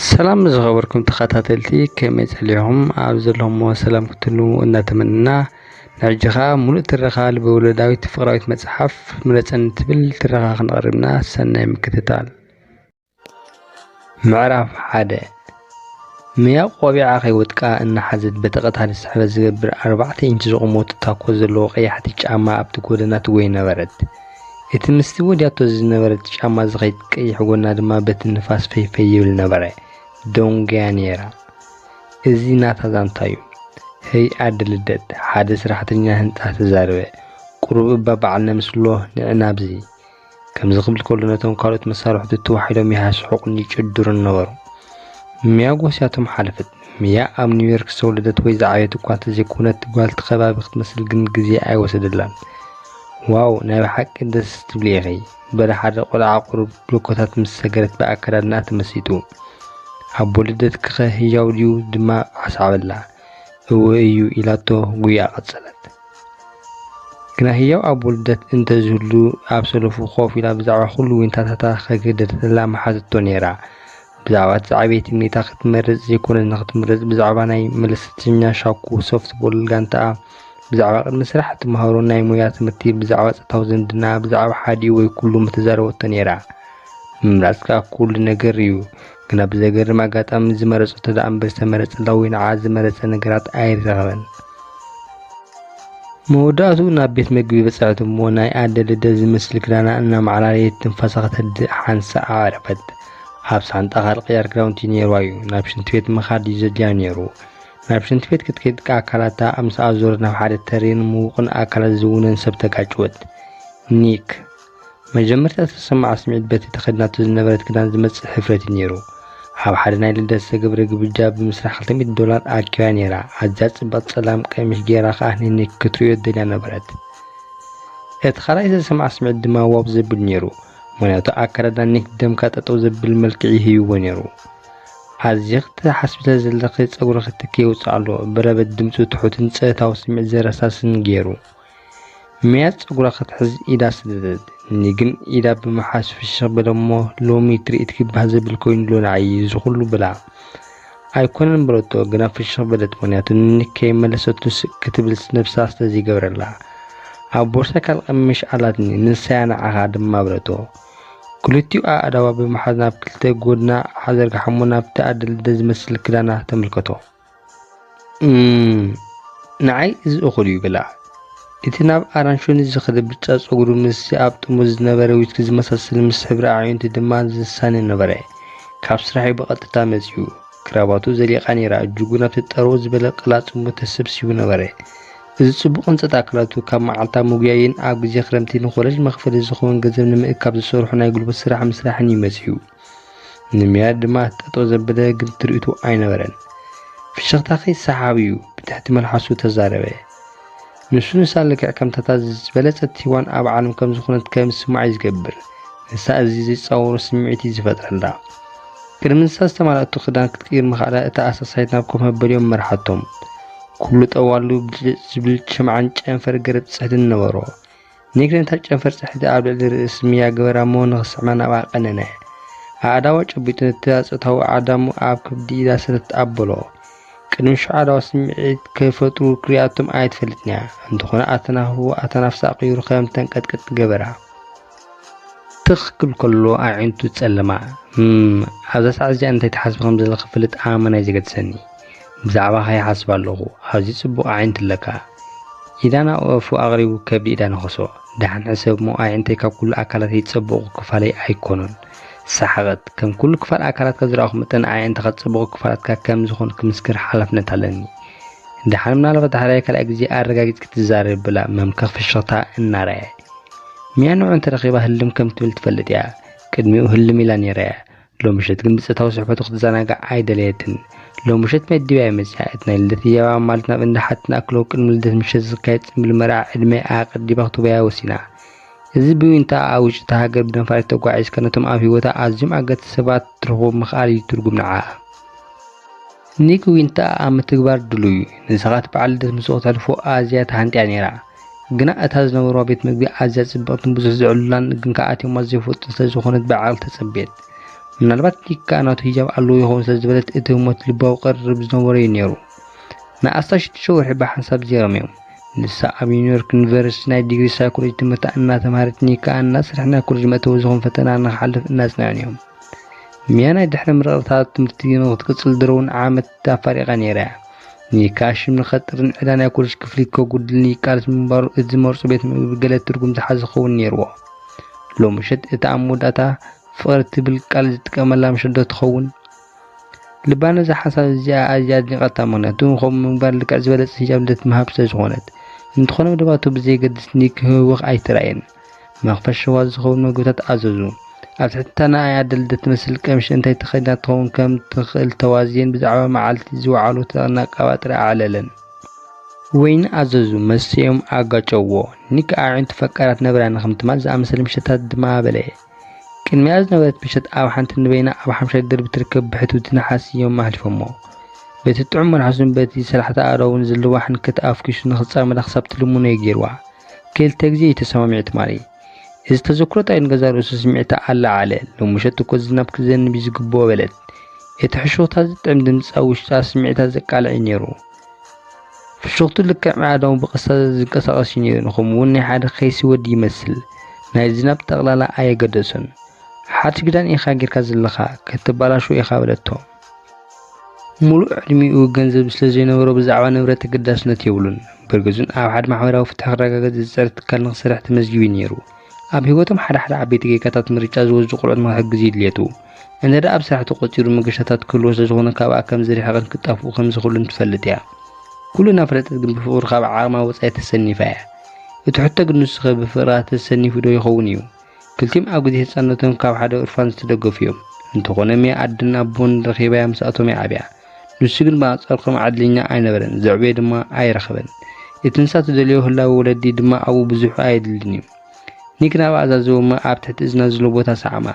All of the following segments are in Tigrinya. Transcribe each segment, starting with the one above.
ሰላም ዝኸበርኩም ተኸታተልቲ፣ ከመይ ጸሊኹም? ኣብ ዘለኹሞ ሰላም ክትህልዉ እናተመነና፣ ንሕጂ ኸኣ ምሉእ ትረኻ ልበወለዳዊት ፍቕራዊት መጽሓፍ ምረጸኒ ትብል ትረኻ ክነቕርብና፣ ሰናይ ምክትታል። ምዕራፍ ሓደ። ምያ ቆቢዓ ከይወድቃ እናሓዘት በቲ ቀታሊ ስሕበት ዝገብር ኣርባዕተ ኢንች ዝቑመቱ ታኮ ዘለዎ ቀያሕቲ ጫማ ኣብቲ ጎደና ትጎይ ነበረት። እቲ ምስቲ ወዲያቶ ዝነበረት ጫማ ዝኸይድ ቀይሕ ጎና ድማ በቲ ንፋስ ፈይፈይ ይብል ነበረ። ደንጉያ ነይራ። እዚ ናታ ዛንታ እዩ። "ህይ ኣደ ልደት!" ሓደ ሰራሕተኛ ህንጻ ተዛረበ። "ቁሩብ እባ በዓል ነምስሎ፣ ንዕ ናብዚ!" ከምዚ ክብል ከሎ ነቶም ካልኦት መሳርሕቱ ተዋሒዶም ይሃስሕቑን ይጭድሩን ነበሩ። ሚያ ጎስያቶም ሓለፈት። ሚያ ኣብ ኒውዮርክ ዝተወለደት ወይ ዝዓበየት እኳ እንተዘይኮነት፣ ጓልቲ ከባቢ ክትመስል ግን ግዜ ኣይወሰደላን። "ዋው፣ ናይ ብሓቂ ደስ ትብሊ ኢኺ!" በለ ሓደ ቆልዓ ቁሩብ ብሎኮታት ምስ ሰገረት ብኣከዳድናኣ ተመሲጡ። "ኣቦ ልደትኪኸ ህያው ድዩ?" ድማ ኣስዓበላ። "እወ እዩ" ኢላቶ ጉያ ቀጸለት። ግና ህያው ኣቦ ልደት እንተዝህሉ፣ ኣብ ሰለፉ ኮፍ ኢላ ብዛዕባ ኩሉ ዊንታታታ ከገደደላ ምሓዘቶ ነይራ። ብዛዕባ እቲ ዝዓበየ ትምኒታ ክትመርጽ ዘይኮነስ ንኽትምረጽ፣ ብዛዕባ ናይ መለሰተኛ ሻኩ ሶፍትቦል ጋንታኣ፣ ብዛዕባ ቅድሚ ስራሕ እትመሃሮ ናይ ሞያ ትምህርቲ፣ ብዛዕባ ጾታዊ ዝምድና፣ ብዛዕባ ሓዲኡ ወይ ኩሉ ምተዛረበቶ ነይራ። ምምራጽ ከኣ ኩሉ ነገር እዩ። ግና ብዘገርም ኣጋጣሚ ዝመረጸቶ ደኣ እምበር ዝተመረጸላ ወይ ንዓ ዝመረጸ ነገራት ኣይረኸበን። መወዳእትኡ ናብ ቤት መግቢ በጽሐት እሞ ናይ ኣደ ልደት ዝመስል ክዳና እናማዕላለየት ትንፋሳ ከተድእ ሓንሳእ ኣዕረፈት። ኣብ ሳንጣ ካልእ ቅያር ክዳውንቲ ነይርዋ እዩ። ናብ ሽንቲ ቤት ምኻድ እዩ ዘድልያ ነይሩ። ናብ ሽንቲ ቤት ክትከይድ ኣካላታ ምስ ኣዞረት ናብ ሓደ ተሪርን ምዉቕን ኣካላት ዝውነን ሰብ ተጋጭወት። ኒክ። መጀመርታ ዝተሰምዓ ስምዒት በቲ ተኸዲናቶ ዝነበረት ክዳን ዝመጽእ ሕፍረት እዩ ነይሩ። ኣብ ሓደ ናይ ልደት ዝተገብረ ግብጃ ብምስራሕ ክልተ ሚእቲ ዶላር ኣኪባ ነይራ። ኣዝያ ጽብቕቲ ጸላም ቀሚሽ ገይራ ከኣ ንኒክ ክትርእዮ ደልያ ነበረት። እቲ ካልኣይ ዝተሰምዓ ስምዒት ድማ ዋው ዘብል ነይሩ። ምኽንያቱ ኣከዳድና ኒክ ደምካ ጠጠው ዘብል መልክዕ ይህብዎ ነይሩ። "ኣዝኺ ትሓስቢ ስለ ዘለኺ ጸጉርኺ ትኪ የውጽእ ኣሎ" በለ በቲ ድምጹ ትሑትን ጸጥታዊ ስምዒት ዘረሳስን ገይሩ። ሚያ ጸጉራ ክትሕዝ ኢዳ ሰደደት። ኒክ ግን ኢዳ ብምሓዝ ፍሽኽ በለ እሞ፣ "ሎሚ ትርኢትኪ ባህ ዘብል ኮይኑ ኣሎ ንዓይ እዚ ኩሉ" በላ። "ኣይኮነን" በለቶ፣ ግና ፍሽኽ በለት፣ ምኽንያቱ ንኒክ ከይመለሰቱ ስቅ ክትብል ነብሳ ስለ ዘይገብረላ። "ኣብ ቦርሳይ ካልእ ቀሚሽ ኣላትኒ፣ ንሳ'ያ ንዓኻ" ድማ በለቶ። ክልቲኡ ኣእዳዋ ብምሓዝ ናብ ክልተ ጎድና ኣዘርግሓ እሞ ናብቲ ኣደ ልደት ዝመስል ክዳና ተመልከቶ። "እም፣ ንዓይ እዚ እኹል እዩ" በላ። እቲ ናብ ኣራንሾኒ ዝኸደ ብጫ ጸጉሩ ምስቲ ኣብ ጥርሙዝ ዝነበረ ዊስኪ ዝመሳሰል፣ ምስ ሕብሪ ኣዒንቱ ድማ ዝሳነ ነበረ። ካብ ስራሑ ብቐጥታ መጺኡ። ክራባቱ ዘሊቓ ነይራ፣ እጅጉ ናብቲ ጠረው ዝበለ ቅላጽሙ ተሰብሲቡ ነበረ። እዚ ጽቡቕ ህንጸት ኣካላቱ፣ ካብ መዓልታዊ መጉያይን ኣብ ግዜ ክረምቲ ንኮለጅ መኽፈሊ ዝኸውን ገንዘብ ንምእካብ ዝሰርሖ ናይ ጉልበት ስራሕ ምስራሕን እዩ መጺኡ። ንሚያ ድማ ጠጠው ዘበለ ግን ትርኢቱ ኣይነበረን። "ፍሽኽታኺ ሰሓቢ እዩ" ብትሕቲ መልሓሱ ተዛረበ። ንሱ ንሳ ልክዕ ከምታታ ዝበለጸት ሂዋን ኣብ ዓለም ከም ዝኾነት ከም ዝስምዓ እዩ ዝገብር። ንሳ እዚ ዘይጻወሮ ስምዒት እዩ ዝፈጥረላ። ቅድሚ ንሳ ዝተማልኣቶ ክዳን ክትቅይር ምኽኣላ፣ እታ ኣሳሳይት ናብ ኮፍ መበሊኦም መርሓቶም። ኩሉ ጠዋሉ ብልጭ ዝብል ሽምዓን ጨንፈር ገረብ ጽሕድን ነበሮ። ኒክ ነታ ጨንፈር ጽሕዲ ኣብ ልዕሊ ርእሲ ሚያ ገበራ እሞ ንኽስዕማ ናብኣ ቀነነ። ኣእዳዋ ጨቢጡ ነቲ ኣጸታዊ ኣእዳሙ ኣብ ከብዲ ኢዳ ሰተት ኣበሎ። ቅድሚ ሽዑ ኣእዳዋ ስምዒት ከይፈጥሩ ክሪኣቶም ኣይትፈልጥን እያ። እንተኾነ ኣተናህፍኡ ኣተናፍሳ ቀይሩ ከም ተንቀጥቀጥ ገበራ። ትኽ ክብል ከሎ ኣዒንቱ ጸለማ። "እም፣ ኣብዛ ሰዓት እዚኣ እንታይ ትሓስቢ ከም ዘለኺ ክፈልጥ ኣመና እዩ ዘገድሰኒ። ብዛዕባኺ ይሓስብ ኣለኹ። ኣዝዩ ጽቡቕ ኣዒንቲ ኣለካ።" ኢዳ ናብ ኣፉ ኣቕሪቡ ከብዲ ኢዳ ነኸሶ። "ደሓን ሕሰብ እሞ ኣዒንተይ ካብ ኩሉ ኣካላተይ ዝጸበቑ ክፋለይ ኣይኮኑን።" ሰሓቐት። "ከም ኩሉ ክፋል ኣካላትካ ዝረኣኹ መጠን ኣዒንትኻ ዝጸበቑ ክፋላትካ ከም ዝኾኑ ክምስክር ሓላፍነት ኣለኒ። ደሓን ምናልባት ዳሕራይ ካልኣይ ግዜ ኣረጋጊጽኪ ትዛረቢ" በላ መምከኽ ፍሽኽታ እናረኣየ። ሚያ ንዑ እንተረኺባ ህልም ከም ትብል ትፈልጥ እያ። ቅድሚኡ ህልም ኢላ ነይራ እያ። ሎምሸት ግን ብጸታዊ ስሕበቱ ክትዘናጋዕ ኣይደለየትን። ሎምሸት መዲባ እያ መጺኣ። እቲ ናይ ልደት ህያባ ማለት ናብ እንዳ ሓትትና ኣክሎ ቅድሚ ልደት ምሸት ዝካየድ ጽምብል መርዓ ዕድመ ኣቐዲማ ክትቦያ ወሲና። እዚ ብዊንታ ኣብ ውሽጢ እታ ሃገር ብነፋሪት ተጓዒዝካ ነቶም ኣብ ህይወታ ኣዝዮም ኣገደስቲ ሰባት ክትረኽቦም ምኽኣል እዩ ትርጉም ንዓኣ። ኒክ ዊንታ ኣብ ምትግባር ድሉው እዩ። ንስኻ እቲ በዓል ልደት ምስኡ ከተሕልፎ ኣዝያ ተሃንጥያ ነይራ። ግና እታ ዝነበርዋ ቤት መግቢ ኣዝያ ጽብቕትን ብዙሕ ዝዕልላን ግን ከኣ ኣትዮማ ዘይፈልጡ ስለ ዝኾነት ብዓቕሊ ተጸበየት። ምናልባት ኒካ ናቱ ሂጃብ ኣለዎ ይኸውን ስለ ዝበለት እቲ ህሞት ልባዊ ቀርብ ዝነበሮ እዩ ነይሩ። ንኣስታት ሽዱሽተ ወርሒ ብሓንሳብ ዜሮም እዮም። ንሳ ኣብ ኒውዮርክ ዩኒቨርሲቲ ናይ ዲግሪ ሳይኮሎጂ ትምህርታ እናተምሃረት ኒካ እናሰርሐ ናይ ኮሌጅ መእተዊ ዝኾን ፈተና ንክሓልፍ እናጽንዐን እዮም። ሚያ ናይ ድሕሪ ምርቕታ ትምህርቲ ንክትቅጽል ድረውን ዓመት ኣፋሪቓ ነይራ እያ። ኒካ ሽም ንኸጥርን ዕዳ ናይ ኮሌጅ ክፍሊት ከጉድልን ይቃለስ ምንባሩ እቲ ዝመርጾ ቤት ምግቢ ገለ ትርጉም ዝሓዘ ክኸውን ነይርዎ። ሎሚ ምሸት እቲ ኣብ መወዳእታ ፍቕሪ ትብል ቃል ዝጥቀመላ ምሸት ዶ ትኸውን? ልባ ነዛ ሓሳብ እዚኣ ኣዝያ ኣድኒቓታ፣ ምኽንያቱ ከምኡ ምግባር ልክዕ ዝበለጸ ሂጃብ ልደት ምሃብ ስለ ዝኾነት። እንተኾነ መደባቱ ብዘየገድስ ኒክ ህውኽ ኣይተራእየን። መኽፈት ሸዋ ዝኸውን መግብታት ኣዘዙ። ኣብ ትሕቲ እታ ንኣይ ኣደ ልደት ትመስል ቀምሽ እንታይ ተኸዲና ትኸውን ከም ትኽእል ተዋዝየን ብዛዕባ መዓልቲ ዝወዓሉ ተቐናቃባጥሪ ኣዕለለን። ወይኒ ኣዘዙ፣ መስተዮም ኣጋጨዎ። ኒክ ኣዒንቱ ፈቃራት ነበራ ንኽምትማል ዝኣመሰለ ምሸታት ድማ በለየ። ቅድሚኣ ዝነበረት ምሸት ኣብ ሓንቲ ንበይና ኣብ ሓምሻይ ደርቢ ትርከብ ብሕትውቲ ነሓስ እዮም ኣሕሊፎሞ። በቲ ጥዑም መልሓሱን በቲ ሰላሕታ ኣእዳውን ዘለዋ ሕንከት ኣፍኪሱ ንኽጻመዳ ክሳብ ትልምኖ እዩ ገይርዋ። ክልተ ግዜ እዩ ተሰማሚዑ ትማሊ። እዚ ተዘክሮ ጣይ ንገዛ ርእሱ ስምዒታ ኣለዓዕለ። ሎሚ ምሸት እኮ ዝናብ ክዘንብ እዩ ዝግብኦ በለት። እቲ ሕሹኽታ ዝጥዕም ድምጻ ውሽጣ ስምዒታ ዘቃልዕ እዩ ነይሩ። ፍሽኽቱ ልክዕ ኣእዳዉ ብቐስታ ዝንቀሳቐስ እዩ ነይሩ፣ ከምኡውን ናይ ሓደ ከይሲ ወዲ ይመስል። ናይ ዝናብ ጠቕላላ ኣየገደሶን። ሓድሽ ክዳን ኢኻ ጌርካ ዘለኻ፣ ከተበላሽዎ ኢኻ በለቶ። ሙሉእ ዕድሚኡ ገንዘብ ስለ ዘይነበሮ ብዛዕባ ንብረት ተገዳስነት የብሉን። ብርግጹን ኣብ ሓደ ማሕበራዊ ፍትሒ ክረጋገጽ ዝጸረ ትካል ንኽሰርሕ ተመዝጊቡ እዩ ነይሩ። ኣብ ህይወቶም ሓደ ሓደ ዓበይቲ ጌጋታት ምርጫ ዝወስዱ ቆልዑት ንኽሕግዝ እዩ ድልየቱ። እንተ ደኣ ኣብ ስራሕ ተቖጺሩ መገሻታት ክህልዎ ስለ ዝኾነ ካብኣ ከም ዝርሕቕን ክጣፍኡ ከም ዝኽእሉን ትፈልጥ እያ። ኩሉ እናፈለጠት ግን ብፍቕሩ ካብ ዓቕማ ወጻኢ ተሰኒፋ እያ። እቲ ሕቶ ግን ንሱኸ ብፍቕራ ተሰኒፉ ዶ ይኸውን እዩ? ክልቲኦም ኣብ ግዜ ህጻንነቶም ካብ ሓደ ኡርፋን ዝተደገፉ እዮም። እንተኾነ ሚያ ኣደን ኣቦን ረኺባያ ምስኣቶም እያ ዓብያ። ንሱ ግን ብኣንጻሩ ከም ዓድለኛ ኣይነበረን፣ ዘዕበዮ ድማ ኣይረኸበን። እቲ ንሳ ትደልዮ ህላወ ወለዲ ድማ ኣብኡ ብዙሕ ኣየድልን እዩ። ኒክ ናብኣ ዛዘወ እሞ ኣብ ትሕቲ እዝና ዘሎ ቦታ ሰዓማ።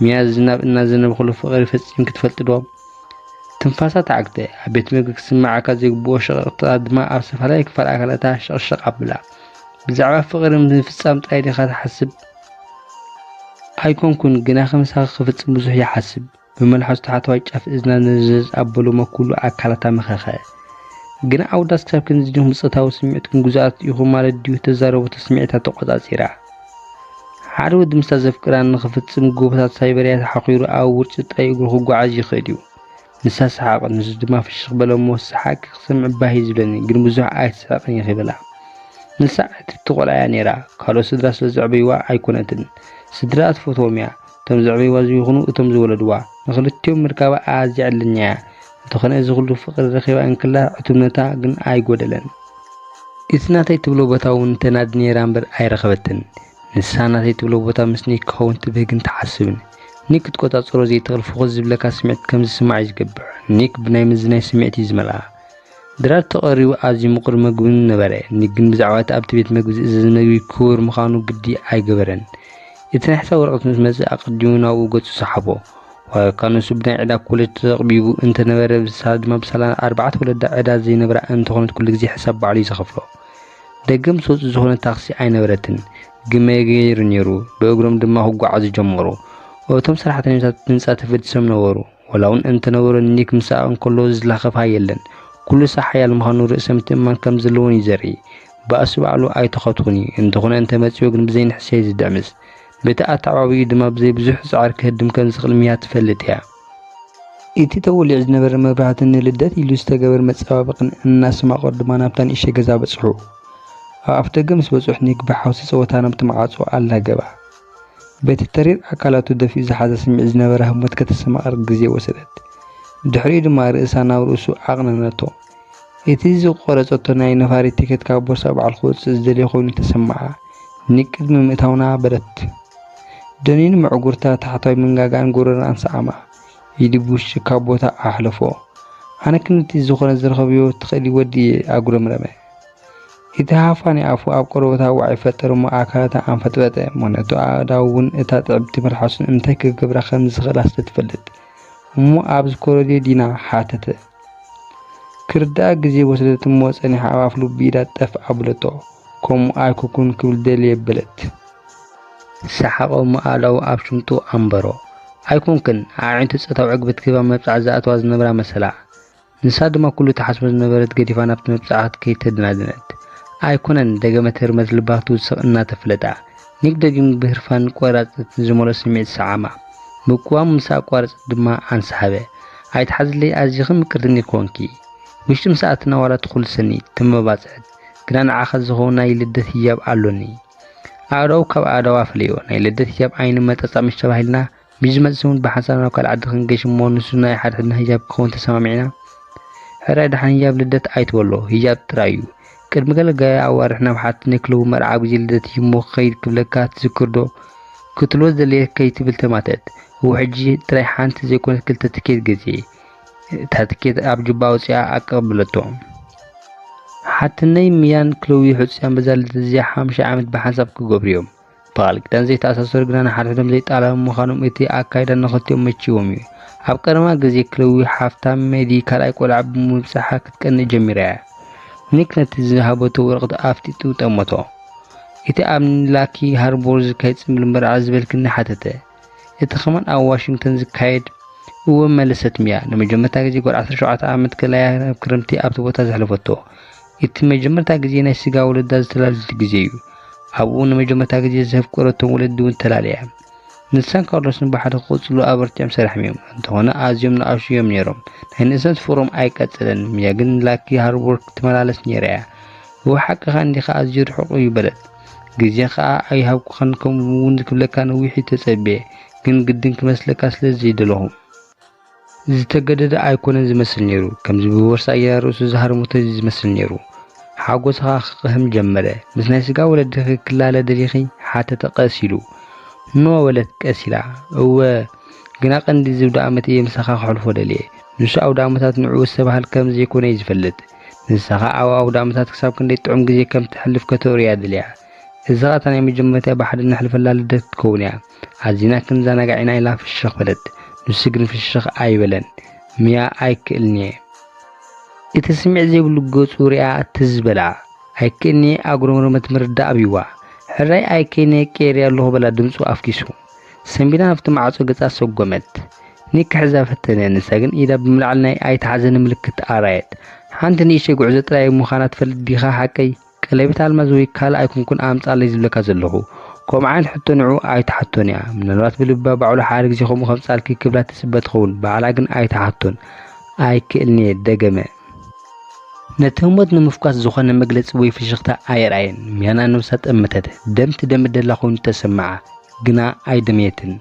ሚያ ዝናብ እናዘነበ ከሎ ፍቕሪ ፈጺምኪ ትፈልጢ ዶ? ትንፋሳ ተዓግተ። ኣብ ቤት መግቢ ክስምዓካ ዘይግብኦ ሸቐቕታ ድማ ኣብ ዝተፈላለየ ክፋል ኣካላታ ሸቕሸቕ ኣብላ። ብዛዕባ ፍቕሪ ምፍጻም ጥራይ ዲኻ ትሓስብ? ኣይኮንኩን፣ ግናኸ ምሳኺ ክፍጽም ብዙሕ ይሓስብ። ብመልሓሱ ታሕተዋይ ጫፍ እዝና ነዘዝ ኣበሎ መኩሉ ኣካላታ መኸኸ። ግና ኣውዳስ ክሳብ ክንድዚ ዲኹም ብጾታዊ ስምዒትኩም ግዙኣት ኢኹም ማለት ድዩ? ተዛረበቶ ስምዒታ ተቖጻጺራ። ሓደ ወዲ ምስታ ዘፍቅራ ንኽፍጽም ጎቦታት ሳይበርያ ተሓኺሩ ኣብ ውርጪ ጥራይ እግሩ ክጓዓዝ ይኽእል እዩ። ንሳ ሰሓቐት፣ ንሱ ድማ ፍሽኽ በለ እሞ ሰሓቂ ክሰምዕ ባህ እዩ ዝብለኒ፣ ግን ብዙሕ ኣይትስሕቕን ኢኺ በላ። ንሳ ዕትብቲ ቆልዓ እያ ነይራ፣ ካልኦት ስድራ ስለ ዘዕበይዋ ኣይኮነትን። ስድራኣ ትፈትዎም እያ፣ እቶም ዘዕበይዋ ይኹኑ እቶም ዝወለድዋ። ንኽልቲኦም ምርካባ ኣዝያ ዕድለኛ እያ። እንተኾነ እዚ ኩሉ ፍቕሪ ረኺባ እንክላ ዕቱብነታ ግን ኣይጎደለን። እቲ ናተይ ትብሎ ቦታ እውን ተናዲ ነይራ እምበር ኣይረኸበትን። ንሳ ናተይ ትብሎ ቦታ ምስ ኒክ ክኸውን ትብህግን ትሓስብን። ኒክ ክትቆጻጸሮ ዘይትኽእል ፍኹስ ዝብለካ ስምዒት ከም ዝስማዕ እዩ ዝገብር። ኒክ ብናይ ምዝናይ ስምዒት እዩ ዝመልኣ። ድራር ተቐሪቡ ኣዝዩ ምቑር መግብን ነበረ። ኒክ ግን ብዛዕባ እቲ ኣብቲ ቤት መግቢ ዝእዘዝ መግቢ ክቡር ምዃኑ ግዲ ኣይገበረን። እቲ ናይ ሕሳብ ወረቐት ምስ መጽእ ኣቐዲሙ ናብኡ ገጹ ሰሓቦ። ዋላ እኳ ንሱ ብናይ ዕዳ ኮሌጅ ተጠቕቢቡ እንተነበረ፣ ንሳ ድማ ብሳላ ኣርባዕተ ወለዳ ዕዳ ዘይነበራ እንተኾነት ኩሉ ግዜ ሕሳብ ባዕሉ እዩ ዝኸፍሎ። ደገ ምስ ወጹ ዝኾነ ታክሲ ኣይነበረትን። ግመ ገይሩ ነይሩ። ብእግሮም ድማ ክጓዓዙ ጀመሩ። እቶም ሰራሕተኛታት ህንጻ ተፈዲሶም ነበሩ። ወላ እውን እንተነበሩ ኒክ ምሳኣ እንከሎ ዝላኸፋ የለን። ኩሉ ሰብ ሓያል ምዃኑ ርእሰ ምትእምማን ከም ዘለዎን እዩ ዘርኢ። ባእሲ ባዕሉ ኣይተኸትኹን እዩ። እንተኾነ እንተመጺኡ ግን ብዘይ ንሕስያ እዩ ዝድዕምስ። በቲ ኣተዓባቢኡ ድማ ብዘይ ብዙሕ ጻዕሪ ክህድም ከም ዝኽእል ሚያ ትፈልጥ እያ። እቲ ተወሊዑ ዝነበረ መብራህትን ንልደት ኢሉ ዝተገበረ መጸባበቕን እናሰማቐሩ ድማ ናብታ ንእሽተይ ገዛ በጽሑ። ኣብ ኣፍደገ ምስ በጽሑ ኒክ ብሓውሲ ጸወታ ናብቲ መዓጾ ኣላገባ። በቲ ተሪር ኣካላቱ ደፊኡ ዝሓዛ ስምዒት ዝነበራ ህሞት ከተሰማቕር ግዜ ወሰደት። ድሕሪኡ ድማ ርእሳ ናብ ርእሱ ኣቕነነቶ። እቲ ዝቖረጸቶ ናይ ነፋሪት ቲኬት ካብ ቦርሳ ባዕሉ ክወጽእ ዝደለየ ኮይኑ ተሰምዓ። ኒክ ቅድሚ ምእታውና በለት። ደኒኑ መዕጉርታ ታሕታዋይ መንጋጋኣን ጎረርኣን ሰዓማ። ኢዱ ብውሽጢ ካብ ቦታ ኣሕለፎ። ኣነ ክንድቲ ዝኾነ ዝረኸብዮ ትኽእሊ ወዲ እየ ኣጉረምረመ። እቲ ሃፋ ናይ ኣፉ ኣብ ቆርበታ ዋዒ ፈጠረ እሞ ኣካላታ ኣንፈጥበጠ። ምኽንያቱ ኣእዳዉ እውን እታ ጥዕምቲ መልሓሱን እንታይ ክገብራ ከም ዝኽእላ ስለ ትፈልጥ። እሞ ኣብዚ ኮረድዮ ዲና? ሓተተ። ክርድኣ ግዜ ወሰደት እሞ ጸኒሓ ኣብ ኣፍ ልቡ ኢዳ ጠፍ ኣብለቶ። ከምኡ ኣይኮንኩን ክብል ደልየ በለት። ሰሓቐ እሞ ኣእዳዉ ኣብ ሽምጡ ኣንበሮ። ኣይኮንክን ኣዒንቱ ጾታዊ ዕግበት ክህባ መብጽዓ ዝኣተዋ ዝነበራ መሰላ። ንሳ ድማ ኩሉ ትሓስቦ ዝነበረት ገዲፋ ናብቲ መብጽዓ ክትከይድ ተደናደነት። ኣይኮነን ደገመት ህርመት ልባ ክትውስኽ እናተፈለጣ፣ ኒክ ደጊሙ ብህርፋን ቆራጽነት ዝመልኦ ስምዒት ሰዓማ። ምቅዋሙ ምስ ኣቋረጸት ድማ ኣንስሃበ። ኣይትሓዝለይ ኣዚኺ ምቅርቲ ኒክ ኮንኪ። ውሽጢ ምስ ኣተና ዋላ ትኹልሰኒ፣ ተመባጽዐት። ግና ንዓኻ ዝኸውን ናይ ልደት ህያብ ኣሎኒ። ኣእዳዉ ካብ ኣእዳዋ ፈለዮ። ናይ ልደት ህያብ ኣይንመጻጻ ምሽ ተባሂልና፣ ምሽ ዝመጽእ ሰሙን ብሓንሳብ ናብ ካልእ ዓዲ ክንገሽ እሞ ንሱ ናይ ሓድሕድና ህያብ ክኸውን ተሰማሚዕና። ሕራይ ደሓን ህያብ ልደት ኣይትበሎ፣ ህያብ ጥራይ እዩ። ቅድሚ ገለ ገለ ኣዋርሕ ናብ ሓትነይ ክለቡ መርዓ ኣብ ግዜ ልደት እዩ እሞ ክኸይድ ክብለካ ትዝክር ዶ? ክትብሎ ዝደለየ ከይትብል ተማተት። እወ ሕጂ ጥራይ ሓንቲ ዘይኮነት ክልተ ትኬት ገዝኤ። እታ ትኬት ኣብ ጁባ ኣውጺኣ ኣቀበለቶ። ሓትነይ ምያን ክለዊ ሕጹያን በዛ ልደት እዚኣ ሓሙሽተ ዓመት ብሓንሳብ ክገብሩ እዮም። ብቓል ኪዳን ዘይተኣሳሰሩ ግና ንሓድሕዶም ዘይጣላሙ ምዃኖም እቲ ኣካይዳ ንኽልቲኦም መቺዎም እዩ። ኣብ ቀደማ ግዜ ክለዊ ሓፍታ ሜዲ ካልኣይ ቆልዓ ብምብጻሓ ክትቀንእ ጀሚራ እያ። ኒክ ነቲ ዝሃበቶ ወረቐት ኣፍጢጡ ጠመቶ። እቲ ኣብ ላኪ ሃርቦር ዝካየድ ጽምብል መርዓ ዝበልክኒ ሓተተ። እቲ ከማን ኣብ ዋሽንግተን ዝካየድ? እወ መለሰት ሚያ። ንመጀመርታ ግዜ ጓል ዓሰርተ ሸውዓተ ዓመት ከላ እያ ናብ ክረምቲ ኣብቲ ቦታ ዘሕለፈቶ። እቲ መጀመርታ ግዜ ናይ ስጋ ወለዳ ዝተላለየሉ ግዜ እዩ። ኣብኡ ንመጀመርታ ግዜ ዘፍቀረቶም ወለዲ እውን ተላልያ። ንሳን ካርሎስን ብሓደ ክቕጽሉ ኣበርቲዖም ሰሪሖም እዮም። እንተኾነ ኣዝዮም ንኣሽቱ እዮም ነይሮም። ናይ ንእሰነት ፍቕሮም ኣይቀጸለን። ሚያ ግን ላኪ ሃርቦር ትመላለስ ነይራ እያ። እወ ሓቅኻ እንዲኻ ኣዝዩ ርሑቕ እዩ በለት። ግዜ ኸኣ ኣይሃብኩኻን ከምኡ እውን ክብለካ ነዊሕ እዩ ተጸብየ፣ ግን ግድን ክመስለካ ስለ ዘይደለኹ። ዝተገደደ ኣይኮነን ዝመስል ነይሩ፣ ከምዚ ብቦርሳ ጌራ ርእሱ ዝሃርመቶ እዩ ዝመስል ነይሩ። ሓጎስኻ ክቕህም ጀመረ። ምስ ናይ ስጋ ወለድኺ ክላለ ደሊኺ? ሓተተ ቀስ ኢሉ። ኖ በለት ቀስ ኢላ። እወ፣ ግና ቀንዲ እዚ ኣውደኣመት እየ ምሳኻ ከሕልፎ ደልየ። ንሱ ኣውደኣመታት ንዕኡ ዝተባህል ከም ዘይኮነ እዩ ዝፈልጥ። ንሳ ኸኣ ኣብ ኣውደኣመታት ክሳብ ክንደይ ጥዑም ግዜ ከም ተሕልፍ ከተርእያ ደልያ። እዛ ኸኣ እታ ናይ መጀመርታ ብሓደ ነሕልፈላ ልደት ክትከውን እያ። ኣዚና ክንዘናጋዕ ኢና ኢላ ፍሽኽ በለት። ንሱ ግን ፍሽኽ ኣይበለን። ሚያ ኣይክእልን እየ። እቲ ስምዒት ዘይብሉ ገጹ ሪኣ ትዝ በላ። ኣይክእልን እየ ኣጉረምረመት ምርዳእ ኣብይዋ። ሕራይ ኣይከይነ ቀይረ ኣለኹ በላ ድምጹ ኣፍኪሱ። ሰንቢዳ ናብቲ ማዕጾ ገጻ ሰጎመት። ኒክ ክሕዛ ፈተነ፣ ንሳ ግን ኢዳ ብምልዓል ናይ ኣይትሓዘኒ ምልክት ኣራየት። ሓንቲ ንእሽተይ ጉዕዞ ጥራይ ምዃና ትፈልጥ ዲኻ ሓቀይ? ቀለቤት ኣልማዝ ወይ ካልእ ኣይኮንኩን ኣምጻለይ ዝብለካ ዘለኹ። ከምኡ ዓይነት ሕቶ ንዕኡ ኣይትሓቶን እያ። ምናልባት ብልባ ባዕሉ ሓደ ግዜ ከምኡ ከምጻልኪ ክብላ ትጽበ ትኸውን። ባዕላ ግን ኣይትሓቶን። ኣይክእልን እየ፣ ደገመ። ነቲ ህሞት ንምፍኳስ ዝኾነ መግለጺ ወይ ፍሽኽታ ኣየርኣየን። ሚያና ነብሳ ጠመተት። ደም ትደሚ ደላ ኮይኑ ተሰምዓ። ግና ኣይደመየትን።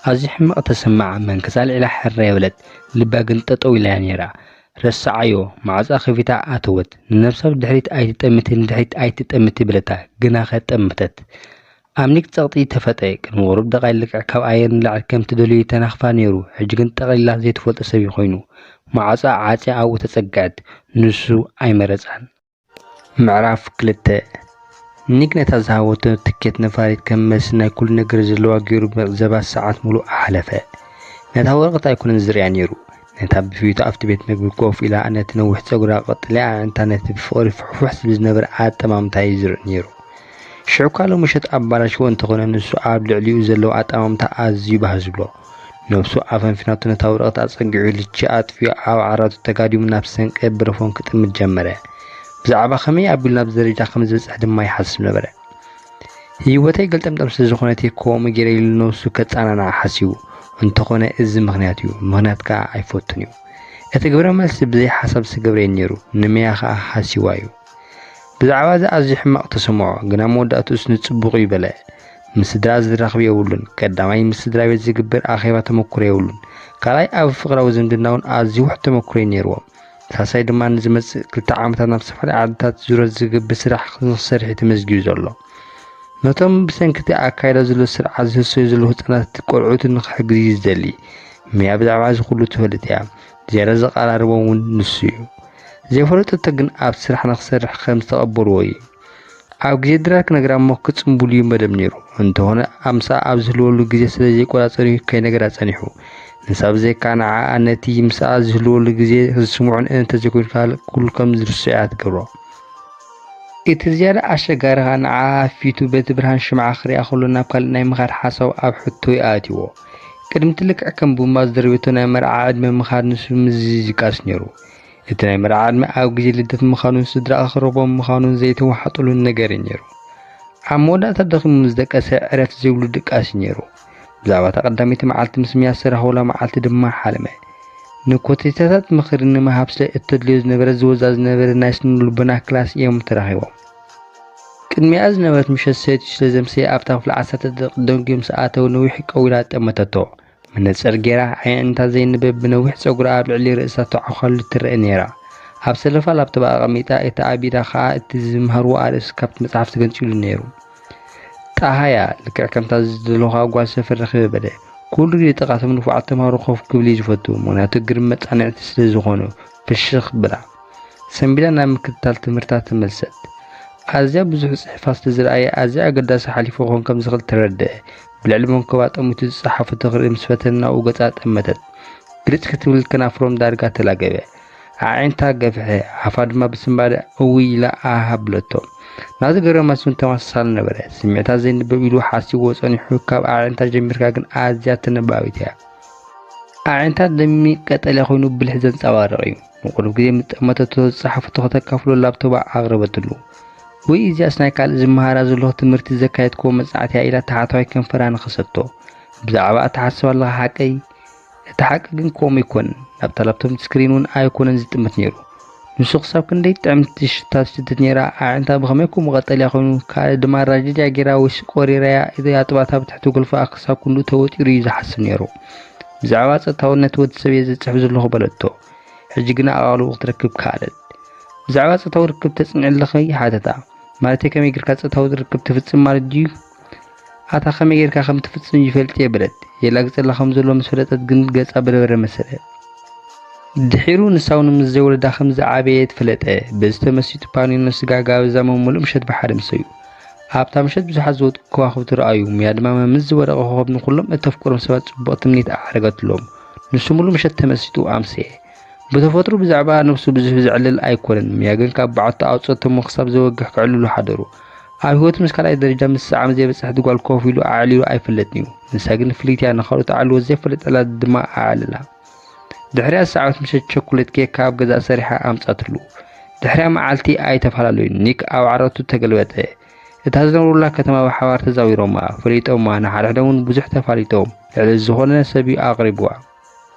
ኣዝዩ ሕመቕ ተሰምዓ። መንከሳ ኣልዒላ ሕራይ በለት። ልባ ግን ጠጠው ኢላ እያ ነይራ። ረስዓዮ። ማዕጾኣ ከፊታ ኣተወት። ንነብሳ ብድሕሪት ኣይትጠምቲ፣ ንድሕሪት ኣይትጠምቲ በለታ። ግናኸ ጠመተት። ኣብ ኒክ ጸቕጢ ተፈጥረ። ቅድሚ ቁሩብ ደቓይቕ ልክዕ ካብ ኣየር ንላዕሊ ከም ትደልዮ ይተናኽፋ ነይሩ። ሕጂ ግን ጠቕሊላ ዘይትፈልጦ ሰብ እዩ ኮይኑ። ማዕጾኣ ዓጽያ ኣብኡ ተጸግዐት። ንሱ ኣይመረጻን። ምዕራፍ ክልተ። ኒክ ነታ ዝሃበቶ ትኬት ነፋሪት ከም መስል ናይ ኩሉ ነገር ዘለዋ ገይሩ ብዕዘባ ሰዓት ምሉእ ኣሕለፈ። ነታ ወረቐት ኣይኮነን ዝርእያ ነይሩ። ነታ ብፊቱ ኣብቲ ቤት መግቢ ኮፍ ኢላ ነቲ ነዊሕ ጸጉራ ቀጠልያ ኣዒንታ ነቲ ብፍቕሪ ፍሕፍሕ ዝብል ዝነበረ ኣጠማምታ እዩ ዝርኢ ነይሩ። ሽዑ እኳ ሎምሸት ኣባላሽዎ እንተኾነ ንሱ ኣብ ልዕሊኡ ዘለዎ ኣጠማምታ ኣዝዩ ባህ ዝብሎ። ነብሱ ኣፈንፊናቶ ነታ ወረቐት ኣጸጊዑ ልቺ ኣጥፊኡ ኣብ ዓራቱ ተጋዲሙ ናብ ሰንቀ ብረፎን ክጥምት ጀመረ። ብዛዕባ ከመይ ኣቢሉ ናብዚ ደረጃ ከም ዝበጽሕ ድማ ይሓስብ ነበረ። ህይወተይ ገልጠምጠም ስለ ዝኾነት እየ ከምኡ ገይረ ኢሉ ነብሱ ከጸናንዓ ሓሲቡ። እንተኾነ እዚ ምኽንያት እዩ፣ ምኽንያት ከኣ ኣይፈቱን እዩ። እቲ ግብረ መልሲ ብዘይ ሓሳብ ዝተገብረ እዩ ነይሩ፣ ንመያ ከኣ ሃስይዋ እዩ። ብዛዕባ እዚ ኣዝዩ ሕማቕ ተሰምዖ፣ ግና መወዳእትኡስ ንጽቡቕ እዩ በለ። ምስ ስድራ ዝራኸብ የብሉን። ቀዳማይ ምስ ስድራ ቤት ዝግበር ኣኼባ ተመኩሮ የብሉን። ካልኣይ ኣብ ፍቕራዊ ዝምድና እውን ኣዝዩ ውሑድ ተመኩሮ እዩ ነይርዎ። ሳልሳይ ድማ ንዝመጽእ ክልተ ዓመታት ናብ ዝተፈላለያ ዓድታት ዙረት ዝግበር ስራሕ ንኽሰርሕ እዩ ተመዝጊቡ ዘሎ። ነቶም ብሰንኪ እቲ ኣካይዳ ዘሎ ስርዓት ዝህሰዩ ዘለዉ ህጻናት ቆልዑት ንኽሕግዝ እዩ ዝደሊ። ሚያ ብዛዕባ እዚ ኩሉ ትፈልጥ እያ። ዝያዳ ዘቐራርቦም እውን ንሱ እዩ። ዘይፈለጠቶ ግን ኣብ ስራሕ ንኽሰርሕ ከም ዝተቐበልዎ እዩ። ኣብ ግዜ ድራር ክነግራ እሞ ክጽንብሉ እዩ መደብ ነይሩ። እንተኾነ ኣምሳ ኣብ ዝህልወሉ ግዜ ስለ ዘይቆጻጸር እዩ ከይነገራ ጸኒሑ። ንሳ ብዘይካ ንዓኣ ነቲ ምስኣ ዝህልወሉ ግዜ ዝስምዖን እንተዘይኮይኑ ካልእ ኩሉ ከም ዝርስዖ እያ ትገብሮ። እቲ ዝያዳ ኣሸጋሪ ኸኣ ንዓኣ ኣፊቱ በቲ ብርሃን ሽምዓ ክሪኣ ከሎ ናብ ካልእ ናይ ምኻድ ሓሳቡ ኣብ ሕቶ እዩ ኣእትይዎ። ቅድሚ እቲ ልክዕ ከም ቡምባ ዝደርበቶ ናይ መርዓ ዕድመ ምኻድ ንሱ ምዝዝ ይቃስ ነይሩ። እቲ ናይ መርዓ ዕድመ ኣብ ግዜ ልደት ምዃኑን ስድራ ክረኽቦም ምዃኑን ዘይተወሓጠሉን ነገር እዩ ነይሩ። ኣብ መወዳእታ ደኺሙ ምስ ደቀሰ ዕረፍቲ ዘይብሉ ድቃስ እዩ ነይሩ። ብዛዕባ እታ ቀዳመይቲ መዓልቲ ምስ ሚያ ዝተራኸቡላ መዓልቲ ድማ ሓለመ። ንኮቴታታት ምኽሪ ንምሃብ ስለ እተድልዮ ዝነበረት ዝወዛ ዝነበረ ናይ ስነ ልቦና ክላስ እዮም ተራኺቦም። ቅድሚኣ ዝነበረት ምሸት ሰትዩ ስለ ዘምሰየ ኣብታ ክፍሊ ዓሰርተ ደቂቕ ደንጉዩ ምስ ኣተወ ነዊሕ ቀዊላ ጠመተቶ። መነጸር ገይራ፣ ኣዒንታ ዘይንበብ ብነዊሕ ጸጉራ ኣብ ልዕሊ ርእሳ ተዓዃሉ ትረአ ነይራ። ኣብ ሰለፋ ላፕቶፕ ኣቐሚጣ፣ እታ ኣብ ኢዳ ኸኣ እቲ ዝመሃርዎ ኣርእስቲ ካብቲ መጽሓፍ ተገንጺሉ ነይሩ። ጣሃያ፣ ልክዕ ከምታ ዝደለኹዋ ጓል ሰፈር ረኺበ በለ። ኩሉ ግዜ ጥቓቶም ንፉዓት ተምሃሮ ኮፍ ክብል እዩ ዝፈቱ፣ ምኽንያቱ ግርም መጻንዕቲ ስለ ዝኾኑ። ፍሽኽ ብላ። ሰንቢዳ ናብ ምክትታል ትምህርታ ተመልሰት። ኣዝያ ብዙሕ ጽሒፋ ስለ ዝረኣየ፣ ኣዝያ ኣገዳሲ ሓሊፉ ክኾን ከም ዝኽእል ተረድአ። ብልዕሊ መንኮባ ጠሚቱ ዝጸሓፈቶ ክርኢ ምስ ፈተነ ናብኡ ገጻ ጠመተት። ግልጽ ክትብል ከናፍሮም ዳርጋ ተላገበ። ኣዒንታ ገፍሐ፣ ኣፋ ድማ ብስንባደ እውይ ኢላ ኣህ ኣብለቶ። ናብቲ ገብረመስፍን ተመሳሳሊ ነበረ። ስምዒታ ዘይንበብ ኢሉ ሓሲብዎ ጸኒሑ፣ ካብ ኣዒንታ ጀሚርካ ግን ኣዝያ ተነባቢት እያ። ኣዒንታ ደሚቕ ቀጠልያ ኮይኑ ብልሒ ዘንጸባርቕ እዩ። ንቑሩብ ግዜ ምስ ጠመተቶ ዝጸሓፈቶ ከተካፍሎ ላፕቶባ ኣቕረበትሉ። ውይ እዚኣስ ናይ ካልእ ዝመሃራ ዘለኹ ትምህርቲ ዘካየድክዎ መጽናዕቲ እያ ኢላ ታሕተዋይ ከንፈራ ነኸሰቶ። ብዛዕባ እትሓስብ ኣለኻ ሓቀይ? እቲ ሓቂ ግን ከምኡ ኣይኮነን። ናብታ ላፕቶፕ ስክሪን እውን ኣይኮነን ዝጥምት ነይሩ። ንሱ ክሳብ ክንደይ ጥዕምቲ ሽታ ትሽትት ነይራ፣ ኣዒንታ ብኸመይ ከምኡ ቀጠልያ ኮይኑ፣ ካልእ ድማ ራጃጃ ጌራ ወይስ ቆሪራያ፣ እቲ ኣጥባታ ብትሕቲ ጉልፋኣ ክሳብ ክንድኡ ተወጢሩ እዩ ዝሓስብ ነይሩ። ብዛዕባ ጸጥታውነት ወዲ ሰብ እየ ዝጽሕፍ ዘለኹ በለቶ። ሕጂ ግና ኣቓልቦ ክትረክብ ከኣለት። ብዛዕባ ጾታዊ ርክብ ተጽንዒ ኣለኺ? ሓተታ። ማለተይ ከመይ ጌርካ ጾታዊ ርክብ ትፍጽም ማለት ድዩ? ኣታ ከመይ ጌርካ ከም ትፍጽም ይፈልጥ እየ በለት። የላግጸላ ከም ዘሎ ምስ ፈለጠት ግን ገጻ በርበረ መሰለ። ድሒሩ ንሳ እውን ምስ ዘይወለዳ ከም ዝዓበየት ፈለጠ። በዚ ተመሲጡ ፓኒኖ ስጋ ጋብዛ መመልኡ ምሸት ብሓደ ምሰዩ። ኣብታ ምሸት ብዙሓት ዝወድቁ ከዋኽብቲ ረኣዩ። ሚያ ድማ መምስ ዝወደቐ ኮኸብ ንኹሎም እተፍቅሮም ሰባት ጽቡቕ ትምኒት ኣዕረገትሎም። ንሱ ሙሉ ምሸት ተመሲጡ ኣምሰየ። ብተፈጥሮ ብዛዕባ ነብሱ ብዙሕ ዘዕልል ኣይኮነን። ሚያ ግን ካብ በዓቱ ኣውጸቶም ክሳብ ዘወግሕ ከዕልሉ ሓደሩ። ኣብ ህይወቱ ምስ ካልኣይ ደረጃ ምስ ሰዓም ዘይበጽሐት ጓል ኮፍ ኢሉ ኣዕሊሉ ኣይፈልጥን እዩ። ንሳ ግን ፍልይቲ እያ፣ ንኻልኦት ኣዕልዎ ዘይፈልጠላ ድማ ኣዕልላ። ድሕሪኣ ዝሰዓመት ምሸት ቸኮሌት ኬክ ካብ ገዛ ሰሪሓ ኣምጻትሉ። ድሕሪኣ መዓልቲ ኣይተፈላለዩን። ኒክ ኣብ ዓራቱ ተገልበጠ። እታ ዝነብሩላ ከተማ ብሓባር ተዛዊሮማ፣ ፈሊጦማ፣ ንሓድሕዶም እውን ብዙሕ ተፋሊጦም። ልዕሊ ዝኾነ ሰብ እዩ ኣቕሪብዋ።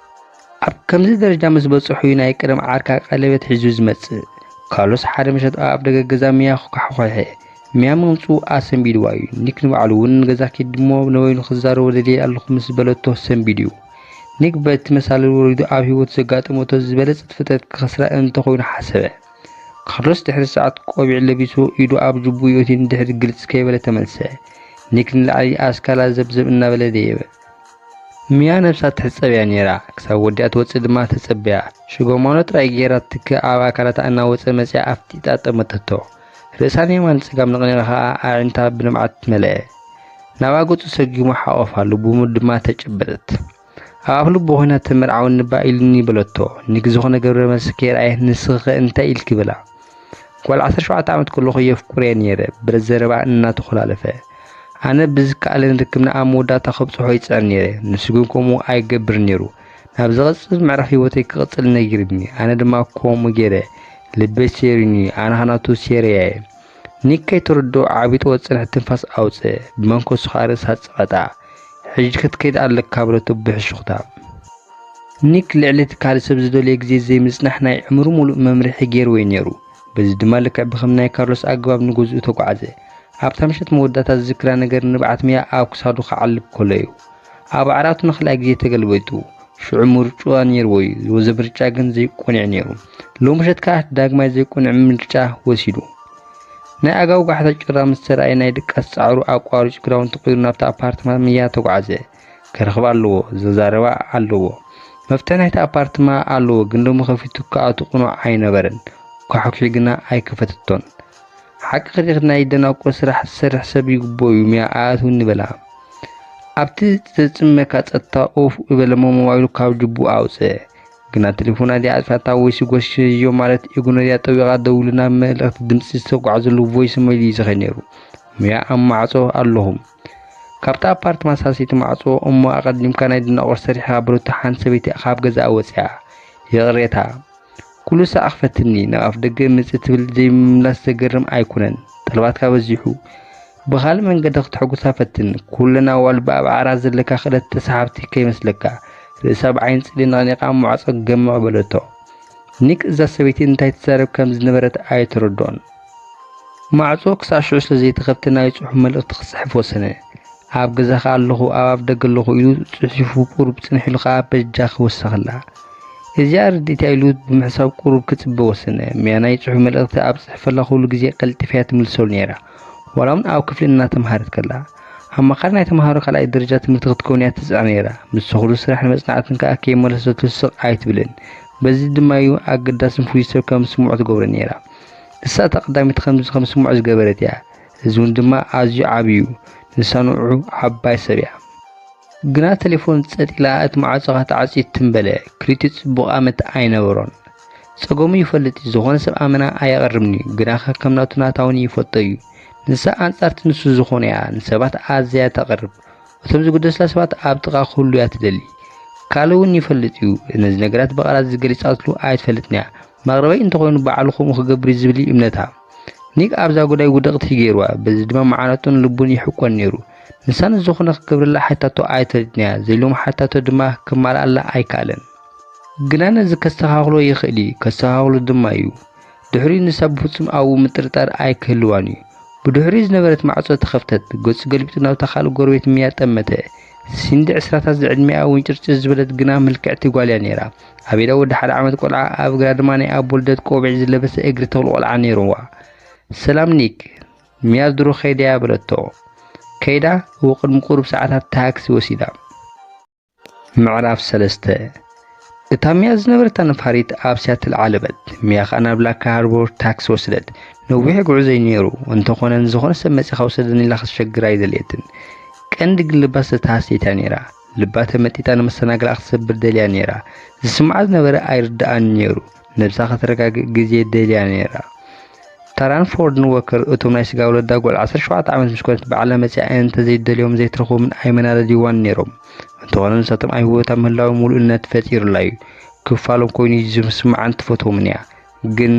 ኣብ ከምዚ ደረጃ ምስ በጽሑ እዩ ናይ ቀደም ዓርካ ቀለበት ሒዙ ዝመጽእ። ካርሎስ ሓደ ምሸት ኣብ ኣፍደገ ገዛ ሚያ ኳሕኳሐ። ሚያ ምምጽኡ ኣሰንቢድዋ እዩ። ኒክ ንባዕሉ እውን ንገዛ ኪድ እሞ ንበይኑ ክዛረቦ ደልየ ኣለኹ ምስ በለቶ ሰንቢዱ እዩ። ኒክ በቲ መሳልል ወሪዱ ኣብ ህይወቱ ዘጋጠመቶ ዝበለጸት ፍጥረት ክኸስራ እንተኾይኑ ሓሰበ። ካርሎስ ድሕሪ ሰዓት ቆቢዕ ለቢሱ ኢዱ ኣብ ጅቡ የእትዩ ንድሕሪት ግልጽ ከይበለ ተመልሰ። ኒክ ንላዕሊ ኣስካላ ዘብዘብ እናበለ ደየበ። ሚያ ነብሳ ትሕጸብ እያ ነይራ። ክሳብ ወዲኣ ትወጽእ ድማ ተጸበያ። ሽጎማኖ ጥራይ ገይራ ትከ ኣብ ኣካላታ እናወጸ መጺኣ ኣፍጢጣ ጠመተቶ። ርእሳ ንየማን ንጸጋም ንቕኒራ ኸኣ ኣዒንታ ብንብዓት መለአ። ናብኣ ገጹ ሰጊሙ ሓቖፋ፣ ልቡ ድማ ተጨበጠት። ኣብ ኣፍ ልቡ ኮይና ተመርዓወኒ እባ ኢሉኒ በለቶ። ኒክ ዝኾነ ገብረ መልሲ ከየርኣየ ንስኺኸ እንታይ ኢልኪ በላ። ጓል ዓሰርተ ሸውዓተ ዓመት ከለኹ የፍቅርያ ነይረ፣ ብረት ዘረባ እናተኾላለፈ። ኣነ ብዝከኣለኒ ርክብና ኣብ መወዳእታ ከብጽሖ ይጽዕር ነይረ፣ ንሱ ግን ከምኡ ኣይገብርን ነይሩ። ናብ ዝቐጽል ምዕራፍ ህይወተይ ክቕጽል ነጊርኒ፣ ኣነ ድማ ከምኡ ገይረ። ልበይ ሰይሩኒ፣ ኣነ ኸኣ ናቱ ሰይረያ እየ። ኒክ ከይተረድኦ ዓቢጡ ወጽንሕ ትንፋስ ኣውጽአ፣ ብመንከሱ ኸኣ ርእሳ ጸቐጣ። ሕጂ ክትከይድ ኣለካ በለቶ ብሕሹኽታ። ኒክ ልዕሊ እቲ ካልእ ሰብ ዝደልዮ ግዜ ዘይምጽናሕ ናይ ዕምሩ ምሉእ መምርሒ ገይርዎ እዩ ነይሩ። በዚ ድማ ልክዕ ብኸም ናይ ካርሎስ ኣገባብ ንገዝኡ ተጓዕዘ። ኣብታ ምሸት መወዳእታ ዝዝክራ ነገር ንብዓት ሚያ ኣብ ክሳዱ ክዓልብ ከሎ እዩ። ኣብ ዓራቱ ንኻልኣይ ግዜ ተገልቢጡ። ሽዑ ምርጫ ነይርዎ እዩ። እዚ ምርጫ ግን ዘይቆንዕ ነይሩ። ሎሚ ምሸት ከኣ ዳግማይ ዘይቆንዕ ምርጫ ወሲዱ። ናይ ኣጋውጋሕታ ጭራ ምስ ተራእየ ናይ ድቃስ ጻዕሩ ኣቋሪጹ ክዳውንቱ ቀይሩ ናብታ ኣፓርትማ ሚያ ተጓዕዘ። ክረኽባ ኣለዎ፣ ዘዛረባ ኣለዎ። መፍትሒ ናይቲ ኣፓርትማ ኣለዎ፣ ግን ሎሚ ከፊቱ ክኣቱ ቅኑዕ ኣይነበረን። ኳሕኲሒ ግና ኣይከፈተቶን። ሓቂ ክሪኽ ናይ ደናቁር ስራሕ ዝሰርሕ ሰብ ይግብኦ እዩ፣ ሚያ ኣእትውኒ በላ። ኣብቲ ዘጽመካ ጸጥታ ኦፍ እበለሞ ሞባይሉ ካብ ጅቡ ኣውጽአ። ግና ቴሌፎና ድያ ኣጥፊኣታ ወይስ ጎሽዮ ማለት ኢግኖርያ ጠዊቓ ደዊሉ ናብ መልእኽቲ ድምጺ ዝተጓዕዘሉ ቮይስ ሜል እዩ ዝኸይድ ነይሩ። ሚያ ኣብ ማዕጾ ኣለኹም። ካብታ ኣፓርትማ ሳልሰይቲ ማዕጾ እሞ ኣቐዲምካ ናይ ደናቑር ሰሪሕኻ በለቶ ሓንቲ ሰበይቲ ካብ ገዛኣ ወጺኣ። ይቕሬታ። ኩሉ ሳዕ ክፈትኒ፣ ናብ ኣፍ ደገ ምጽእ ትብል ዘይምምላስ ዘገርም ኣይኮነን። ጠለባትካ በዚሑ። ብኻልእ መንገዲ ክተሐጉሳ ፈትን። ኩለን ኣዋልድ ብኣብ ዓራት ዘለካ ክእለት ተሳሓብቲ ከይመስለካ። ርእሳ ብዓይኒ ጽልኢ ነቕኒቓ ማዕጾ ገምዕ በለቶ። ኒክ እዛ ሰበይቲ እንታይ ትዛረብ ከም ዝነበረት ኣይተረድኦን። ማዕጾ ክሳዕ ሽዑ ስለ ዘይተኸፍተ ናይ ጽሑፍ መልእኽቲ ክጽሕፍ ወሰነ። ኣብ ገዛኻ ኣለኹ፣ ኣብ ኣፍ ደገ ኣለኹ ኢሉ ጽሒፉ ቁሩብ ጽንሕ ኢሉ ከኣ በጃ ክወሰኸላ። እዚኣ ርድኢታ ኢሉ ብምሕሳብ ቁሩብ ክጽበ ወሰነ። ምያ ናይ ጽሑፍ መልእኽቲ ኣብ ጽሕፈላ ኩሉ ግዜ ቀልጢፋ እያ ትምልሰሉ ነይራ። ዋላ እውን ኣብ ክፍሊ እናተምሃረት ከላ። ኣማኻሪ ናይ ተምሃሮ ካልኣይ ደረጃ ትምህርቲ ክትከውን እያ ትጽዕር ነይራ። ምስ ኩሉ ስራሕ ንመጽናዕትን ከኣ ከይመለሰትሉ ስቕ ኣይትብልን። በዚ ድማ እዩ ኣገዳስን ፍሉይ ሰብ ከም ዝስምዖ ትገብሮ ነይራ። ንሳ እታ ቀዳመይቲ ከምዚ ከም ዝስምዖ ዝገበረት እያ። እዚ እውን ድማ ኣዝዩ ዓቢ እዩ። ንሳ ንዑ ዓባይ ሰብ እያ። ግና ተሌፎን ጸጥ ኢላ እቲ ማዕጾ ከተዓጽዮ ትም በለ። ክልቲኡ ጽቡቕ ኣመት ኣይነበሮን። ጸገሙ ይፈልጥ እዩ። ዝኾነ ሰብ ኣመና ኣየቕርብን እዩ። ግና ከ ከም ናቱ ናታ እውን ይፈልጦ እዩ። ንሳ ኣንጻርቲ ንሱ ዝኾነ እያ። ንሰባት ኣዝያ ተቕርብ። እቶም ዝግደሱላ ሰባት ኣብ ጥቓ ክህሉ እያ ትደሊ። ካልእ እውን ይፈልጥ እዩ። ነዚ ነገራት ብቓላት ዝገሊጻትሉ ኣይትፈልጥን እያ። መቕረበይ እንተኾይኑ ባዕሉ ከምኡ ክገብር እዩ ዝብል እዩ እምነታ። ኒክ ኣብዛ ጉዳይ ውድቕቲ ገይርዋ። በዚ ድማ መዓንጥኡን ልቡን ይሕቆን ነይሩ። ንሳ ንዝኾነ ክገብረላ ሓታቶ ኣይትፈልጥን እያ። ዘይሎምሓታቶ ድማ ከማልኣላ ኣይከኣለን። ግና ነዚ ከስተኻኽሎ ይኽእል እዩ። ከስተኻኽሎ ድማ እዩ። ድሕሪኡ ንሳ ብፍጹም ኣብኡ ምጥርጣር ኣይክህልዋን እዩ። ብድሕሪኡ ዝነበረት ማዕጾ ተኸፍተት። ገጹ ገልቢጡ ናብታ ካልእ ጎረቤት ምያ ጠመተ። ሲንዲ ዕስራታት ዝዕድሚኣ ውንጭርጭር ዝበለት ግና ምልክዕቲ ጓል እያ ነይራ። ኣብ ኢዳ ወዲ ሓደ ዓመት ቆልዓ፣ ኣብ እግራ ድማ ናይ ኣቦ ልደት ቆቢዕ ዝለበሰ እግሪ ተኽሊ ቆልዓ ነይርዋ። "ሰላም ኒክ፣ ምያ ድሮ ከይዳ እያ?" በለቶ። ከይዳ፣ እወ፣ ቅድሚ ቁሩብ ሰዓታት ታክሲ ወሲዳ። ምዕራፍ ሰለስተ። እታ ምያ ዝነበረታ ነፋሪት ኣብ ሲያትል ዓለበት። ምያ ከኣ ናብ ላካ ሃርቦር ታክሲ ወሰደት። ነዊሕ ጉዕዞ እዩ ነይሩ። እንተኾነ ንዝኾነ ሰብ መጺኻ ውሰደኒ ኢላ ክትሸግር ኣይደልየትን። ቀንዲ ግን ልባ ዝተሃሰየት እያ ነይራ። ልባ ተመጢጣ ንመሰናግላ ክትሰብር ደልያ ነይራ። ዝስምዓ ዝነበረ ኣይርድኣን ነይሩ። ነብሳ ከተረጋግእ ግዜ ደልያ ነይራ። ታራን ፎርድን ወከር እቶም ናይ ስጋ ወለዳ ጓል ዓሰርተ ሸውዓተ ዓመት ምስ ኮነት ባዕላ መጺኣ እንተዘይደልዮም ዘይትረኽቦምን ኣይመናደድዋን ነይሮም። እንተኾነ ንሳቶም ኣብ ህይወታ ምህላዎም ምሉእነት ፈጢሩላ እዩ። ክፋሎም ኮይኑ እዩ ዝስምዓን ትፈትዎምን እያ። ግን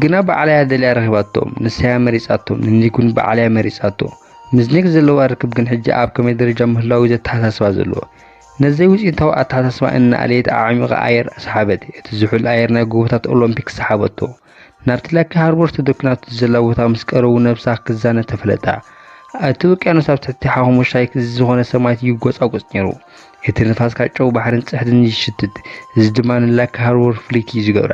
ግና ባዕላ እያ ደልያ ረኺባቶም። ንሳ እያ መሪጻቶም። ንኒክ እውን ባዕላ እያ መሪጻቶ። ምስ ኒክ ዘለዋ ርክብ ግን ሕጂ ኣብ ከመይ ደረጃ ምህላው እዩ ዘተሓሳስባ ዘሎ። ነዚ ዘይውጽኢታዊ ኣተሓሳስባ እናኣለየት ኣዕሚቓ ኣየር ሰሓበት። እቲ ዝሑል ኣየር ናይ ጎቦታት ኦሎምፒክ ሰሓበቶ። ናብቲ ላኪ ሃርቦር ተደኲናቶ ዘላ ቦታ ምስ ቀረቡ ነብሳ ክዛነ ተፈለጣ። እቲ ውቅያኖስ ኣብ ትሕቲ ሓሙሻይ እዚ ዝኾነ ሰማይ ይጎጻጎጽ ነይሩ። እቲ ንፋስ ካብ ጨው ባሕርን ጽሕድን ይሽትት። እዚ ድማ ንላኪ ሃርቦር ፍልይቲ እዩ ዝገብራ።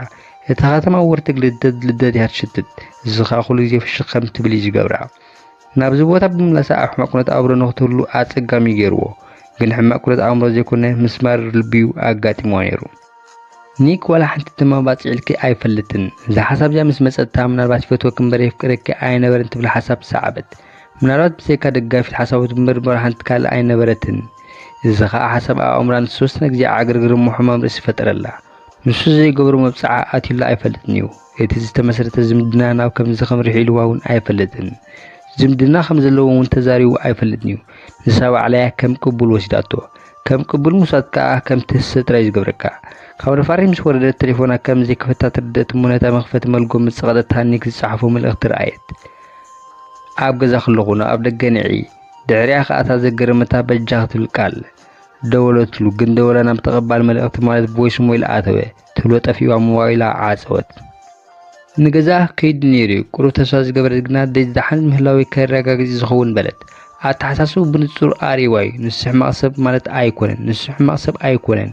እታ ከተማ ወርትግ ልደት ልደት እያ ትሽትት። እዚ ኸኣ ኩሉ ግዜ ፍሽኽ ከም ትብል እዩ ዝገብራ። ናብዚ ቦታ ብምምላሳ ኣብ ሕማቕ ኩነት ኣእምሮ ንኽትህሉ ኣጸጋሚ ገይርዎ። ግን ሕማቕ ኩነት ኣእምሮ ዘይኮነ ምስማር ልቢ'ዩ ኣጋጢምዋ ነይሩ። ኒክ ዋላ ሓንቲ ድማ ባጽዕ ኢልኪ ኣይፈልጥን። እዛ ሓሳብ እዚኣ ምስ መጸታ፣ ምናልባት ይፈትወኪ እምበር የፍቅረኪ ኣይነበረን ትብል ሓሳብ ሰዓበት። ምናልባት ብዘይካ ደጋፊት ሓሳባቱ እምበር ዋላ ሓንቲ ካልእ ኣይነበረትን። እዚ ኸኣ ሓሳብ ኣብ ኣእምራ ንዝተወሰነ ግዜ ዓግርግር እሞ ሕማም ርእሲ ፈጠረላ። ንሱ ዘይገብሮ መብጽዓ ኣትዩላ ኣይፈልጥን እዩ። እቲ ዝተመስረተ ዝምድና ናብ ከምዚ ከምርሕ ኢልዋ እውን ኣይፈልጥን። ዝምድና ከም ዘለዎም እውን ተዛሪቡ ኣይፈልጥን እዩ። ንሳ ባዕላ እያ ከም ቅቡል ወሲዳቶ። ከም ቅቡል ምውሳድ ከኣ ከም ትህሰ ጥራይ እዩ ዝገብረካ። ካብ ነፋሪት ምስ ወረደት ተሌፎና ከም ዘይከፈታ ትርድእ እሞ ነታ መኽፈቲ መልጎም ምስ ጸቐጠት ኒክ ዝጸሓፎ መልእኽቲ ረኣየት። ኣብ ገዛ ከለኹ ናብ ኣፍ ደገ ንዒ። ድሕሪኣ ከኣ እታ ዘገረመታ በጃ ክትብል ቃል ደወለትሉ፣ ግን ደወላ ናብ ተቐባሊ መልእኽቲ ማለት ቮይስሜል ኣተወ። ትብሎ ጠፊእዋ ሞባይላ ዓጸወት። ንገዛ ከይዱ ነይሩ እዩ። ቁሩብ ተስፋ ዝገበረት ግና ኣደይ ደሓን ምህላወይ ከረጋግጽ ዝኸውን በለት። ኣተሓሳስብኡ ብንጹር ኣርእይዋ እዩ። ንሱ ሕማቕ ሰብ ማለት ኣይኮነን። ንሱ ሕማቕ ሰብ ኣይኮነን።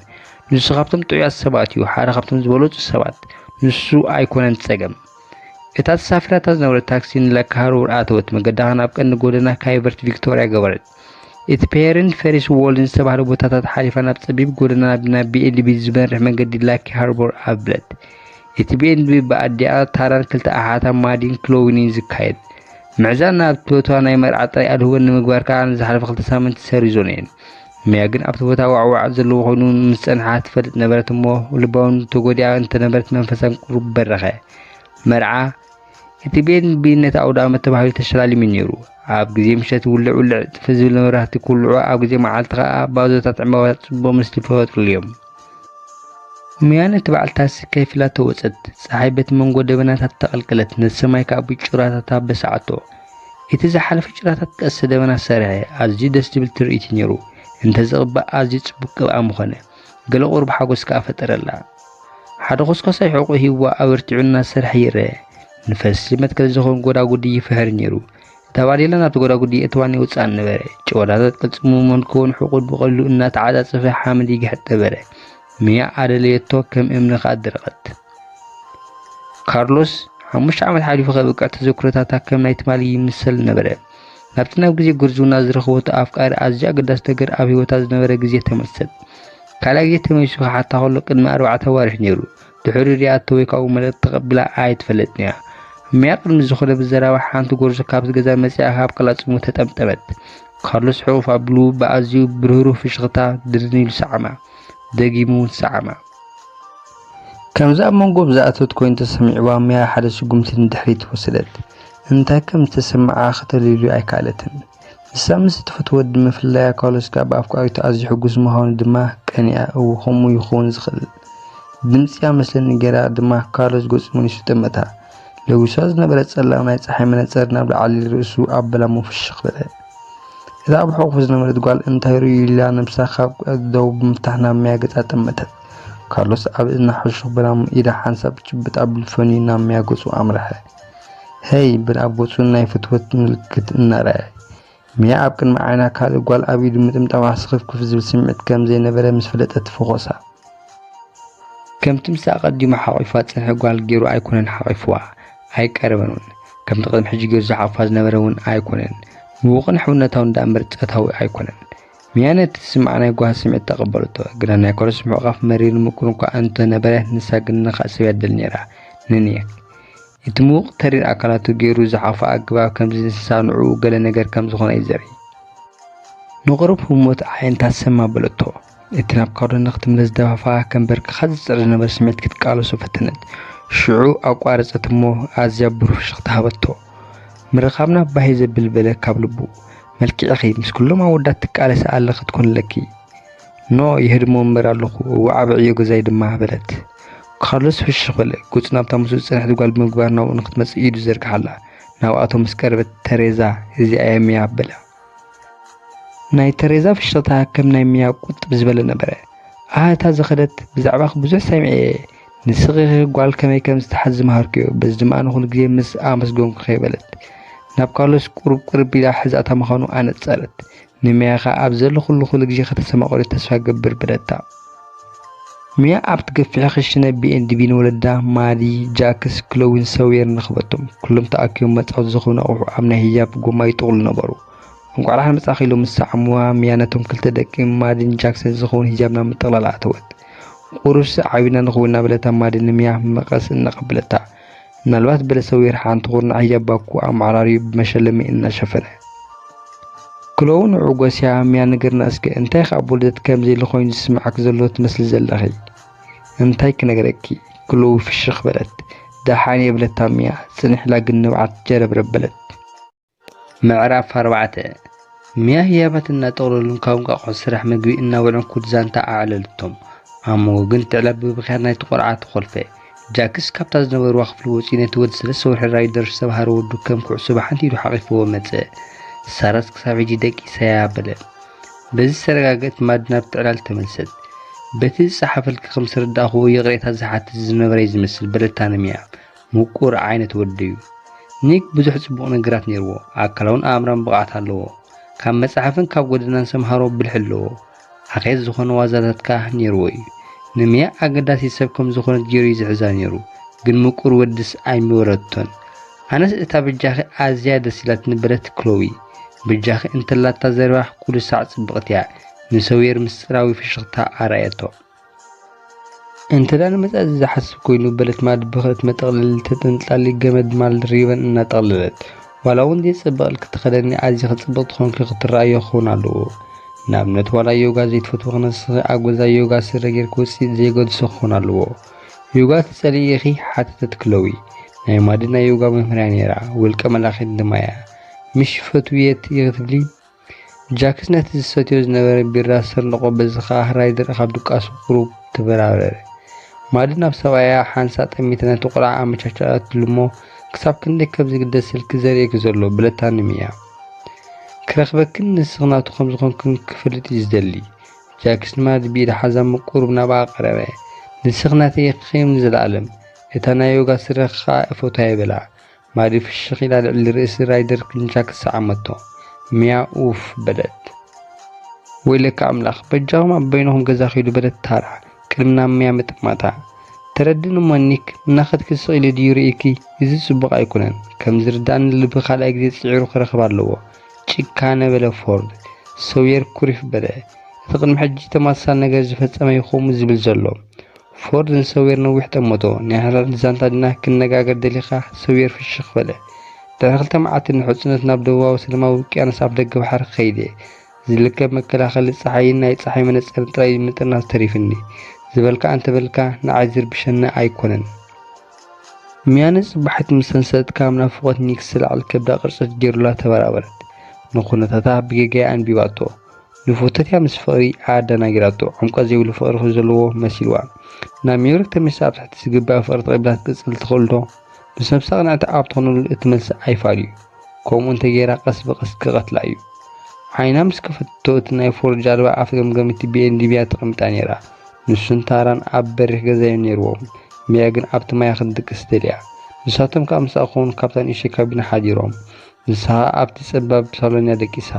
ንሱ ካብቶም ጥዑያት ሰባት እዩ። ሓደ ካብቶም ዝበለጹ ሰባት። ንሱ ኣይኮነን ጸገም። እታ ተሳፊራታ ዝነበረት ታክሲ ንላካ ሃርቦር ኣተወት። መገዳ ናብ ቀንዲ ጎደና ካይቨርት ቪክቶርያ ገበረት። እቲ ፔርን ፈሪስ ዎልን ዝተባህለ ቦታታት ሓሊፋ ናብ ጸቢብ ጎደና ናብ ቢ ኤንድ ቢ ዝመርሕ መገዲ ላኪ ሃርቦር ኣብለት። እቲ ቢ ኤንድ ቢ ብኣዲኣ ታራን ክልተ ኣሓታ ማዲን ክሎዊንን ዝካየድ። ምዕዛን ናብቲ ቦታዋ ናይ መርዓ ጥራይ ኣድህቦን ንምግባር ከኣ ንዝሓለፈ ክልተ ሳምንቲ ሰሪዞ ነይሩ። ሚያ ግን ኣብቲ ቦታ ዋዕዋዕ ዘለዎ ኮይኑ ምስ ጸንሓ ትፈልጥ ነበረት እሞ ልባውን ተጎዲኣ እንተነበረት መንፈሳን ቁሩብ በረኸ። መርዓ እቲ ቢ ኤንድ ቢ ነቲ ኣውደ ኣመት ተባሂሉ ተሸላሊሙ ነይሩ። ኣብ ግዜ ምሸት ውልዕ ውልዕ ጥፍእ ዝብል መብራህቲ ክውልዑ፣ ኣብ ግዜ መዓልቲ ከኣ ባዞታት ዕምባባታት ጽቡቕ ምስሊ ይፈጥሩሉ እዮም። ሚያ ነቲ በዓል ታክሲ ከፊላቶ ወጸት። ጸሓይ በቲ መንጎ ደበናታት ተቐልቀለት፣ ነቲ ሰማይ ከኣ ብጩራታታ በስዓቶ። እቲ ዝሓለፈ ጭራታት ቀስተ ደበና ሰርሐ። ኣዝዩ ደስ ዝብል ትርኢት እዩ ነይሩ። እንተዝቕባእ ኣዝዩ ጽቡቕ ቅብኣ ምኾነ። ገለ ቁሩብ ሓጎስ ከኣ ፈጠረላ። ሓደ ኮስኳሳይ ሕቖ ሂብዋ ኣበርቲዑ እናሰርሐ ይርአ። ንፈስሊ መትከል ዝኸውን ጎዳጉዲ ይፍሕር ነይሩ። እታ ባዴላ ናብቲ ጎዳጉዲ የእትዋን የውጽኣን ነበረ። ጭወዳታት ቅልጽሙ መንኮውን ሕቑን ብቐሊሉ እናተዓጻጸፈ ሓመድ ይግሕጥ ነበረ። ሚያ ኣደለየቶ፣ ከም እምኒ ከኣ ደረቐት። ካርሎስ ሓሙሽተ ዓመት ሓሊፉ ከብቅዕ ተዘክሮታታ ከም ናይ ትማሊ ይምሰል ነበረ። ናብቲ ናብ ግዜ ጉርዝውና ዝረኸበቶ ኣፍቃሪ ኣዝዩ ኣገዳሲ ነገር ኣብ ህይወታ ዝነበረ ግዜ ተመልሰት። ካልኣይ ግዜ ተመሊሱ ክሓታ ከሎ ቅድሚ ኣርባዕተ ኣዋርሕ ነይሩ። ድሕሪ ሪኣቶ ወይ ካብኡ መልእኽቲ ተቐቢላ ኣይትፈልጥን እያ። ሚያ ቅድሚ ዝኾነ ብዘራባ ሓንቲ ጎርዞ ካብቲ ገዛ መጺኣ ካብ ቅላጽሙ ተጠምጠመት። ካርሎስ ሕቑፍ ኣቢሉ ብኣዝዩ ብርህሩህ ፍሽኽታ ድንን ኢሉ ሰዓማ። ደጊሙ እውን ሰዓማ። ከምዚ ኣብ መንጎኦም ዝኣተወት ኮይኑ ተሰሚዕዋ፣ ሚያ ሓደ ስጉምቲ ንድሕሪት ወሰደት። እንታይ ከም ዝተሰምዓ ከተልይሉ ኣይከኣለትን። ንሳ ምስ እትፈትዎ ወዲ ምፍላያ ካርሎስ ከኣ ብኣፍቃሪቱ ኣዝዩ ሕጉስ ምዃኑ ድማ ቀኒኣ፣ እወ፣ ከምኡ ይኸውን ዝኽእል። ድምጺ ኣመስለኒ ገይራ ድማ ካርሎስ ገጹ መሊሱ ጠመታ። ለቢሳ ዝነበረ ጸላም ናይ ጸሓይ መነጸር ናብ ላዕሊ ርእሱ ኣበላሞ ፍሽኽ በለ። እታ ኣብ ሕቑፉ ዝነበረት ጓል እንታይ ርእዩ ኢላ ነብሳ ካብ ደው ብምፍታሕ ናብ ሚያ ገጻ ጠመተት። ካርሎስ ኣብ እዝና ሕሹኽ በላ እሞ ኢዳ ሓንሳብ ጭብጥ ኣቢሉ ፈንዩ ናብ ሚያ ገጹ ኣምርሐ። ሄይ! ይብል ኣብ ገጹ ናይ ፍትወት ምልክት እናረኣየ። ሚያ ኣብ ቅድሚ ዓይና ካልእ ጓል ኣብ ኢዱ ምጥምጣማ ስኽፍክፍ ዝብል ስምዒት ከም ዘይነበረ ምስ ፈለጠት ፈኾሳ። ከምቲ ምስ ኣቐዲሙ ሓቒፋ ዝጸንሐ ጓል ገይሩ ኣይኮነን ሓቒፍዋ፣ ኣይቀረበን እውን። ከምቲ ቅድሚ ሕጂ ገይሩ ዝሓቕፋ ዝነበረ እውን ኣይኮነን። ምዉቕን ሕውነታውን ደኣ እምበር ጾታዊ ኣይኮነን። ሚያ ነቲ ዝስምዓ ናይ ጓሂ ስምዒት ተቐበለቶ፣ ግና ናይ ካርሎስ ምሕቋፍ መሪርን ምቁርን እኳ እንተ ነበረ፣ ንሳ ግን ንኻልእ ሰብ እያ ትደሊ ነይራ፣ ንኒክ። እቲ ምዉቕ ተሪር ኣካላቱ ገይሩ ዝሓቑፋ ኣገባብ ከምዚ ንሳ ንዕኡ ገለ ነገር ከም ዝኾነ እዩ ዘርኢ። ንቑሩብ ህሞት ኣዒንታ ሰም ኣበለቶ። እቲ ናብ ካርሎስ ንክትምለስ ዝደፋፍኣ፣ ከንበርክኻ ዝጽዕር ዝነበረ ስምዒት ክትቃለሶ ፈተነት። ሽዑ ኣቋረጸት እሞ ኣዝያ ብሩህ ፍሽኽታ ሃበቶ። ምርኻብና ባህ ዘብል በለ ካብ ልቡ። መልኪዕኺ ምስ ኩሎም ኣወዳት ትቃለሲ ኣለኺ ትኮኒ ኣለኪ። ኖ፣ ይህድሞ እምበር ኣለኹ፣ እወ ዓቢ ዕዮ ገዛይ ድማ በለት። ካርሎስ ፍሽኽ በለ። ገጹ ናብታ ምስኡ ዝጸንሐት ጓል ብምግባር ናብኡ ንክትመጽእ ኢዱ ዘርግሓላ። ናብኣቶም ምስ ቀረበት፣ ተሬዛ፣ እዚኣ እያ ሚያ በላ። ናይ ተሬዛ ፍሽኽታ ከም ናይ ሚያ ቁጥብ ዝበለ ነበረ። ኣህ፣ እታ ዝኸደት፣ ብዛዕባኺ ብዙሕ ሰሚዐ እየ። ንስኺ ጓል ከመይ ከም ዝተሓዝ ዝመሃርክዮ፣ በዚ ድማ ኣነ ኩሉ ግዜ ምስ ኣመስገንኩኺ እየ በለት። ናብ ካርሎስ ቁሩብ ቅርብ ኢላ ሕዛእታ ምዃኑ ኣነጸረት። ንሚያ ኸኣ ኣብ ዘለኹሉ ኩሉ ግዜ ከተስተማቕሮ ተስፋ እገብር በለታ። ሚያ ኣብቲ ገፊሕ ክሽነ ቢ ኤን ዲ ቢ ንወለዳ ማዲ፣ ጃክስ፣ ክሎዊን ሰውየርን ረኸበቶም። ኩሎም ተኣኪቦም መጻወቲ ዝኾኑ ኣቑሑ ኣብ ናይ ሂጃብ ጎማ ይጥቕሉ ነበሩ። እንቋዕ ደሓን መጻእኺ ኢሎም ምስ ሰዓምዋ፣ ሚያ ነቶም ክልተ ደቂ ማዲን ጃክሰን ዝኸውን ሂጃብ ናብ ምጥቕላል ኣተወት። ቁሩብሲ ዓቢና ንኸውን እናበለት ማዲ ንሚያ መቐስ እናቐበለታ። ምናልባት በለ ሰዊር ሓንቲ ኩርናዕ ሂጃብ ባኮ ኣመዓራርዩ ብመሸለሚ እናሸፈነ። ክሎው ንዕኡ ጎስያ፣ ሚያ ንገርና እስከ፣ እንታይ ኢኺ ኣብ ውልደት ከም ዘይለ ኮይኑ ዝስምዓኪ ዘሎ ትመስሊ ዘለኺ? እንታይ ክነግረኪ? ክሎው ፍሽኽ በለት። ደሓን እየ በለታ ሚያ፣ ጽንሕ ኢላ ግን ንብዓት ጀረብረብ በለት። ምዕራፍ ኣርባዕተ። ሚያ ህያባት እናጠቕለሉን ካብ እንቋቑሖ ስራሕ ምግቢ እናበልዑን ኩሉ ዛንታ ኣዕለለቶም። ኣብ መንጎ ግን ትዕላብ ብብኽያት ናይቲ ቆልዓ ተኾልፈ። ጃክስ ካብታ ዝነበርዋ ክፍሊ ወጺኡ ነቲ ወዲ ሰለስተ ወርሒ ራይደር ዝተባህረ ወዱ ከም ኩዕሶ ብሓንቲ ኢዱ ሓቒፍዎ መጸ። ሳራስ ክሳብ ሕጂ ደቂሰያ በለ። በዚ ዝተረጋገአት ማዲ ናብ ትዕላል ተመልሰት። በቲ ዝጸሓፈልኪ ከም ዝተረዳእክዎ ይቕሬታ ዝሓትት ዝነበረ እዩ ዝመስል በለታ ንሚያ። ምቁር ዓይነት ወዲ እዩ። ኒክ ብዙሕ ጽቡቕ ነገራት ነይርዎ። ኣካላውን ኣእምራውን ብቕዓት ኣለዎ። ካብ መጽሓፍን ካብ ጎደናን ሰምሃሮ ብልሒ ኣለዎ። ኣኼት ዝኾነ ዋዛታት ከኣ ነይርዎ እዩ። ንሚያ ኣገዳሲት ሰብ ከም ዝኾነት ገይሩ እዩ ዝሕዛ ነይሩ። ግን ምቁር ወድስ ኣይምበረቶን። ኣነስ እታ በጃኺ ኣዝያ ደስ ኢላትኒ በለት ክሎዊ። በጃኺ እንተላታ ዘረባ ኩሉ ሳዕ ጽብቕቲ እያ። ንሰውየር ምስጢራዊ ፍሽኽታ ኣርኣየቶ። እንተ ደኣ ንመጻኢ ዝሓስብ ኮይኑ በለት ማዲ ብኽእለት መጠቕለሊ ተጠንጣሊ ገመድ ማል ሪበን እናጠቕለለት። ዋላ እውን ዘየጸበቐልኪ ተኸደኒ ኣዚኺ ጽብቕቲ ኮንኪ ክትረኣዮ ክኸውን ኣለዎ። ንኣብነት ዋላ ዮጋ ዘይትፈትዊ ክነስኺ ኣብ ገዛ ዮጋ ስረ ጌርኪ ውጽኢት ዘየገድሶ ክኸውን ኣለዎ። ዮጋ ትጸልኢ ኢኺ ሓተተት ክሎዊ። ናይ ማዲ ናይ ዮጋ መምህር እያ ነይራ፣ ውልቀ መላኺት ድማ እያ። ምሽ ፈትውየት ኢኺ ትብሊ? ጃክስ ነቲ ዝሰትዮ ዝነበረ ቢራ ስርንቖ፣ በዚ ኸኣ ራይደር ካብ ድቃሱ ቁሩብ ተበራበረ። ማዲ ናብ ሰብኣያ ሓንሳእ ጠሚታ ነቲ ቆልዓ ኣመቻችኣትሉ እሞ፣ ክሳብ ክንደይ ከም ዝግደሰልኪ ዘርእየኪ ዘሎ፣ በለታ ንሚያ። ክረኽበክን ንስኺ ናቱ ከም ዝኾንክን ክፈልጥ እዩ ዝደሊ። ጃክስ ንማዲ ብኢዳ ሓዛ እሞ ቁሩብ ናብኣ ቀረበ። ንስኺ ናተይ ኢኺ ንዘለኣለም። እታ ናይ ዮጋ ስረኺ ኸኣ እፈትዋ ይበላ። ማዲ ፍሽኽ ኢላ ልዕሊ ርእሲ ራይደር ንጃክስ ሰዓመቶ። ሚያ ኡፍ በለት። ወይለካ ኣምላኽ፣ በጃኹም ኣብ በይንኹም ገዛ ኺዱ በለት ታራ ቅድሚ ናብ ሚያ ምጥማታ። ተረድእኒ እሞ ኒክ፣ እናኸድኪ ስቕ ኢሉ ድዩ ርእይኪ? እዚ ጽቡቕ ኣይኮነን። ከም ዝርዳእኒ ልቢ ካልኣይ ግዜ ጽዒሩ ክረኽብ ኣለዎ። ጭካነ በለ ፎርድ። ሰውየር ኩሪፍ በለ። እቲ ቅድሚ ሕጂ ተመሳሳሊ ነገር ዝፈጸመ እዩ ከምኡ ዝብል ዘሎ። ፎርድ ንሰውየር ነዊሕ ጠመቶ። ናይ ሓላል ዛንታ ድና ክነጋገር ደሊኻ? ሰውየር ፍሽኽ በለ። ድሕሪ ክልተ መዓልቲ ንሕጽኖት ናብ ደቡባዊ ሰላማዊ ውቅያኖስ ኣፍደገ ባሕሪ ከይደ። ዝልከ መከላኸሊ ጸሓይን ናይ ጸሓይ መነጸርን ጥራይ እዩ ምጥርናፍ ተሪፍኒ። ዝበልካ እንተበልካ ንዓይ ዝርብሸኒ ኣይኮነን። ሚያ ንጽባሒት ምስ ተንሰአት ካብ ናፍቖት ኒክ ዝለዓል ከብዳ ቅርጸት ገይሩላ ተበራበረት። ንኹነታታ ብጌጋያ ኣንቢባቶ። ንፍቶትያ ምስ ፍቕሪ ኣደናጊራቶ። ዕምቆት ዘይብሉ ፍቕሪ ዘለዎ መሲልዋ። ናብ ኒውዮርክ ተመሊሳ ኣብ ትሕቲ ዝግባእ ፍቕሪ ተቐቢላ ክትቅጽል ትኽእል ዶ? ምስ ነብሳ ቅንዕቲ ኣብ ትኾነሉ እቲ መልሲ ኣይፋል እዩ። ከምኡ እንተገይራ ቀስ ብቐስ ክቐትላ እዩ። ዓይና ምስ ከፈተቶ እቲ ናይ ፎርድ ጃልባ ኣፍ ገምገም እቲ ቢ ኤን ዲ ብያ ተቐሚጣ ነይራ። ንሱን ታራን ኣብ በሪኽ ገዛ እዮም ነይርዎም። ሚያ ግን ኣብቲ ማይ ክትድቅስ ደልያ። ንሳቶም ከኣ ምስኣ ክኾኑ ካብታ ንእሽተይ ካቢና ሓዲሮም። ንሳ ኣብቲ ጸባብ ሳሎን እያ ደቂሳ።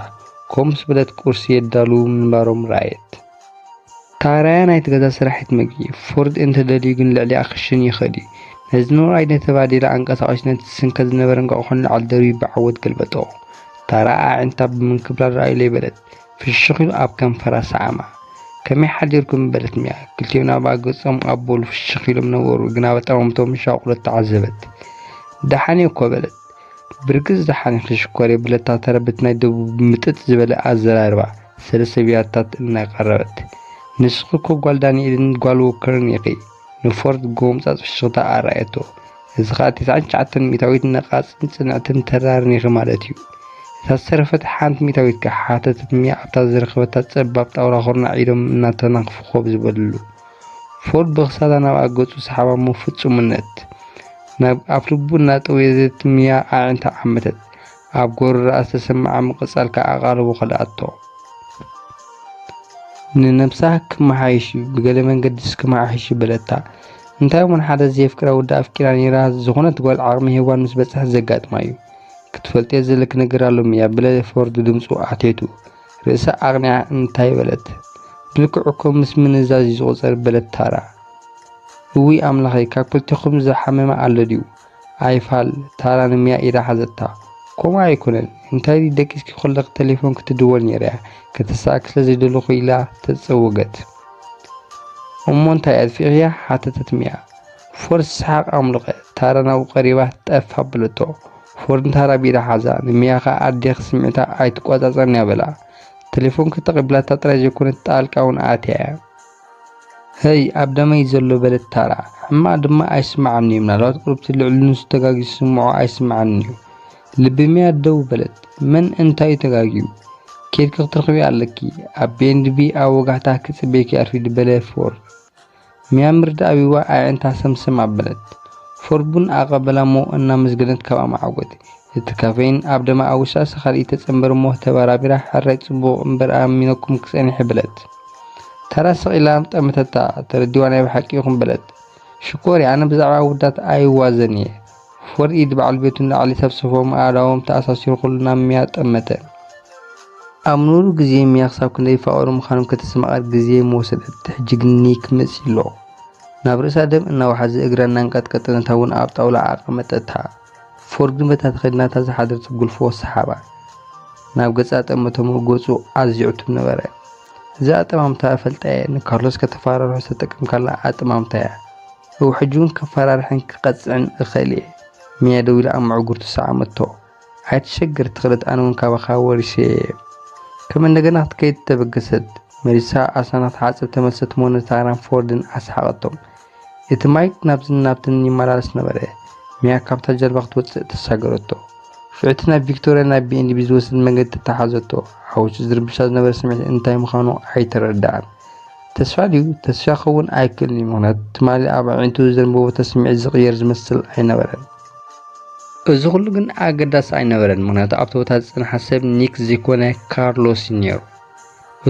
ከምኡ ምስ በለት ቁርሲ የዳልዉ ምንባሮም ረኣየት። ታራያ ናይቲ ገዛ ሰራሒት መግቢ። ፎርድ እንተደልዩ ግን ልዕሊኣ ክሽን ይኽእል እዩ። ነዚ ንኡር ኣይነ ተባዲላ ኣንቀሳቒሱ ነቲ ዝስንከት ዝነበረ እንቋቑሖ ንላዕሊ ደርቢዩ ብዓወት ገልበጦ። ታራ ኣዒንታ ብምንክብላል ረኣዩለይ በለት። ፍሽኽ ኢሉ ኣብ ከንፈራ ሰዓማ። ከመይ ሓዲርኩም? በለት ሚያ። ክልቲኦም ናብኣ ገጾም ኣበሉ ፍሽኽ ኢሎም ነበሩ፣ ግን ኣብ ኣጠማምትኦም ሻቑሎት ተዓዘበት። ደሓን እየ እኮ በለት። ብርግጽ ደሓን ኢኺ ሽኮር የብለታ ተረብት ናይ ደቡብ ምጥጥ ዝበለ ኣዘራርባ ሰለስተ ቢራታት እናቀረበት። ንስኺ እኮ ጓል ዳንኤልን ጓል ዎከርን ኢኺ። ንፎርድ ጎምጻጽ ፍሽኽታ ኣርኣየቶ። እዚ ኸኣ ተስዓን ትሽዓተን ሚእታዊት ነቓጽን ጽንዕትን ተራርን ኢኺ ማለት እዩ። እታ ዝተረፈት ሓንቲ ሚእታዊት ከ ሓተተት ሚያ ኣብታ ዝረኸበታ ጸባብ ጣውላ ኩርናዕ ኢዶም እናተናኽፉ ኮፍ ዝበልሉ። ፎርድ ብኽሳዳ ናብኣ ገጹ ሰሓባ እሞ ፍጹምነት ናብ ኣፍልቡ እናጠወየዘት ሚያ ኣዒንታ ዓመተት። ኣብ ጎረረኣ ዝተሰምዓ ምቕጻል ከኣ ኣቓልቦ ከልኣቶ። ንነብሳ ክመሓየሽ እዩ፣ ብገለ መንገድስ ክመሓየሽ እዩ በለታ። እንታይ እሞ ንሓደ ዘየፍቅራ ወዲ ኣፍቂራ ነይራ፣ ዝኾነት ጓል ዓቕሚ ሄዋን ምስ በጽሐት ዘጋጥማ እዩ። ክትፈልጥዮ ዘለኪ ነገር ኣሎ ሚያ፣ በለ ፎርድ ድምጹ ኣትየቱ። ርእሳ ኣቕኒዓ እንታይ በለት? ብልክዕ እኮ ምስ ምንዛዝ እዩ ዝቑጸር በለት ታራ። እውይ ኣምላኸይ፣ ካብ ክልቴኹም ዝሓመመ ኣሎ ድዩ? ኣይፋል፣ ታራ ንሚያ ኢዳ ሓዘታ። ከምኡ ኣይኮነን፣ እንታይ ድዩ ደቂስኪ ከለኺ ተሌፎን ክትድወል ነይራ እያ፣ ከተሳእኪ ስለ ዘይደለኹ ኢላ ተጸወገት። እሞ እንታይ ኣጥፊእኽያ? ሓተተት ሚያ። ፎርድ ሰሓቕ ኣምለቐ። ታራ ናብኡ ቀሪባ ጠፍ ኣበለቶ። ፎርድ ንታራ ብኢዳ ሓዛ። ንሚያ ኸኣ ኣዴኺ ስምዒታ ኣይትቆጻጸርን እያ በላ። ተሌፎን ተቐቢላታ ጥራይ ዘይኮነት ጣልቃ እውን ኣትያ እያ። ሀይ ኣብ ደመይ ዘሎ በለት ታራ። ሕማቕ ድማ ኣይስምዓኒ እዩ። ምናልባት ቁሩብቲ ልዕሊ ንሱ ተጋግዩ ዝስምዖ ኣይስምዓኒ እዩ። ልቢ ሚያ ደው በለት። መን እንታይ እዩ ተጋግዩ? ኬድኪ ክትረኽብዮ ኣለኪ። ኣብ ቢ ኤን ቢ ኣብ ወጋሕታ ክጽበየኪ ኣርፊዱ በለ ፎርድ። ሚያ ምርዳእ ኣቢዋ ኣዒንታ ሰምሰም ኣበለት። ፎርድ ቡን ኣቐበላ እሞ እናመስገነት ካብኣ መዓወት። እቲ ካፌይን ኣብ ደማ ኣውሳእሲ ካልእ ተጸንበር እሞ ተባራቢራ ሕራይ ጽቡቕ እምበር ኣሚነኩም ክጸንሕ በለት። ታራ ስቕ ኢላ ጠመተታ። ተረዲዋ ናይ ብሓቂ ኢኹም በለት። ሽኮር እየ ኣነ ብዛዕባ ኣወዳት ኣይዋዘን እየ። ፎርድ ኢድ በዓል ቤቱ ንላዕሊ ሰብሰቦም ኣእዳዎም ተኣሳሲሩ ኩሉ ናብ ሚያ ጠመተ። ኣብ ንቡር ግዜ ሚያ ክሳብ ክንደይ ይፋቐሩ ምዃኖም ከተስተማቕር ግዜ ምወሰደት። ሕጂ ግን ኒክ መጺኡ ኣሎ። ናብ ርእሳ ደም እናወሓዘ እግራ እናንቀጥቀጠ ነታ እውን ኣብ ጣውላ ኣቐመጠታ። ፎርድ ግን በታ ተኸዲናታ ዝሓደረት ጉልፎ ሰሓባ። ናብ ገጻ ጠመተ እሞ ገጹ ኣዝዩ ዕቱብ ነበረ። እዛ ኣጠማምታ እፈልጣ እየ፣ ንካርሎስ ከተፈራርሖ ዝተጠቀምካላ ኣጠማምታ እያ። እው ሕጂ እውን ከፈራርሕን ክቐጽዕን እኽእል እየ። ሚያ ደው ኢላ ኣብ መዕጉርቱ ሰዓመቶ። ኣይትሸገር ትኽለት ኣነ እውን ካባኻ ወሪሰ እየ። ከም እንደገና ክትከይድ ተበገሰት። መሊሳ ኣሳና ክትሓጽብ ተመልሰት እሞ ንታራን ፎርድን ኣስሓቐቶም። እቲ ማይክ ናብዝን ናብትን ይመላለስ ነበረ። ሚያ ካብታ ጃልባ ክትወጽእ ተሳገረቶ። ሽዑ እቲ ናብ ቪክቶርያ ናብ ቢኤንዲቢ ዝወስድ መንገዲ ተተሓዘቶ። ሓዊሱ ዝርብሻ ዝነበረ ስምዒት እንታይ ምዃኑ ኣይተረድኣን። ተስፋ ድዩ? ተስፋ ክኸውን ኣይክእልን እዩ፣ ምኽንያቱ ትማሊ ኣብ ኣዒንቱ ዘንበቦ ስምዒት ዝቕየር ዝመስል ኣይነበረን። እዚ ኩሉ ግን ኣገዳሲ ኣይነበረን፣ ምኽንያቱ ኣብቲ ቦታ ዝጸንሓ ሰብ ኒክ ዘይኮነ ካርሎስ እዩ ነይሩ።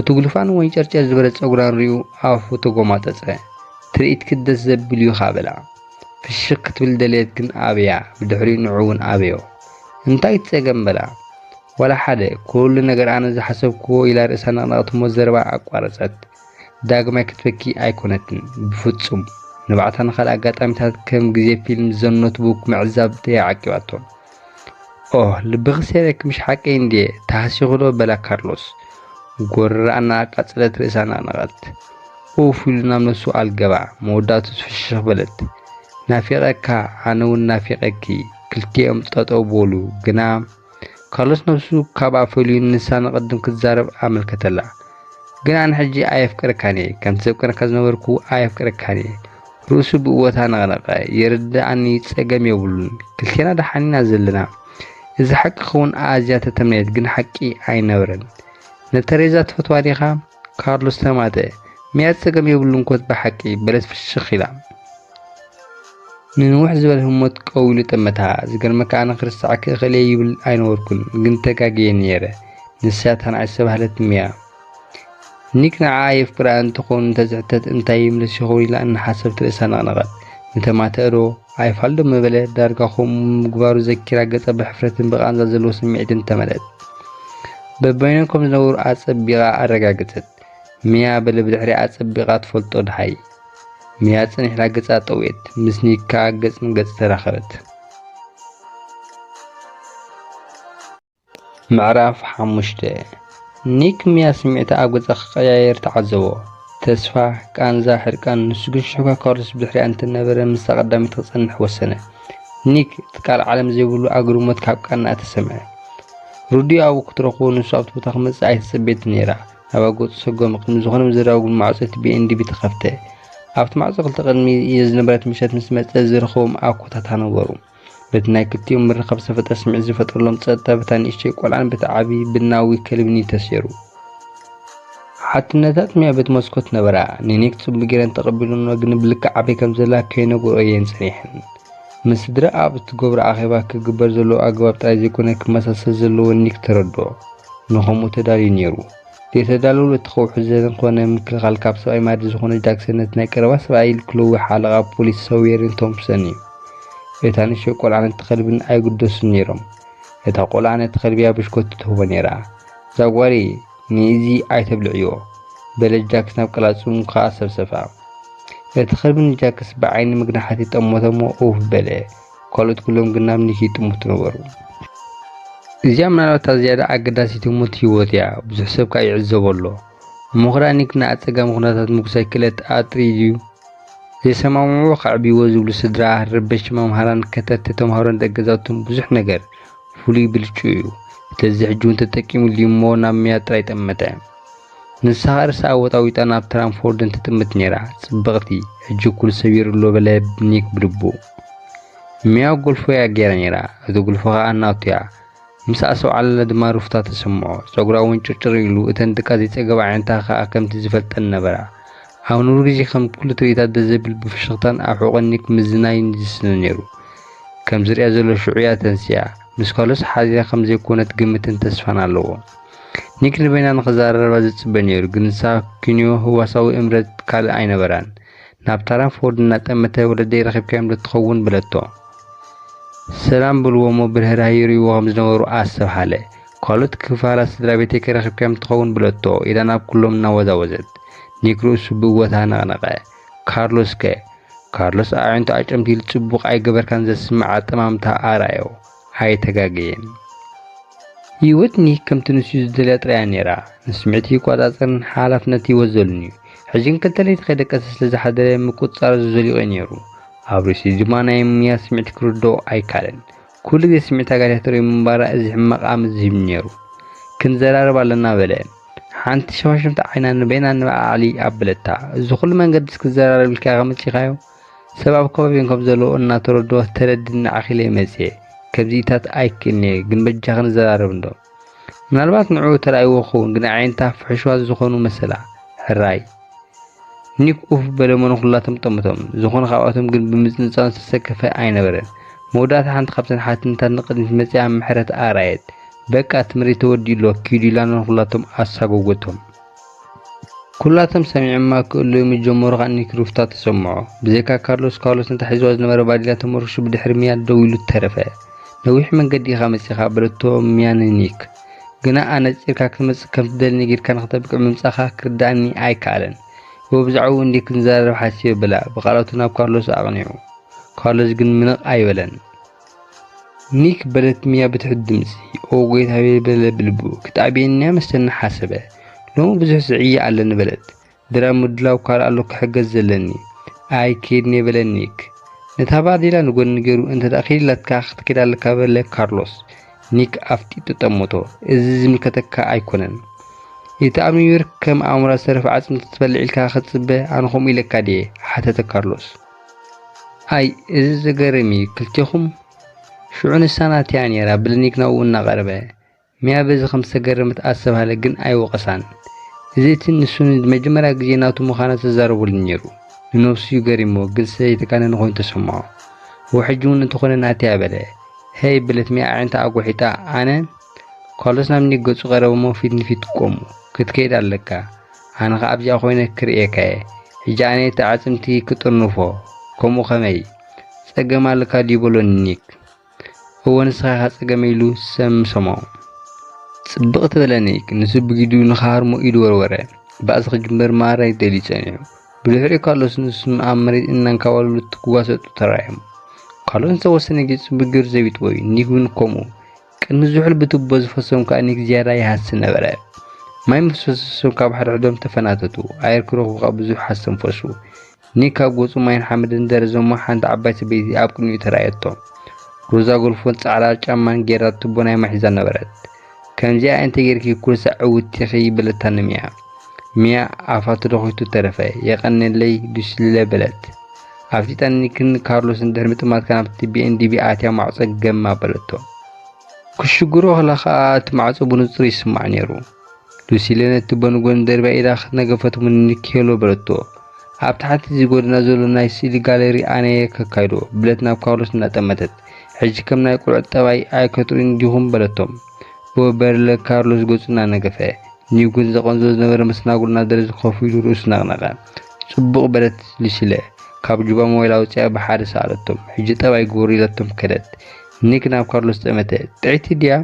እቲ ግሉፋን ወንጨርጨር ዝበለ ጸጉራን ሪኡ ኣፉ ተጎማጠጸ። ትርኢትኪ ደስ ዘብል እዩ ከኣ በላ። ፍሽኽ ክትብል ደለየት ግን ኣበያ፣ ብድሕሪኡ ንዑ እውን ኣበዮ። እንታይ ትጸገም በላ። ዋላ ሓደ፣ ኩሉ ነገር ኣነ ዝሓሰብክዎ ኢላ ርእሳ ነቕነቐት እሞ ዘረባ ኣቋረጸት። ዳግማይ ክትበኪ ኣይኮነትን፣ ብፍጹም። ንባዕታ ንኻልእ ኣጋጣሚታት ከም ግዜ ፊልም ዘ ኖትቡክ ምዕዛብ ተያ ዓቂባቶ። ኦህ፣ ልብኺ ሰይረኪ ምሽ ሓቀይ እንድየ፣ ተሃሲኹ ዶ በላ ካርሎስ። ጎረራ እናኣቃጸለት ርእሳ ነቕነቐት። ኡፍ ኢሉ ናብ ነብሱ ኣልገባ፣ መወዳእቱ ፍሽኽ በለት። ናፊቐካ፣ ኣነ እውን ናፊቐኪ። ክልቲኦም ጠጠው በሉ፣ ግና ካርሎስ ነብሱ ካብኣ ፈልዩ ንሳ ንቕድም ክትዛረብ ኣመልከተላ። ግን ኣነ ሕጂ ኣየፍቅረካን እየ፣ ከምቲ ዘፍቅረካ ዝነበርኩ ኣየፍቅረካን እየ። ርእሱ ብእወታ ነቕነቐ። የርድኣኒ፣ ጸገም የብሉን። ክልቴና ደሓን ኢና ዘለና። እዚ ሓቂ ክኸውን ኣዝያ ተተመነየት፣ ግን ሓቂ ኣይነበረን። ንተሬዛ ትፈትዋ ዲኻ? ካርሎስ ተማተ። ምያት ጸገም የብሉን ኮት ብሓቂ፣ በለት ፍሽኽ ኢላ። ንንውሕ ዝበለ ህሞት ቀው ኢሉ ጠመታ። ዝገርመካ ኣነ ክርስዓኪ እኽእል እየ ይብል ኣይነበርኩን፣ ግን ተጋግየ ነይረ። ንሳ እታ ንኣይ ዝተባህለት ምያ። ኒክ ንዓኣ የፍቅራ እንተኾኑ እንተዝሕተት እንታይ ይምለስ ይኸውን ኢላ እናሓሰበት ርእሳ ነቕነቐት። ንተማተ ዶ ኣይፋል ዶ ምበለ፣ ዳርጋ ከምኡ ምግባሩ ዘኪራ ገጻ ብሕፍረትን ብቓንዛ ዘለዎ ስምዒትን ተመልአት። በበይኖም ከም ዝነበሩ ኣጸቢቓ ኣረጋገጸት። ምያ በለ ብድሕሪኣ ኣጸቢቓ ትፈልጦ ደሃይ። ምያ ጸኒሕላ ገጻ ጠውየት። ምስ ኒክ ከኣ ገጽ ንገጽ ተራኸበት። ምዕራፍ ሓሙሽተ። ኒክ ምያ ስምዒታ ኣብ ገጻ ክቀያየር ተዓዘቦ። ተስፋ፣ ቃንዛ፣ ሕርቃን፣ ንሱ ግን ሽሕኳ ካርሎስ ብድሕሪኣ እንተነበረ ምስታ ቀዳመይቲ ክጸንሕ ወሰነ። ኒክ፣ እቲ ቃል ዓለም ዘይብሉ ኣግርሞት ካብ ቃና ተሰምዐ። ሩዲ ኣብኡ ክትረኽቦ ንሱ ኣብቲ ቦታ ክመጽእ ኣይተጸበየትን ነይራ። ናብኣ ገጹ ሰጎመ። ቅድሚ ዝኾነ ምዝራብ ግን ማዕጾ እቲ ቢኤንዲቢ ተኸፍተ። ኣብቲ ማዕጾ ክልተ ቅድሚ ዝነበረት ምሸት ምስ መጸ ዝረኸቦም ኣኮታታ ነበሩ። በቲ ናይ ክልቲኦም ምርኻብ ዝተፈጥረ ስምዒት ዝፈጠረሎም ጸጥታ በታ ንእሽተይ ቆልዓን በቲ ዓቢ ብናዊ ከልብን እዩ ተሰይሩ። ሓትነታት ሚያ በቲ መስኮት ነበራ። ንኒክ ጽቡቕ ጌረን ተቐቢለንኦ፣ ግን ብልክዕ ኣበይ ከም ዘላ ከይነገርኦ እየን ጸኒሐን። ምስ ስድራ ኣብ እትገብሮ ኣኼባ ክግበር ዘለዎ ኣገባብ ጥራይ ዘይኮነ ክመሳሰል ዘለዎ ኒክ ተረድኦ። ንኸምኡ ተዳልዩ ነይሩ። ዘይተዳለወሉ እቲ ከውሒ ዘተን ኮነ ምክልኻል ካብ ሰብኣይ ማዲ ዝኾነ ጃክሰን ነቲ ናይ ቀረባ ሰብኣይ ክሎዊ ሓለቓ ፖሊስ ሰውየርን ቶምሰን እዩ። እታ ንእሽቶ ቆልዓ ነቲ ከልብን ኣይግደሱን ነይሮም። እታ ቆልዓ ነቲ ከልቢ ብሽኮቲ ትህቦ ነይራ። ዛጓሪ፣ ንእዚ ኣይተብልዕዮ፣ በለ ጃክስ ናብ ቀላጽሙ ከኣ ሰብሰፋ። እቲ ከልቢ ንጃክስ ብዓይኒ ምግናሓት ይጠመቶ እሞ ኡፍ በለ። ካልኦት ኩሎም ግን ናብ ኒክ ይጥምቱ ነበሩ። እዚኣ ምናልባት እታ ዝያዳ ኣገዳሲት ህሞት ህይወት እያ። ብዙሕ ሰብ ከኣ ይዕዘቦ ኣሎ። እሞ ኽዳ ኒክ ንኣጸጋሚ ኩነታት ምጉሳይ ክእለት ኣጥሪ ድዩ? ዘይሰማምዑ ከዕብይዎ ዝብሉ ስድራ፣ ረበሽቲ መምሃራን፣ ከተርቲ ተምሃሮን ደቂ ገዛውትን ብዙሕ ነገር ፍሉይ ብልጭኡ እዩ። ስለዚ ሕጂ እውን ተጠቂሙሉ እዩ እሞ ናብ ምያ ጥራይ ጠመተ። ንሳ ርእሳ ኣወጣዊጣ ናብ ትራንፎርድ እንትጥምት ነይራ። ጽብቕቲ፣ ሕጂ ኩሉ ሰቢሩ ኣሎ በለ ኒክ ብልቡ። ሚያ ጎልፎ እያ ገይራ ነይራ። እቲ ጉልፎ ኸኣ ናቱ እያ። ምስ ኣሰውዓለላ ድማ ሩፍታ ተሰምዖ። ጸጉራ እውን ጭርጭር ኢሉ፣ እተን ድቃ ዘይጸገባ ኣዒንታ ኸኣ ከምቲ ዝፈልጠን ነበራ። ኣብ ንቡር ግዜ ከም ኩሉ ትርኢታት ደስ ዘብል ብፍሽኽታን ኣብ ሕቖ ኒክ ምዝናይን ይስነ ነይሩ። ከም ዝሪኣ ዘሎ ሽዑ እያ ተንሲኣ። ምስ ካርሎስ ሓዚላ ከም ዘይኮነት ግምትን ተስፋን ኣለዎ። ኒክ ንበይና ንኽዛረባ ዝጽበ ነይሩ፣ ግን ንሳ ኪንዮ ህዋሳዊ እምረት ካልእ ኣይነበራን። ናብ ታራንፎርድ እናጠመተ፣ "ወለደይ ረኺብካዮም ዶ ትኸውን?" በለቶ። ሰላም በልዎ እሞ ብርህራሄ ይርእይዎ ከም ዝነበሩ ኣስተብሃለ። "ካልኦት ክፋላት ስድራ ቤተይከ ረኺብካዮም ትኸውን?" በለቶ ኢላ ናብ ኩሎም እናወዛወዘት። ኒክ ርእሱ ብእወታ ነቕነቐ። "ካርሎስከ?" ካርሎስ ኣዒንቱ ኣጨምቲሉ፣ "ጽቡቕ ኣይገበርካን" ዘስምዕ ኣጠማምታ ኣርኣዮ። ኣይተጋገየን። ህይወት ኒክ ከምቲ ንሱ ዝደልያ ጥራይ እያ ነይራ። ንስምዒቱ ይቆጻጸርን ሓላፍነት ይወዘሉን እዩ። ሕጂ ግን ክልተ ለይቲ ከይደቀሰ ስለ ዝሓደረ ምቁጽጻር ዘዘሊቑ እዩ ነይሩ። ኣብ ርእሲኡ ድማ ናይ ምያ ስምዒት ክርድኦ ኣይከኣለን። ኩሉ ግዜ ስምዒት ኣጋዲሓ ተርእዮ ምንባራ እዚ ሕማቕ ኣመት ዝህብ ነይሩ። "ክንዘራረብ ኣለና" በለ። ሓንቲ ሸፋሽፍቲ ዓይና ንበይና ንላዕሊ ኣበለታ። "እዚ ኩሉ መንገድስ ክዘራረብ ኢልካ ኢኻ መጺኻዮ? ሰብ ኣብ ከባቢና ከም ዘሎ እናተረድኦ ተረዲኒ ንዓኺ ኢለ እየ መጺኤ። ከምዚኢታት ኣይክእልን'የ፣ ግን በጃኺ ንዘራረብ እንዶ። ምናልባት ንዕኡ ተራእይዎ ክኸውን፣ ግን ኣዒንታ ፍሕሽዋት ዝኾኑ መሰላ። ሕራይ። ኒክ ኡፍ በለ፣ እሞ ንኹላቶም ጠመቶም። ዝኾነ ካብኣቶም ግን ብምጽንጻን ዝተሰከፈ ኣይነበረን። መወዳእታ ሓንቲ ካብተን ሓትንታት ንቕድሚት መጺኣ ምሕረት ኣርኣየት። በቃ እቲ ምርኢት ተወዲኡ ኣሎ፣ ኪዱ ኢላ ንኹላቶም ኣሳጎጎቶም። ኩላቶም ሰሚዖማ ክእለዩ ምስ ጀመሩ ከኣ ኒክ ሩፍታ ተሰምዖ። ብዘይካ ካርሎስ፣ ካርሎስ ነታ ሒዝዋ ዝነበረ ባዴላ ተመርኩሱ ብድሕሪ ሚያ ደው ኢሉ ተረፈ። ነዊሕ መንገዲ ኢኻ መጺኻ በለቶ ሚያ ንኒክ። ግና ኣነጺርካ ክትመጽእ ከም ትደሊ ነጊርካኒ ክተብቅዕ ምምጻእካ ክርድኣኒ ኣይከኣለን። እወ ብዛዕባኡ እንድየ ክንዘራረብ ሓሲበ በላ ብቓላቱ ናብ ካርሎስ ኣቕኒዑ። ካርሎስ ግን ምንቕ ኣይበለን። ኒክ በለት ሚያ ብትሑት ድምጺ። ኦ ጎይታየ በለ ብልቡ። ክትኣብየኒ እያ መሰለኒ ሓሰበ። ሎሚ ብዙሕ ዝዕየ ኣለኒ በለት። ድራር ምድላው ካልእ ኣሎ ክሕገዝ ዘለኒ። ኣይ ኬድን እየ በለ ኒክ። ነታ ባዴላ ንጎኒ ገይሩ እንተ ደኣ ኬድ ኢላትካ ክትኬድ ኣለካ በለ ካርሎስ። ኒክ ኣፍጢጡ ጠመቶ። እዚ ዝምልከተካ ኣይኮነን። ይትኣምኒ እምበር ከም ኣሞራ ዝተረፈ ዓጽሚ ክትበልዕ ኢልካ ክትጽበ ኣነ ከምኡ ኢለካ ድየ? ሓተተ ካርሎስ። ኣይ እዚ ዘገርም እዩ ክልቴኹም። ሽዑ ንሳ ናተይ እያ ነይራ በለ ኒክ ናብኡ እናቐረበ። ሚያ በዚ ከም ዝተገረመት ኣስተብሃለ ግን ኣይወቐሳን። እዚ እቲ ንሱ ንመጀመርያ ግዜ ናቱ ምዃና ተዛረበሉ ነይሩ። ንነብሱ እዩ ገሪምዎ ግን ዝተጋነነ ኮይኑ ተሰምዖ። እወ ሕጂ እውን እንተኾነ ናተይ እያ በለ። ሄይ በለት ሚያ ኣዒንታ ኣጓሒጣ። ኣነ? ካርሎስ ናብ ኒክ ገጹ ቀረበ እሞ ፊት ንፊት ቆሙ። ክትከይድ ኣለካ። ኣነ ኸኣ ኣብዚኣ ኮይነ ክርእየካ እየ። ሕጂ ኣነ እቲ ኣዕጽምቲ ክጥርንፎ። ከምኡ ኸመይ? ጸገም ኣለካ ድዩ በሎ ኒክ። እወ ንስኻ ኢኻ ጸገመይ ኢሉ ሰምሰሞ። ጽብቕቲ በለ ኒክ። ንሱ ብግዲኡ ንኽሃርሞ ኢዱ ወርወረ። ባእሲ ክጅምር ማራ እዩ ደልዩ ጸኒሑ። ብድሕሪኡ ካርሎስ ንሱ ኣብ መሬት እናንካባለሉ ክጓሰጡ ተራእዮም። ካርሎስ ንዝተወሰነ ግዜ ጽቡቕ ገይሩ ዘቢጥዎ እዩ። ኒክ እውን ከምኡ። ቅድሚ ዝሑል ብቱቦ ዝፈሶም ከኣ ኒክ ዝያዳ ይሃሲ ነበረ። ማይ ምስ ፈሰሶም ካብ ሓድሕዶም ተፈናተቱ። ኣየር ክረኽቡ ከኣ ብዙሕ ኣስተንፈሱ። ኒክ ካብ ገጹ ማይን ሓመድን ደረዘ እሞ ሓንቲ ዓባይ ሰበይቲ ኣብ ቅድሚኡ ተራእየቶ። ሮዛ ጎልፎን ጻዕዳ ጫማን ጌራ ቱቦ ናይ ማይ ሒዛ ነበረት። ከምዚኣ እንተ ጌርኪ ኩሉ ሳዕ ዕውትቲ ኢኺ በለታ ንሚያ። ሚያ ኣፋ ተደኺቱ ተረፈ። የቐንየለይ ሉሲለ በለት። ኣፍጢጣ ኒክን ካርሎስን ድሕሪ ምጥማትካ ናብቲ ቢ ኤን ዲ ቢ ኣትያ ማዕጾ ገም ኣበለቶ። ክሽግሮ ከላ ከኣ እቲ ማዕጾ ብንጹር ይስማዕ ነይሩ። ሉሲለ ነቲ ቱቦ ንጎኒ ደርብያ ኢዳ ነገፈቶ እሞ ንኒክ ሄሎ በለቶ። ኣብ ታሕቲ እዚ ጎደና ዘሎ ናይ ስእሊ ጋለሪ ኣነ እየ ከካይዶ በለት ናብ ካርሎስ እናጠመተት። ሕጂ ከም ናይ ቆልዑ ጠባይ ኣይከትርእዩን ዲኹም በለቶም። እወ በለ ካርሎስ ገጹ እናነገፈ። ኒክ እውን ዘቐንዞ ዝነበረ መስተናግዶ እናደረዘ ኮፍ ኢሉ ርእሱ ነቕነቐ። ጽቡቕ በለት ሉሲለ ካብ ጁባ ሞባይላ ኣውጺኣ ብሓደ ሰኣለቶም። ሕጂ ጠባይ ግበሩ ኢላቶም ከደት። ኒክ ናብ ካርሎስ ጠመተ። ጥዕይቲ ድያ?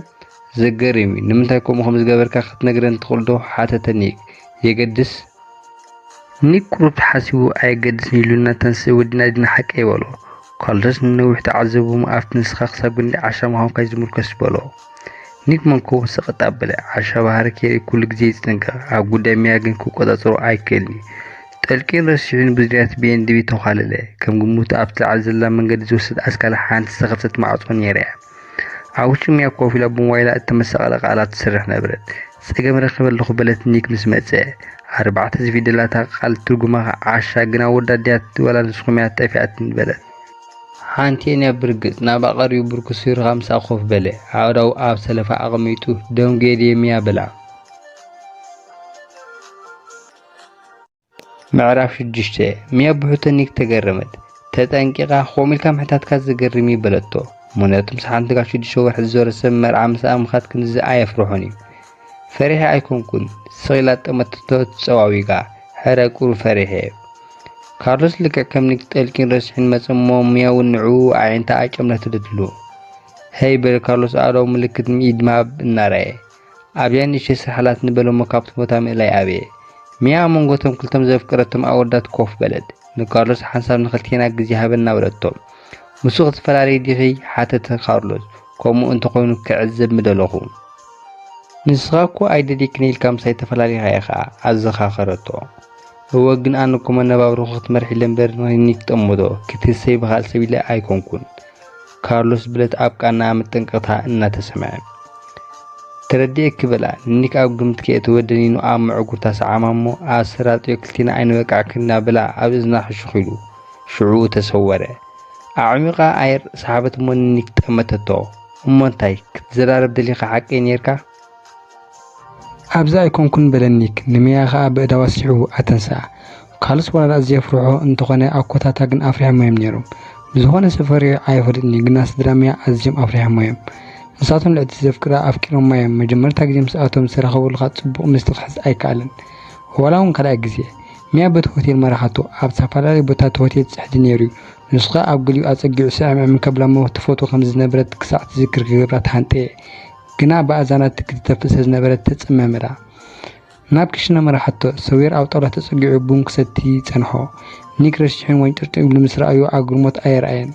ዘገርም እዩ። ንምንታይ ከምኡ ከም ዝገበርካ ክትነግረኒ ትኽእል ዶ? ሓተተ ኒክ። የገድስ? ኒክ ቁሩብ ተሓሲቡ ኣየገድስን ኢሉ እናተንስአ ወዲ ናዲና ሓቀይ በሎ። ካርሎስ ንነዊሕ ተዓዘቦ እሞ ኣብቲ ንስኻ ክሳብ ክንደይ ዓሻ ምዃንካ እዩ ዝምርኮስ በሎ። ኒክ መንኮቡ ሰቐጥ ኣበለ። ዓሻ ባህሪ ኬሪ ኩሉ ግዜ ይጽንቀቕ። ኣብ ጉዳይ ሚያ ግን ክቆጻጸሮ ኣይክእልን እዩ። ጠልቂን ረሲሑን ብዙርያ እቲ ቢ ኤን ዲ ቢ ተዃለለ። ከም ግምቱ ኣብቲ ላዕሊ ዘላ መንገዲ ዝወስድ ኣስካላ ሓንቲ ዝተኸፍተት ማዕጾ ነይራ እያ። ኣብ ውሽጢ ሚያ ኮፍ ኢላ ብሞባይላ እተመሳቐለ ቃላት ትስርሕ ነበረት። ጸገም ረኺበ ኣለኹ በለት ኒክ ምስ መጸ። ኣርባዕተ ዝፊደላታ ቃል ትርጉማ ኸኣ ዓሻ ግን ኣወዳ ድያ ዋላ ንስኹም እያ ጠፊኣትኒ በለት። ሓንቲኤን እያ ብርግጽ ናብኣ ቀሪቡ ብርኩስ ኢሉ ኸኣ ምስኣ ኮፍ በለ። ኣእዳዉ ኣብ ሰለፋ ኣቐሚጡ ደንጉየ ድየ ሚያ በላ። ምዕራፍ ሽዱሽተ። ሚያ ብሕቶ ኒክ ተገረመት። ተጠንቂቓ፣ ከምኡ ኢልካ ምሕታትካ ዘገርም እዩ በለቶ። ምኽንያቱ ምስ ሓንቲ ጓል ሽዱሽተ ወርሒ ዝዞረ ሰብ መርዓ ምስኣ ምኻድ ክንድዚ ኣየፍርሖን እዩ። ፈሪሐ ኣይኮንኩን፣ ስቕ ኢላ ጠመተቶ ተጸዋዊጋ። ሕረ ቁሩብ ፈሪሐ። ካርሎስ ልክዕ ከም ኒክ ጠልቂን ረሲሑን መጸ እሞ ሚያ እውን ንዕኡ ኣዒንታ ኣጨምለተትሉ። ሄይ በለ ካርሎስ ኣእዳዉ ምልክት ኢድ ምሃብ እናርኣየ። ኣብያ ንእሽተይ ስራሕ ኣላትኒ በሎ እሞ ካብቲ ቦታ ምእላይ ኣበየ። ሚያ ኣብ መንጎ እቶም ክልቶም ዘፍቀረቶም ኣወዳት ኮፍ በለት። ንካርሎስ ሓንሳብ ንኽልቴና ግዜ ሃበና በለቶ። ምስኡ ክትፈላለዪ ዲኺ? ሓተተ ካርሎስ። ከምኡ እንተኾይኑ ክዕዘብ ምደለኹ። ንስኻ እኮ ኣይደልየክን ኢልካ ምሳይ ተፈላሊኻ ኢኻ፣ ኣዘኻኸረቶ። እወ ግን ኣነ እኮ መነባብሮኺ ክትመርሒለ እምበር ንኒክ ጠምቶ ክትህሰይ ብኻልእ ሰብ ኢለ ኣይኮንኩን። ካርሎስ በለት ኣብ ቃናኣ መጠንቀቕታ እናተሰምዐ። ተረዲኤኪ በላ፣ ንኒክ ኣብ ግምት ከየእተወ ደኒኑ ኣብ መዕጉርታ ሰዓማ እሞ ኣሰራጥዮ ክልቴና ኣይንበቅዕን ኢና በላ ኣብ እዝና ሕሹኽ ኢሉ። ሽዑ ተሰወረ። ኣዕሚቓ ኣየር ሰሓበት እሞ ንኒክ ጠመተቶ። እሞ እንታይ ክትዘራረብ ደሊኻ ሓቀይ ኔርካ? ኣብዛ ኣይኮንኩን በለ ኒክ ንሚያ ኸኣ ብእዳዋ ስሒቡ ኣተንስኣ። ካርሎስ ወላ ኣዝዩ የፍርሖ እንተኾነ ኣኮታታ ግን ኣፍሪሖሞ እዮም ኔሮም። ብዝኾነ ሰፈር ኣየፈልጥን እዩ ግና ስድራ ሚያ ኣዝዮም ኣፍሪሖሞ እዮም። ንሳቶም ልዕልቲ ዘፍቅራ ኣፍቂሮማ እዮም። መጀመርታ ግዜ ምስኣቶም ዝተራኸብሉ ኸኣ ጽቡቕ ምስጢ ክሕዝ ኣይከኣለን። ዋላ እውን ካልኣይ ግዜ ሚያ በቲ ሆቴል መራሓቶ። ኣብ ዝተፈላለየ ቦታ እቲ ሆቴል ጽሕዲ ኔሩ እዩ። ንሱ ኸኣ ኣብ ገሊኡ ኣጸጊዑ ስዕምዕም ከብላ እሞ ትፈትዎ ከም ዝነበረት ክሳዕ ትዝክር ክገብራ ተሃንጠየ። ግና ብኣዛናት ክትተፍእ ስለ ዝነበረት ተጸመመላ። ናብ ክሽነ መራሓቶ። ሰውየር ኣብ ጣውላ ተጸጊዑ ቡን ክሰቲ ጸንሖ። ኒክ ረሲሑን ወንጭርጭር ኢሉ ምስ ረኣዮ ኣግርሞት ኣየርኣየን።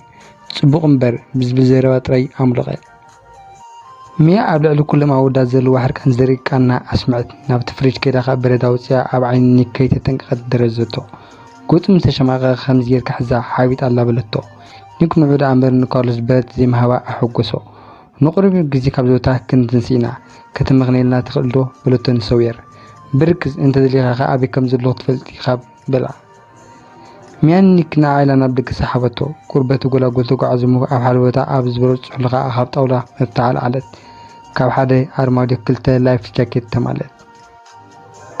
ጽቡቕ እምበር ብዝብል ዘረባ ጥራይ ኣምለቐ። ሚያ ኣብ ልዕሊ ኩሎም ኣወዳት ዘለዋ ሕርቃን ዘርኢ ቃና ኣስምዐት። ናብቲ ፍሪጅ ከይዳ ኸኣ በረድ ኣውጺኣ ኣብ ዓይኒ ኒክ ከይተጠንቀቐት ደረዘቶ። ገጹ ምስ ተሸማቐቐ ከምዚ ጌርካ ሕዛ ሓቢጣ ኣላ በለቶ። ኒክ ንዑ ደኣ እምበር ንካርሎስ በረድ ዘይምሃባ ኣሐጎሶ። ንቑሩብ ግዜ ካብ ዘውታ ክንትንስ ኢና፣ ከተመኽንየልና ትኽእል ዶ? በለቶ ንሰውየር። ብርግጽ፣ እንተደሊኻ ኸኣ ኣበይ ከም ዘለኹ ትፈልጥ ኢኻ በላ። ሚያን ኒክ ንዓኣ ኢላ ናብ ደገ ሰሓበቶ። ቁሩብ በቲ ጎላጉል ተጓዓዙ እሞ ኣብ ሓደ ቦታ ኣብ ዝበረዶ ጽሑል ኸኣ ካብ ጣውላ መፍትሕ ኣልዓለት። ካብ ሓደ ኣርማድዮ ክልተ ላይፍ ጃኬት ተማልእት።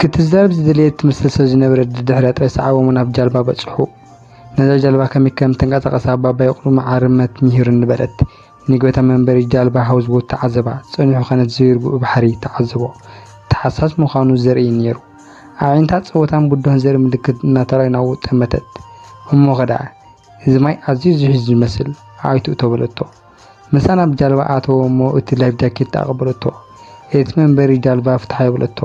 ክትዛረብ ዝደለየት ትመስል ስለ ዝነበረት ድድሕሪኣ ጥራይ ሰዓቦም ናብ ጃልባ በጽሑ። ነዛ ጃልባ ከመይ ከም ተንቀሳቐሳ ባባይ ቁሩብ መዓርነት ምሂሩኒ በለት። ኒክ በታ መንበሪ ጃልባ ሃውስቦት ተዓዘባ። ጸኒሑ ኸነዘይርግኡ ባሕሪ ተዓዘቦ። ተሓሳስ ምዃኑ ዘርኢ ነይሩ። ኣዒንታ ጸወታን ብድሆን ዘርኢ ምልክት እናተራእዩ ናብኡ ጠመተት። እሞ ኸኣ፣ "እዚ ማይ ኣዝዩ ዝሕዝ ዝመስል፣ ኣዕይትኡ" ተበለቶ። ምሳ ናብ ጃልባ ኣተወ እሞ እቲ ላይፍ ጃኬት ኣቐበለቶ። "እቲ መንበሪ ጃልባ ፍትሓዮ" በለቶ።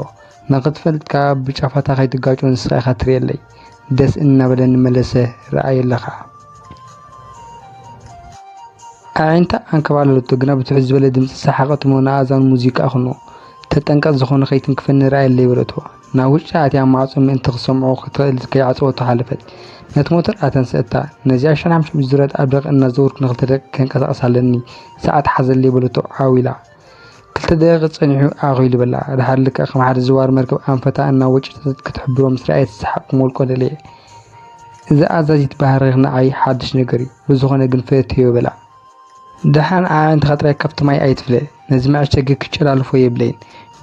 "ንኽትፈልጥ ከኣ ብጫፋታ ከይትጋጮ ንስኻ ኢኻ ትርእየለይ" ደስ እናበለኒ መለሰ። "ረኣዮ ኣለኻ?" ኣዒንታ ኣንከባለለቶ፣ ግና ብትሕት ዝበለ ድምጺ ሰሓቐት እሞ ንኣእዛኑ ሙዚቃ ኣኹኖ። "ተጠንቀቕ፣ ዝኾነ ከይትንክፈኒ ረኣየለይ" በለቶ። ናብ ውሽጢ ኣትያ ማዕጾ ምእንቲ ክትሰምዖ ክትኽእል ከይዓጸወቶ ሓለፈት። ነቲ ሞተር ኣተንስአታ። "ነዚኣ ሸናምሸም ዝዙረት ኣብ ደቂቕ እናዘወርኩ ንኽልተ ደቂቕ ከንቀሳቕሳ ኣለኒ። ሰዓት ሓዘለይ" በለቶ ዓው ኢላ። ክልተ ደቂቕ ጸኒሑ ዓኽ ኢሉ በላ። ድሓር ልክዕ ከም ሓደ ዘዋሪ መርከብ ኣንፈታ እናወጨጠት ክትሕብሮ ምስ ረኣየት ሰሓቕ ክመልቆ ደለየ። "እዛ ኣዛዚት ባህርኽ ንዓይ ሓድሽ ነገር እዩ። ብዝኾነ ግን ፈትዮ" በላ። "ደሓን ኣዒንትኻ ጥራይ ካብቲ ማይ ኣይትፍለ። ነዚ መዐሸጊ ክጨላልፎ የብለይን።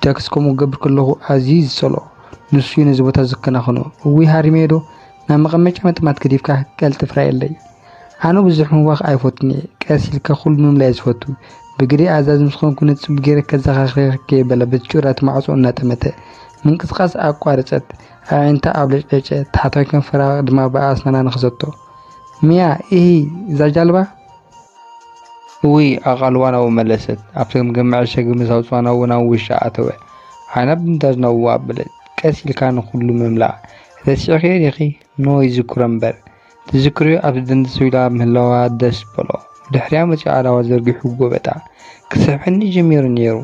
ጃክስ ከምኡ ክገብር ከለኹ ኣዝዩ እዩ ዝጸልኦ። ንሱ እዩ ነዚ ቦታ ዝከናኸኖ። እውይ ሃሪመዮ ዶ? ናብ መቐመጫ ምጥማት ገዲፍካ ቀልጥፍ ራየለይ። ኣነ ብዙሕ ምህዋኽ ኣይፈቱን እየ። ቀስ ኢልካ ኩሉ ምምላእ እየ ዝፈቱ። ብግደይ ኣዛዚ ምስ ኾንኩ ነቲ ጽቡቕ ገይረ ከዘኻኽረኪ እየ" በላ በቲ ጭራቲ ማዕጾ እናጠመተ። ምንቅስቓስ ኣቋረጸት። ኣዒንታ ኣብለጭለጨ። ታሕተዋይ ከንፈራ ድማ ብኣስናና ነኸሰቶ። "ሚያ፣ ኢሂ፣ እዛ ጃልባ?" እውይ፣ ኣቓልዋ ናብኡ መለሰት። ኣብቲ ገምገም መዐሸጊ ምስ ኣውጽኣ ናብኡ ናብ ውሻ ኣተወ። ዓይና ብምዳድ ናብኡ ኣበለት። "ቀስ ኢልካ ንኹሉ ምምላእ። ረሲዕክዮ ዲኺ? ኖ ይዝክሮ እምበር። ትዝክርዮ ኣብቲ ደንደስ ኢላ ምህላዋ ደስ በሎ። ብድሕሪኣ መጺኡ ኣእዳዋ ዘርጊሑ ጎበጣ። ክስሕበኒ ጀሚሩ ነይሩ።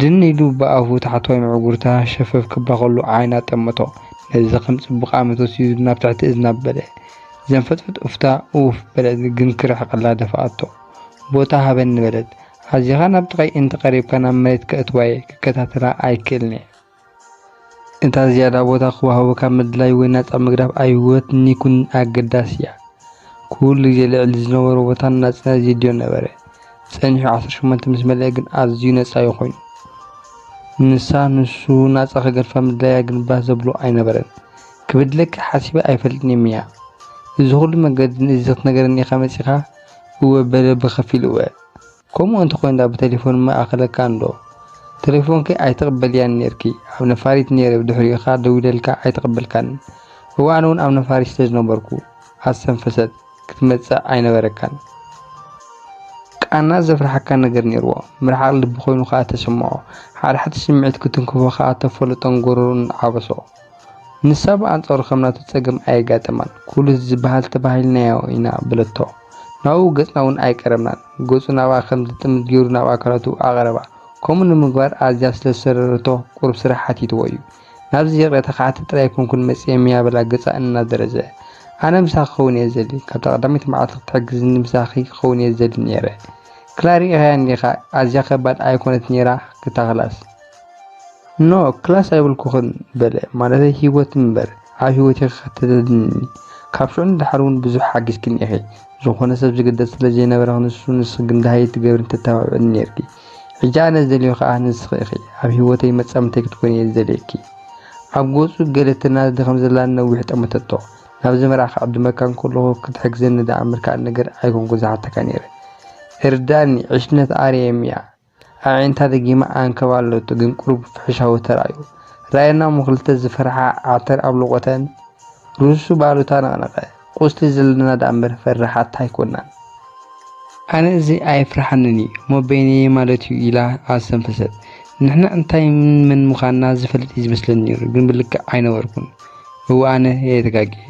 ድን ኢሉ ብኣፉ ታሕተዋይ ምዕጉርታ ሸፈፍ ክብላ ከሎ ዓይና ጠመቶ። ነዚ ከም ጽቡቕ ኣመት ወሲዱ ናብ ትሕቲ እዝና በለ። ዘንፈጥፍጥ ኡፍታ ኡፍ በለት፣ ግን ክርሕቐላ ደፍኣቶ። "ቦታ ሃበኒ" በለት። "ኣዚኻ ናብ ጥቓይ እንተቐሪብካ ናብ መሬት ከእትዋ'የ፣ ክከታተላ ኣይክእልን'የ።" እታ ዝያዳ ቦታ ክወሃቦ ካብ ምድላይ ወይ ናጻ ምግዳፍ ኣብ ህይወት ኒክን ኣገዳሲ እያ። ኩሉ ግዜ ልዕሊ ዝነበሮ ቦታን ናጽነት የድልዮ ነበረ። ጸኒሑ ዓሰርተ ሸሞንተ ምስ መለአ ግን ኣዝዩ ነጻ እዩ ኮይኑ። ንሳ ንሱ ናጻ ክገድፋ ምድላያ ግን ባህ ዘብሎ ኣይነበረን። ክብድለኪ ሓሲበ ኣይፈልጥን እየ ሚያ። እዚ ኩሉ መገዲ ንእዚ ክትነግረኒ ኢኻ መጺኻ? እወ በለ ብኸፊል እወ። ከምኡ እንተኾይኑ ደኣ ብቴሌፎን ምኣኸለካ እንዶ? ቴሌፎንኪ ኣይትቕበልያን ኔርኪ። ኣብ ነፋሪት ኔረ ብድሕሪኡ ኸኣ ደዊለልካ ኣይተቐበልካንን። እወ ኣነ እውን ኣብ ነፋሪት ስለ ዝነበርኩ ኣስተንፈሰት ክትመጽእ ኣይነበረካን። ቃና ዘፍርሓካ ነገር ኔርዎ። ምርሓቕ ልቢ ኮይኑ ኸኣ ተሰምዖ። ሓደ ሓደ ስምዒት ክትንክፎ ኸኣ ተፈለጦን ጎረሮኡን ዓበሶ። ንሳ ብኣንጻሩ ከም ናቱ ጸገም ኣየጋጠማን። ኩሉ ዝበሃል ተባሂልናዮ ኢና በለቶ። ናብኡ ገጽና እውን ኣይቀረብናን። ገጹ ናብኣ ከም ዝጥምት ገይሩ ናብ ኣካላቱ ኣቕረባ። ከምኡ ንምግባር ኣዝያ ስለ ዝሰረረቶ ቁሩብ ስራሕ ሓቲትዎ እዩ። ናብዚ ይቕሬታ ክሓትት ጥራይ ኣይኮንኩን መጺኤ ሚያ በላ ገጻ እናደረዘ። ኣነ ምሳኺ ክኸውን እየ ዝደሊ። ካብታ ቀዳመይቲ መዓልቲ ክትሕግዝኒ ምሳኺ ክኸውን እየ ዝደሊ ነይረ። ክላ ርኢኻያ እንዲኻ ኣዝያ ከባድ ኣይኮነት ነይራ ክታ ክላስ። ኖ ክላስ ኣይብልኩኽን በለ። ማለተይ ህይወት እምበር ኣብ ህይወትኪ ከተደልድልኒ ካብ ሽዑ ንደሓር እውን ብዙሕ ሓጊዝክኒ ኢኺ። ዝኾነ ሰብ ዝግደድ ስለ ዘይነበረ ንሱ ንስኺ ግን ደሃይ ትገብርን ተተባብዕን ነይርኪ። ሕጂ ኣነ ዝደልዮ ከኣ ንስኺ ኢኺ። ኣብ ህይወተይ መጻምተይ ክትኮኒ እየ ዝደልየኪ። ኣብ ገጹ ገለ ትናደድ ከም ዘላ ነዊሕ ጠመተቶ። ናብዚ መርዓ ክዕድመካ እንከለኹ ክትሕግዘኒ ደኣ እምበር ካልእ ነገር ኣይኮንኩን ዝሓተካ ነይረ። እርዳእኒ፣ ዕሽነት ኣርእየምያ። ኣዒንታ ደጊማ ኣንከባለለቶ፣ ግን ቁሩብ ፍሕሻዊ ተራእዩ። ራእየና እሞ ክልተ ዝፈርሓ ዓተር ኣብ ልቖተን ርእሱ ባሉታ ነቕነቐ። ቁስሊ ዘለና ደኣ እምበር ፈራሓት ኣይኮናን። ኣነ እዚ ኣየፍርሓንን እዩ እሞ በይነየ ማለት እዩ ኢላ ኣስተንፈሰት። ንሕና እንታይ ምን መን ምዃንና ዝፈልጥ እዩ ዝመስለኒ ነይሩ፣ ግን ብልክዕ ኣይነበርኩን። እወ ኣነ እየ ተጋግየ።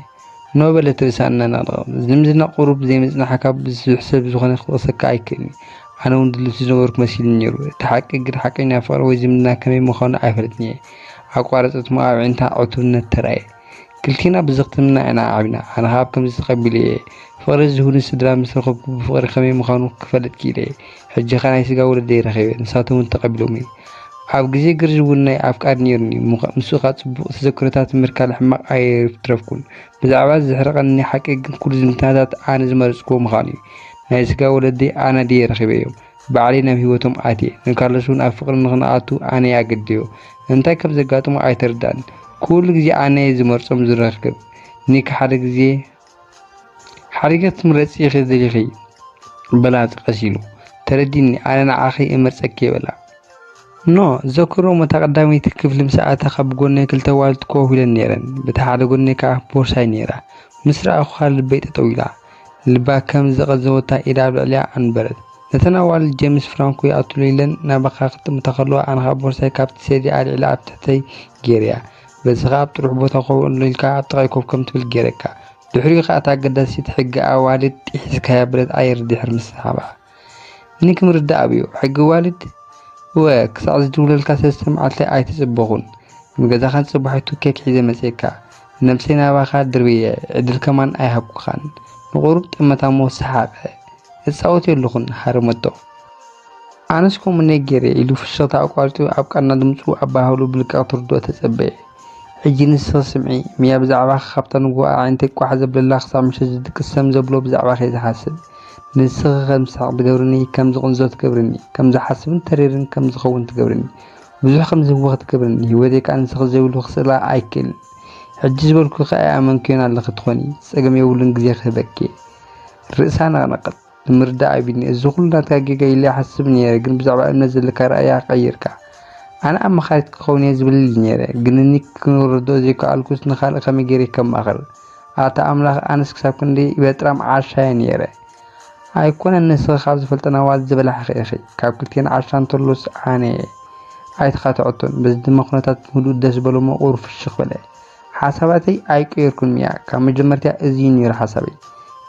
ኖ በለት ርእሳ እናነቕነቐት። ዝምድና ቁሩብ ዘይምጽናሕካ ብዙሕ ሰብ ዝኾነ ክጠቕሰካ ኣይክእልን እዩ። ኣነ እውን ድልውቲ ዝነበርኩ መሲሉኒ ነይሩ። እቲ ሓቂ ግን ሓቀኛ ፍቕሪ ወይ ዝምድና ከመይ ምዃኑ ኣይፈልጥን እየ። ኣቋረጸት እሞ ኣብ ኣዒንታ ዕቱብነት ተራእየ። ክልቴና ብዝኽትምና ኢና ዓቢና። ኣነ ኸኣ ኣብ ከምዚ ተቐቢለዮ እየ። ፍቕሪ ዝህቡኒ ስድራ ምስ ረኸብኩ ብፍቕሪ ከመይ ምዃኑ ክፈልጥ ክኢለ እየ። ሕጂ ኸኣ ናይ ስጋ ወለደይ ረኺበ። ንሳቶም እውን ተቐቢሎምኒ። ኣብ ግዜ ግርዝዊ እውን ናይ ኣፍቃሪ ነይሩኒ። ምኸ-፣ ምስኡ ኸኣ ጽቡቕ ተዘክሮታት ምርካል ሕማቕ ኣይትረፍኩን። ብዛዕባ ዘሕርቐኒ ሓቂ ግን ኩሉ ዝምድናታት ኣነ ዝመረጽክዎ ምዃኑ እዩ። ናይ ስጋ ወለደይ ኣነ ድየ ረኺበዮም። ባዕለይ ናብ ህይወቶም ኣትየ። ንካርሎስ እውን ኣብ ፍቕሪ ንኽንኣቱ ኣነ እየ ኣገድደዮ። እንታይ ከም ዘጋጥሞ ኣይተረድኣን። ኩሉ ግዜ ኣነ እየ ዝመርጾም ዝረክብ። ኒክ ሓደ ግዜ ሓዲገ ክትምረጺ ኢኺ ደሊኺ በላ ቀስ ኢሉ። ተረዲኒ፣ ኣነ ንዓኺ እመርጸኪ እየ በላ። ኖ፣ ዘክሮ እሞ እታ ቀዳመይቲ ክፍሊ ምስ ኣተኻ ብጎነይ ክልተ ኣዋልድ ኮፍ ኢለን ነይረን። በቲ ሓደ ጎነይ ከኣ ቦርሳይ ነይራ። ምስ ረኣኹኻ ልበይ ጠጠው ኢላ። ልባ ከም ዘቐዘወታ ኢዳ ኣብ ልዕሊኣ ኣንበረት። ነተን ኣዋልድ ጀምስ ፍራንኮ ይኣትሉ ኢለን ናባኻ ክጥምታ ከለዋ ኣነ ኸኣ ቦርሳይ ካብቲ ሰዲ ኣልዒለ ኣብ ትሕተይ ገይረያ። በዚ ኸኣ ኣብ ጥሩሕ ቦታ ኮፍ ኣሎ ኢልካ ኣብ ጥቓይ ኮፍ ከም ትብል ገይረካ። ድሕሪኡ ኸኣ እታ ኣገዳሲት ሕጊ ኣዋልድ ጢሒስካያ በለት ኣየር ድሕሪ ምስሓባ። ኒክ ምርዳእ ኣብዮ። ሕጊ ኣዋልድ? እወ፣ ክሳዕ ዝድውለልካ ሰለስተ መዓልቲ ኣይትጽበኹን። ንገዛኻን ጽባሒቱ ኬክ ሒዘ መጺኤካ። ነብሰይ ናባኻ ድርብየ፣ ዕድል ከማን ኣይሃብኩኻን። ንቑሩብ ጠመታ እሞ ሰሓቐ። እጻወት የለኹን፣ ሃረመቶ። ኣነስ ከምኡ ነይገይረ ኢሉ ፍሽኽታ ኣቋሪጹ ኣብ ቃና ድምጹ ኣበሃህሉ ብልቃ ክትርድኦ ተጸበየ። ሕጂ ንስኺ ስምዒ፣ ሚያ ብዛዕባኺ ካብታ ንግሆ ኣዒንተይ ቋሕ ዘብለላ ክሳዕ ምሸት ዝድቅስ ሰም ዘብሎ ብዛዕባኺ እየ ዝሓስብ። ንስኺ ከም ዝስሕቕ ትገብርኒ፣ ከም ዝቕንዞ ትገብርኒ፣ ከም ዝሓስብን ተሪርን ከም ዝኸውን ትገብርኒ፣ ብዙሕ ከም ዝህወኽ ትገብርኒ፣ ህይወተይ ከኣ ንስኺ ዘይብሉ ክስእላ ኣይክእልን። ሕጂ ዝበልኩኺ ኣይኣመንክዮን ኣለኺ ትኾኒ፣ ጸገም የብሉን ግዜ ክህበኪ እየ። ርእሳ ነቕነቐት። ንምርዳእ ኣቢኒ፣ እዚ ኹሉ ናትካ ጌጋ ኢለ ይሓስብ ነይረ፣ ግን ብዛዕባ እምነት ዘለካ ኣረኣእያ ቀይርካ። ኣነ ኣማኻሪት ክኸውን እየ ዝብል ነይረ፣ ግን ኒክ ክርድኦ ዘይከኣልኩስ ንኻልእ ከመይ ገይረ ከማኽር? ኣታ ኣምላኽ፣ ኣነስ ክሳብ ክንደይ በጥራም ዓሻ እየ ነይረ። ኣይኮነን፣ ንስኺ ካብ ዝፈልጠና ዋዝ ዝበላሕኺ ኢኺ። ካብ ክልቴና ዓሻ እንተሎስ ኣነ እየ። ኣይተኻትዐቶን። በዚ ድማ ኩነታት ህዱእ ደስ በሎ እሞ ቁሩብ ፍሽኽ በለ። ሓሳባተይ ኣይቀየርኩን ሚያ፣ ካብ መጀመርታ እዚ እዩ ነይሩ ሓሳበይ።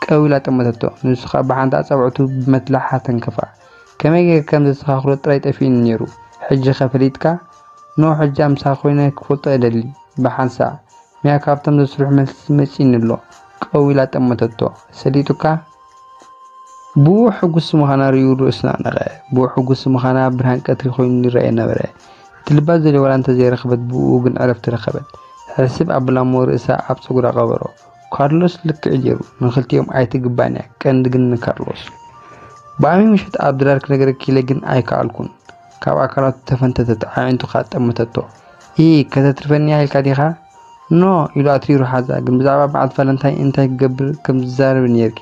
ቀው ኢላ ጠመተቶ። ንሱ ኸኣ ብሓንቲ ኣጻብዕቱ ብመትላሓ ተንከፋ። ከመይ ጌርካ ከም ዘስተኻኽሎ ጥራይ ጠፊኡኒ ነይሩ። ሕጂ ኸ ፈሊጥካ? ኖ፣ ሕጂ ምሳኻ ኮይነ ክፈልጦ እደሊ። ብሓንሳእ፣ ሚያ ካብቶም ዘስርሑ መልሲ መጺኡኒ ኣሎ። ቀው ኢላ ጠመተቶ። ሰሊጡካ? ብኡ ሕጉስ ምዃና ርእዩ ርእሱ ነቕነቐ። ብኡ ሕጉስ ምዃና ብርሃን ቀትሪ ኮይኑ ይረኣዮ ነበረ። እቲ ልባ ዝደልዮ ዋላ እንተ ዘይረኸበት ብኡ ግን ዕረፍቲ ረኸበት። ሕስብ ኣብላ እሞ ርእሳ ኣብ ጸጉራ ቀበሮ። ካርሎስ ልክዕ ገይሩ። ንኽልቲኦም ኣይትግባእን እያ። ቀንዲ ግን ንካርሎስ። ብኣሚ ምሸት ኣብ ድራር ክነግረኪ ኢለ ግን ኣይከኣልኩን። ካብ ኣካላቱ ተፈንተተት። ኣዒንቱ ከኣ ጠመተቶ። ኢ፣ ከተትርፈኒ እያ ኢልካ ዲኻ? ኖ፣ ኢሉ ኣትሪሩ ሓዛ። ግን ብዛዕባ በዓልቲ ቫለንታይን እንታይ ክገብር ከም ዝዛረብ ነይርኪ።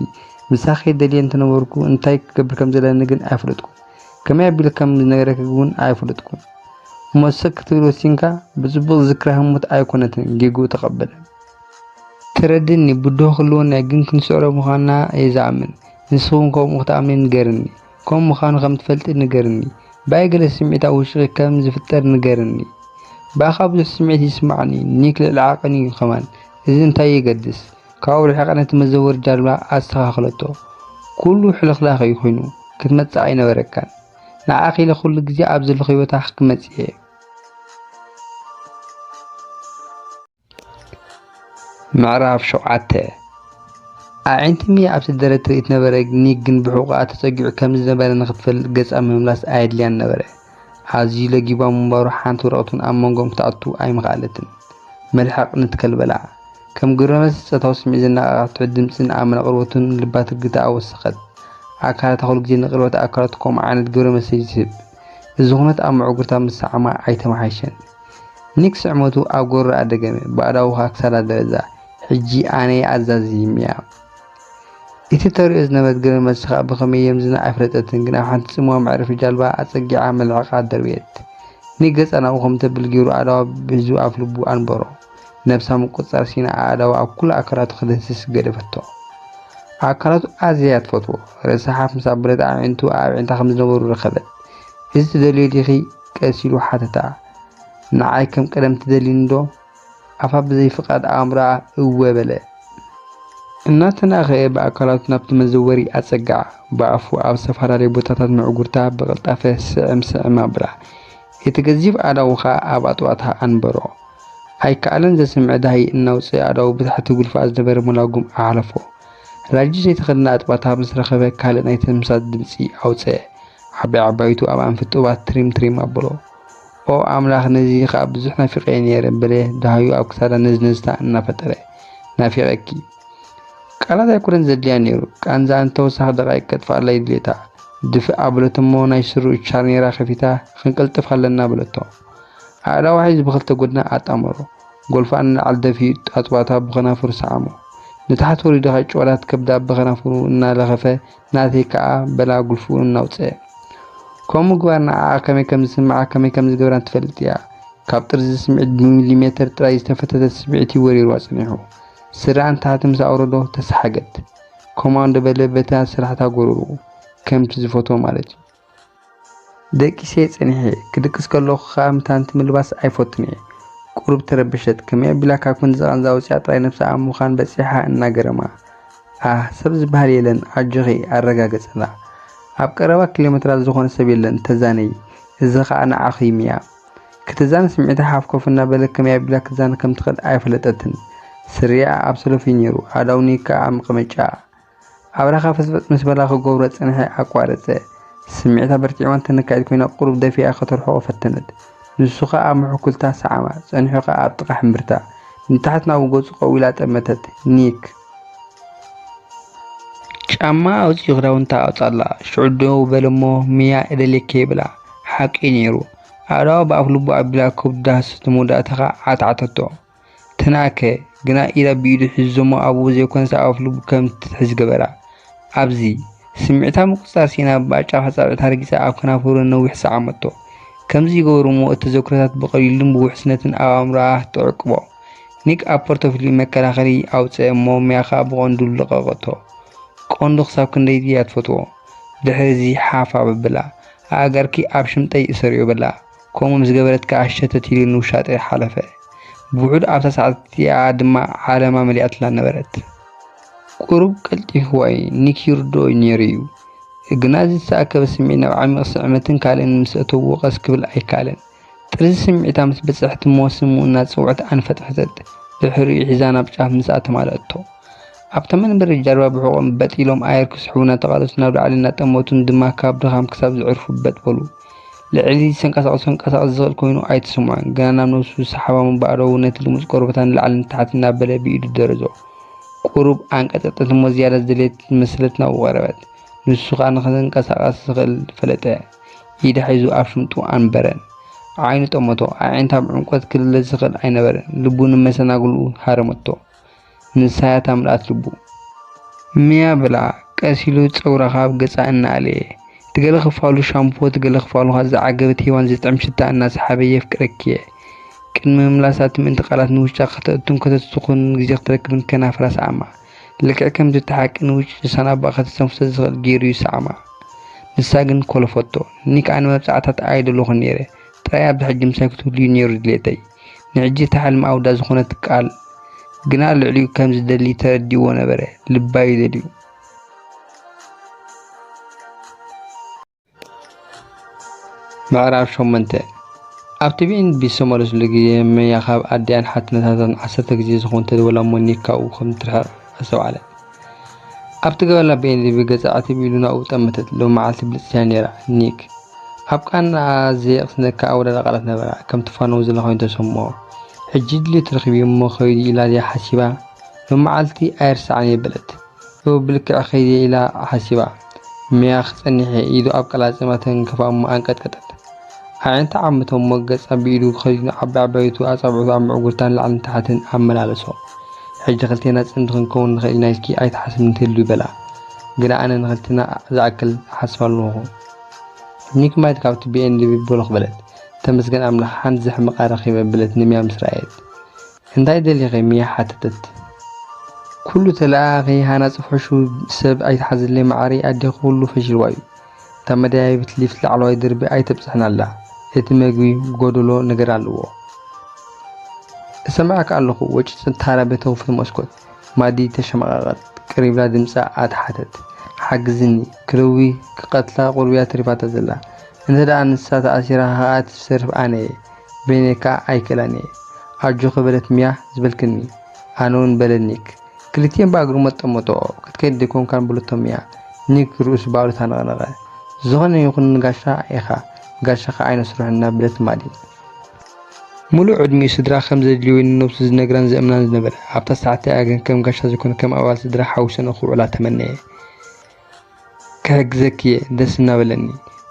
ምሳኺ ደልየ እንተነበርኩ እንታይ ክገብር ከም ዘለኒ ግን ኣይፈለጥኩን። ከመይ ኣቢለ ከም ዝነግረኪ እውን ኣይፈለጥኩን። እሞ ስቕ ክትብል ወሲንካ? ብጽቡቕ ዝዝክራ ህሞት ኣይኮነትን፣ ጌግኡ ተቐበለ። ትረድእኒ፣ ብድሆ ክህልወና እዩ፣ ግን ክንስዕሮ ምዃንና እየ ዝኣምን። ንስኺ እውን ከምኡ ክትኣምኒ ንገርኒ። ከምኡ ምዃኑ ከም ትፈልጢ ንገርኒ። ብኣይ ገለ ስምዒት ኣብ ውሽጢ ከም ዝፍጠር ንገርኒ። ብኣኻ ብዙሕ ስምዒት ይስማዓኒ፣ ኒክ ልዕሊ ዓቐን እዩ ከማን። እዚ እንታይ የገድስ? ካብኡ ርሒቐ ነቲ መዘወሪ ጃልባ ኣስተኻኸለቶ። ኩሉ ሕልኽላኽ እዩ ኮይኑ፣ ክትመጽእ ኣይነበረካን። ንዓኺ ኢለ ኩሉ ግዜ ኣብ ዘለኹ ህይወታ ክመጽእ እየ። ምዕራፍ ሸውዓተ። ኣዒንቲ ሚያ ኣብቲ ደረት ትርኢ ትነበረ፣ ኒክ ግን ብሕቖኣ ተጸጊዑ ከም ዝነበረ ንኽትፈልጥ ገጻ ምምላስ ኣየድልያን ነበረ። ኣዝዩ ለጊባ ምንባሩ ሓንቲ ወረቐት እውን ኣብ መንጎኦም ክትኣቱ ኣይምኸኣለትን። መልሕቕ ንትከል በላ። ከም ግብረ መልሲ ጾታዊ ስምዒት ዘነቓቕሕ ትሑት ድምጺ ንኣመል ኣቕርቦቱን ልባ ትርግታ ኣወሰኸት። ኣካላታ ኩሉ ግዜ ንቕርበት ኣካላቱ ከምኡ ዓይነት ግብረ መልሲ እዩ ዝህብ። እዚ ኩነት ኣብ ምዕጉርታ ምስ ሰዓማ ኣይተመሓየሸን። ኒክ ስዕመቱ ኣብ ጎረኣ ደገመ፣ ብኣእዳዉ ከኣ ክሳዳ ደረዛ። ሕጂ ኣነ እየ ኣዛዚ፣ ሚያ። እቲ ተርእዮ ዝነበረት ግብረ መልሲ ከኣ ብኸመይ የምዝና ኣይፈለጠትን፣ ግን ኣብ ሓንቲ ጽምዋ መዕረፊ ጃልባ ኣጸጊዓ መልሕቓ ደርበየት። ኒክ ገጻ ናብኡ ከም ተብል ገይሩ ኣእዳዋ ሒዙ ኣፍ ልቡ ኣንበሮ። ነብሳ ምቁጽጻር ሲኢና ኣእዳዋ ኣብ ኩሉ ኣካላቱ ክድህስስ ገደፈቶ። ኣካላቱ ኣዝያ እያ ትፈትዎ። ርእሳ ሓፍ ምስ ኣበለት ኣዒንቱ ኣብ ኣዒንታ ከም ዝነበሩ ረኸበት። እዚ ትደልዮ ዲኺ? ቀስ ኢሉ ሓተታ። ንዓይ ከም ቀደም ትደልይኒ ዶ? ኣፋ ብዘይ ፍቓድ ኣእምሮኣ እወ በለ። እናተናኸየ ብኣካላቱ ናብቲ መዘወሪ ኣጸግዓ። ብኣፉ ኣብ ዝተፈላለዩ ቦታታት ምዕጉርታ ብቕልጣፈ ስዕም ስዕም ኣብላ። እቲ ገዚፍ ኣእዳዉ ኸኣ ኣብ ኣጥባታ ኣንበሮ። ኣይከኣለን ዘስምዕ ዳህይ እናውጽአ ኣእዳዉ ብታሕቲ ጉልፋኣ ዝነበረ መላጉም ኣሕለፎ። ራጂ ዘይተኸድነ ኣጥባታ ምስ ረኸበ ካልእ ናይ ተምሳጥ ድምጺ ኣውጽአ። ዓባይ ዓባይቱ ኣብ ኣንፊ ጡባት ትሪም ትሪም ኣብሎ። ኦ ኣምላኽ፣ ነዚ ኸኣ ብዙሕ ናፊቐዮ ነይረ በለ ዳህዩ ኣብ ክሳዳ ነዝነዝታ እናፈጠረ። ናፊቐኪ። ቃላት ኣይኮነን ዘድልያ ነይሩ። ቃንዛኣ ንተወሳኺ ደቓይቅ ከጥፍኣላ እዩ ድሌታ። ድፍእ ኣበለቶ እሞ ናይ ስርኡ ቻርኔራ ከፊታ ክንቅልጥፍ ኣለና በለቶ። ኣእዳዋ ሒዙ ብኽልተ ጎድና ኣጣመሮ። ጎልፋኣ ንላዕሊ ደፊኡ ኣጥባታ ብኸናፍሩ ሰዓሞ። ንታሕቲ ወሪዱ ከኣ ጭዋዳት ከብዳ ብኸናፍሩ እናለኸፈ ናተይ ከኣ በላ ጉልፍኡ እናውጽአ። ከምኡ ምግባር ንዓኣ ከመይ ከም ዝስምዓ ከመይ ከም ዝገብራን ትፈልጥ እያ። ካብ ጥርዚ ስምዒት ብሚሊሜተር ጥራይ ዝተፈተተ ስምዒት እዩ ወሪርዋ ጸኒሑ። ስረኣ ንታሕቲ ምስ ኣውረዶ ተሰሓገት። ኮማንዶ በለ በታ ስራሕታ ጎረርኡ፣ ከምቲ ዝፈትዎ ማለት እዩ። ደቂሰ እየ ጸኒሐ፣ ክድቅስ ከለኹ ኸኣ ምታንቲ ምልባስ ኣይፈቱን እየ። ቁሩብ ተረበሸት፣ ከመይ ኣቢላ ካብ ክንዲ ቃንዛ ኣውጺኣ ጥራይ ነብሳ ኣብ ምዃን በጺሓ እናገረማ። ኣህ፣ ሰብ ዝበሃል የለን፣ ኣጆኺ፣ ኣረጋገጸላ። ኣብ ቀረባ ኪሎ ሜትራት ዝኾነ ሰብ የለን፣ ተዛነዪ። እዚ ኸኣ ንዓኺ እዩ፣ ሚያ። ክትዛነ ስምዒታ ሓፍ ኮፍ እናበለ ከመይ ኣቢላ ክትዛነ ከም ትኽእል ኣይፈለጠትን። ስሪኣ ኣብ ሰለፍ እዩ ነይሩ፣ ኣእዳዉ ኒክ ከኣ ኣብ መቐመጫኣ። ኣብራኻ ፍጽፍጽ ምስ በላ ክገብሮ ዝጸንሐ ኣቋረጸ። ስምዒታ በርቲዕዋን ተነካኢት ኮይና ቁሩብ ደፊኣ ከተርሕቖ ፈተነት። ንሱ ኸኣ ኣብ ምሕኩልታ ሰዓማ፣ ጸኒሑ ኸኣ ኣብ ጥቓ ሕምብርታ። ንታሕቲ ናብኡ ገጹ ቀዊላ ጠመተት። ኒክ። ጫማ ኣውጺኡ ክዳውንታ ኣውጻላ። ሽዑ ደው በለ እሞ፣ ሚያ እደልየኪ እየ በላ። ሓቂ እዩ ነይሩ። ኣእዳዋ ብኣፍ ልቡ ኣቢላ ከብዱ ዳህሰቶ መወዳእታ ኸኣ ዓትዓተቶ። ተናእከ፣ ግና ኢዳ ብኢዱ ሒዙ እሞ ኣብኡ ዘይኮነስ ኣብ ኣፍ ልቡ ከም ትሕዝ ገበራ። ኣብዚ፣ ስምዒታ ምቁጽጻር ሲኢና ብኣጫፋ ኣጻብዕታ ረጊጻ ኣብ ከናፍሩ ነዊሕ ሰዓመቶ። ከምዚ ይገብሩ እሞ እቲ ተዘክሮታት ብቐሊሉን ብውሕስነትን ኣብ ኣእምሮኣ ተዕቅቦ። ኒክ ኣብ ፖርቶፍልዩ መከላኸሊ ኣውጽአ እሞ ሚያ ኸኣ ብቐንዱ ለቐቐቶ። ቀንዱ ክሳብ ክንደይ ድያ ትፈትዎ? ድሕሪ እዚ ሓፍ ኣበላ። ኣእጋርኪ ኣብ ሽምጠይ እሰርዮ በላ። ከምኡ ምስ ገበረት ከኣ ሸተት ኢሉ ንውሻጠ ሓለፈ። ብውሑድ ኣብታ ሰዓት እቲኣ ድማ ዓለማ መሊኣትላ ነበረት። ቁሩብ ቀልጢፍዋ እዩ፣ ኒክ ይርድኦ ነይሩ እዩ። ግና እዚ ዝተኣከበ ስምዒት ናብ ዓሚቕ ስዕመትን ካልእን ምስ ኣእተዎ ቀስ ክብል ኣይከኣለን። ጥርዚ ስምዒታ ምስ በጽሐት እሞ ስሙ እናጸውዐት ኣንፈጥፈጠት። ድሕሪኡ ሒዛ ናብ ጫፍ ምስ ኣተማልኣቶ። ኣብታ መንበሪ ጃልባ ብሕቖኦም በጥ ኢሎም ኣየር ክስሕቡ እናተቓለሱ ናብ ላዕሊ እናጠመቱን ድማ ካብ ድኻም ክሳብ ዘዕርፉ በጥ በሉ። ልዕሊ ዝንቀሳቐስ ክንቀሳቐስ ዝኽእል ኮይኑ ኣይተሰምዖን። ግና ናብ ነብሱ ዝሰሓባ እሞ ብኣእዳዉ ነቲ ልሙጽ ቆርበታ ንላዕሊ ንታሕቲ እናበለ ብኢዱ ደረዞ። ቁሩብ ኣንቀጥቀጠት እሞ ዝያዳ ዝደለየት መሰለት ናብኡ ቀረበት። ንሱ ኸኣ ንኽንቀሳቐስ ዝኽእል ፈለጠ። ኢዳ ሒዙ ኣብ ሽምጡ ኣንበረን። ዓይኑ ጠመቶ። ኣዒንታ ብዕምቆት ክልለ ዝኽእል ኣይነበረን። ልቡ ንመሰናግልኡ ሃረመቶ። ንሳ እያ እታ ምልኣት ልቡ። ሚያ በላ ቀስ ኢሉ ጸጉራ ካብ ገጻ እናኣለየ። እቲ ገለ ክፋሉ ሻምፖ፣ እቲ ገለ ክፋሉ ኸኣ ዝዓገበት ሄዋን ዝጥዕም ሽታ እናሰሓበ የፍቅረኪ እየ። ቅድሚ ምምላሳ እቲ ምእንቲ ቃላት ንውሽጣ ከተእቱን ከተትኹን ግዜ ክትረክብን ከናፍራ ሰዓማ። ልክዕ ከምቲ እቲ ሓቂ ንውሽጢ ሳናባ ከተስተንፍሶ ዝኽእል ገይሩ ይሰዓማ። ንሳ ግን ኮለፈቶ። ኒክ ኣነ መብጻዕታት ኣይደለኹን ነይረ። ጥራይ ኣብዚ ሕጂ ምሳይ ክትህሉ እዩ ነይሩ ድሌተይ። ንሕጂ እታ ሕልሚ ኣውዳ ዝኾነት ቃል ግና ልዕሊኡ ከም ዝደሊ ተረዲእዎ ነበረ። ልባ እዩ ደልዩ። ምዕራፍ ሸሞንተ። ኣብቲ ቢኤንቢ ዝተመለስሉ ግዜ፣ መያ ካብ ኣዲኣን ሓትነታታን ዓሰርተ ግዜ ዝኸውን ተደወላ እሞ ኒክ ካብኡ ከም እትርሕቕ ኣስተውዓለ። ኣብቲ ገበላ ቢኤንቢ ገጻ ዕትብ ኢሉ ናብኡ ጠመተት። ሎሚ መዓልቲ ብልጽቲ እያ ነይራ፣ ኒክ። ኣብ ቃናኣ ዘየቕስነካ ኣወዳድባ ቃላት ነበራ፣ ከም ትፋነው ዘላ ኮይኑ ተሰምዖ። ሕጂ ድሌት ረኺበ እሞ ከይዱ ኢላ ድያ ሓሲባ? ሎም መዓልቲ ኣይርሳዕን እየ በለት። እወ ብልክዕ ከይደ ኢላ ሓሲባ። ሚያ ክጸንሕ እየ ኢዱ ኣብ ቀላጽማ ተንከፋ እሞ ኣንቀጥቀጠት። ኣዒንታ ዓመተ እሞ ገጻ ብኢዱ ከዲኑ ዓቢ ዓባይቱ ኣጻብዕቱ ኣብ ምዕጉርታን ላዕልን ታሕትን ኣመላለሶ። ሕጂ ክልቴና ጽምዲ ክንከውን ንኽእል ኢና ኢልኪ ኣይትሓስብን ትህሉ በላ። ግና ኣነ ንኽልቴና ዝኣክል እሓስብ ኣለኹ። ኒክ ማይት ካብቲ ቢኤንዲቢ ቦሎኽ በለት። ተመስገን ኣምላኽ ሓንቲ ዘሕምቓ ረኺበ በለት ንሚያ ምስ ረኣየት። እንታይ ደሊኺ? ሚያ ሓተተት። ኩሉ ተለኣኣኺ ሃናጺ ፍሕሹው ሰብ ኣይትሓዝለይ መዓረይ ኣዴኺ ኩሉ ፈሺልዋ እዩ። እታ መደያየቢት ሊፍት ላዕለዋይ ደርቢ ኣይተብጽሕን ኣላ። እቲ መግቢ ጎደሎ ነገር ኣለዎ። እሰምዓካ ኣለኹ ወጭ ጽንታራ ቤተውፍት መስኮት። ማዲ ተሸማቐቐት። ቅር ኢላ ድምጻ ኣትሓተት። ሓግዝኒ። ክረዊ ክቐትላ ቁርብያ ተሪፋታ ዘላ። እንተ ደኣ ንሳ ተኣሲራ ከኣ እቲ ዝሰርፍ ኣነ እየ። በይነይ ከኣ ኣይክእላን እየ። ኣጆኺ በለት ሚያ ዝበልክኒ። ኣነ እውን በለ ኒክ። ክልቲኦም ብኣግርሞት ጠመጥኦ። ክትከይድ ደይኮንካን በለቶ ሚያ። ኒክ ርእሱ ባዕሉ ተነቕነቐ። ዝኾነ ይኹን ንጋሻ ኢኻ። ጋሻ ከኣ ኣይነስርሖን እናበለት ማዲ። ሙሉእ ዕድሚኡ ስድራ ከም ዘድልዮ ንነብሱ ዝነግራን ዘእምናን ዝነበረ። ኣብታ ሰዓት እቲኣ ግን ከም ጋሻ ዘይኮነ ከም ኣባል ስድራ ሓዊሰንኦ ክውዕላ ተመነየ። ክሕግዘኪ እየ ደስ እናበለኒ።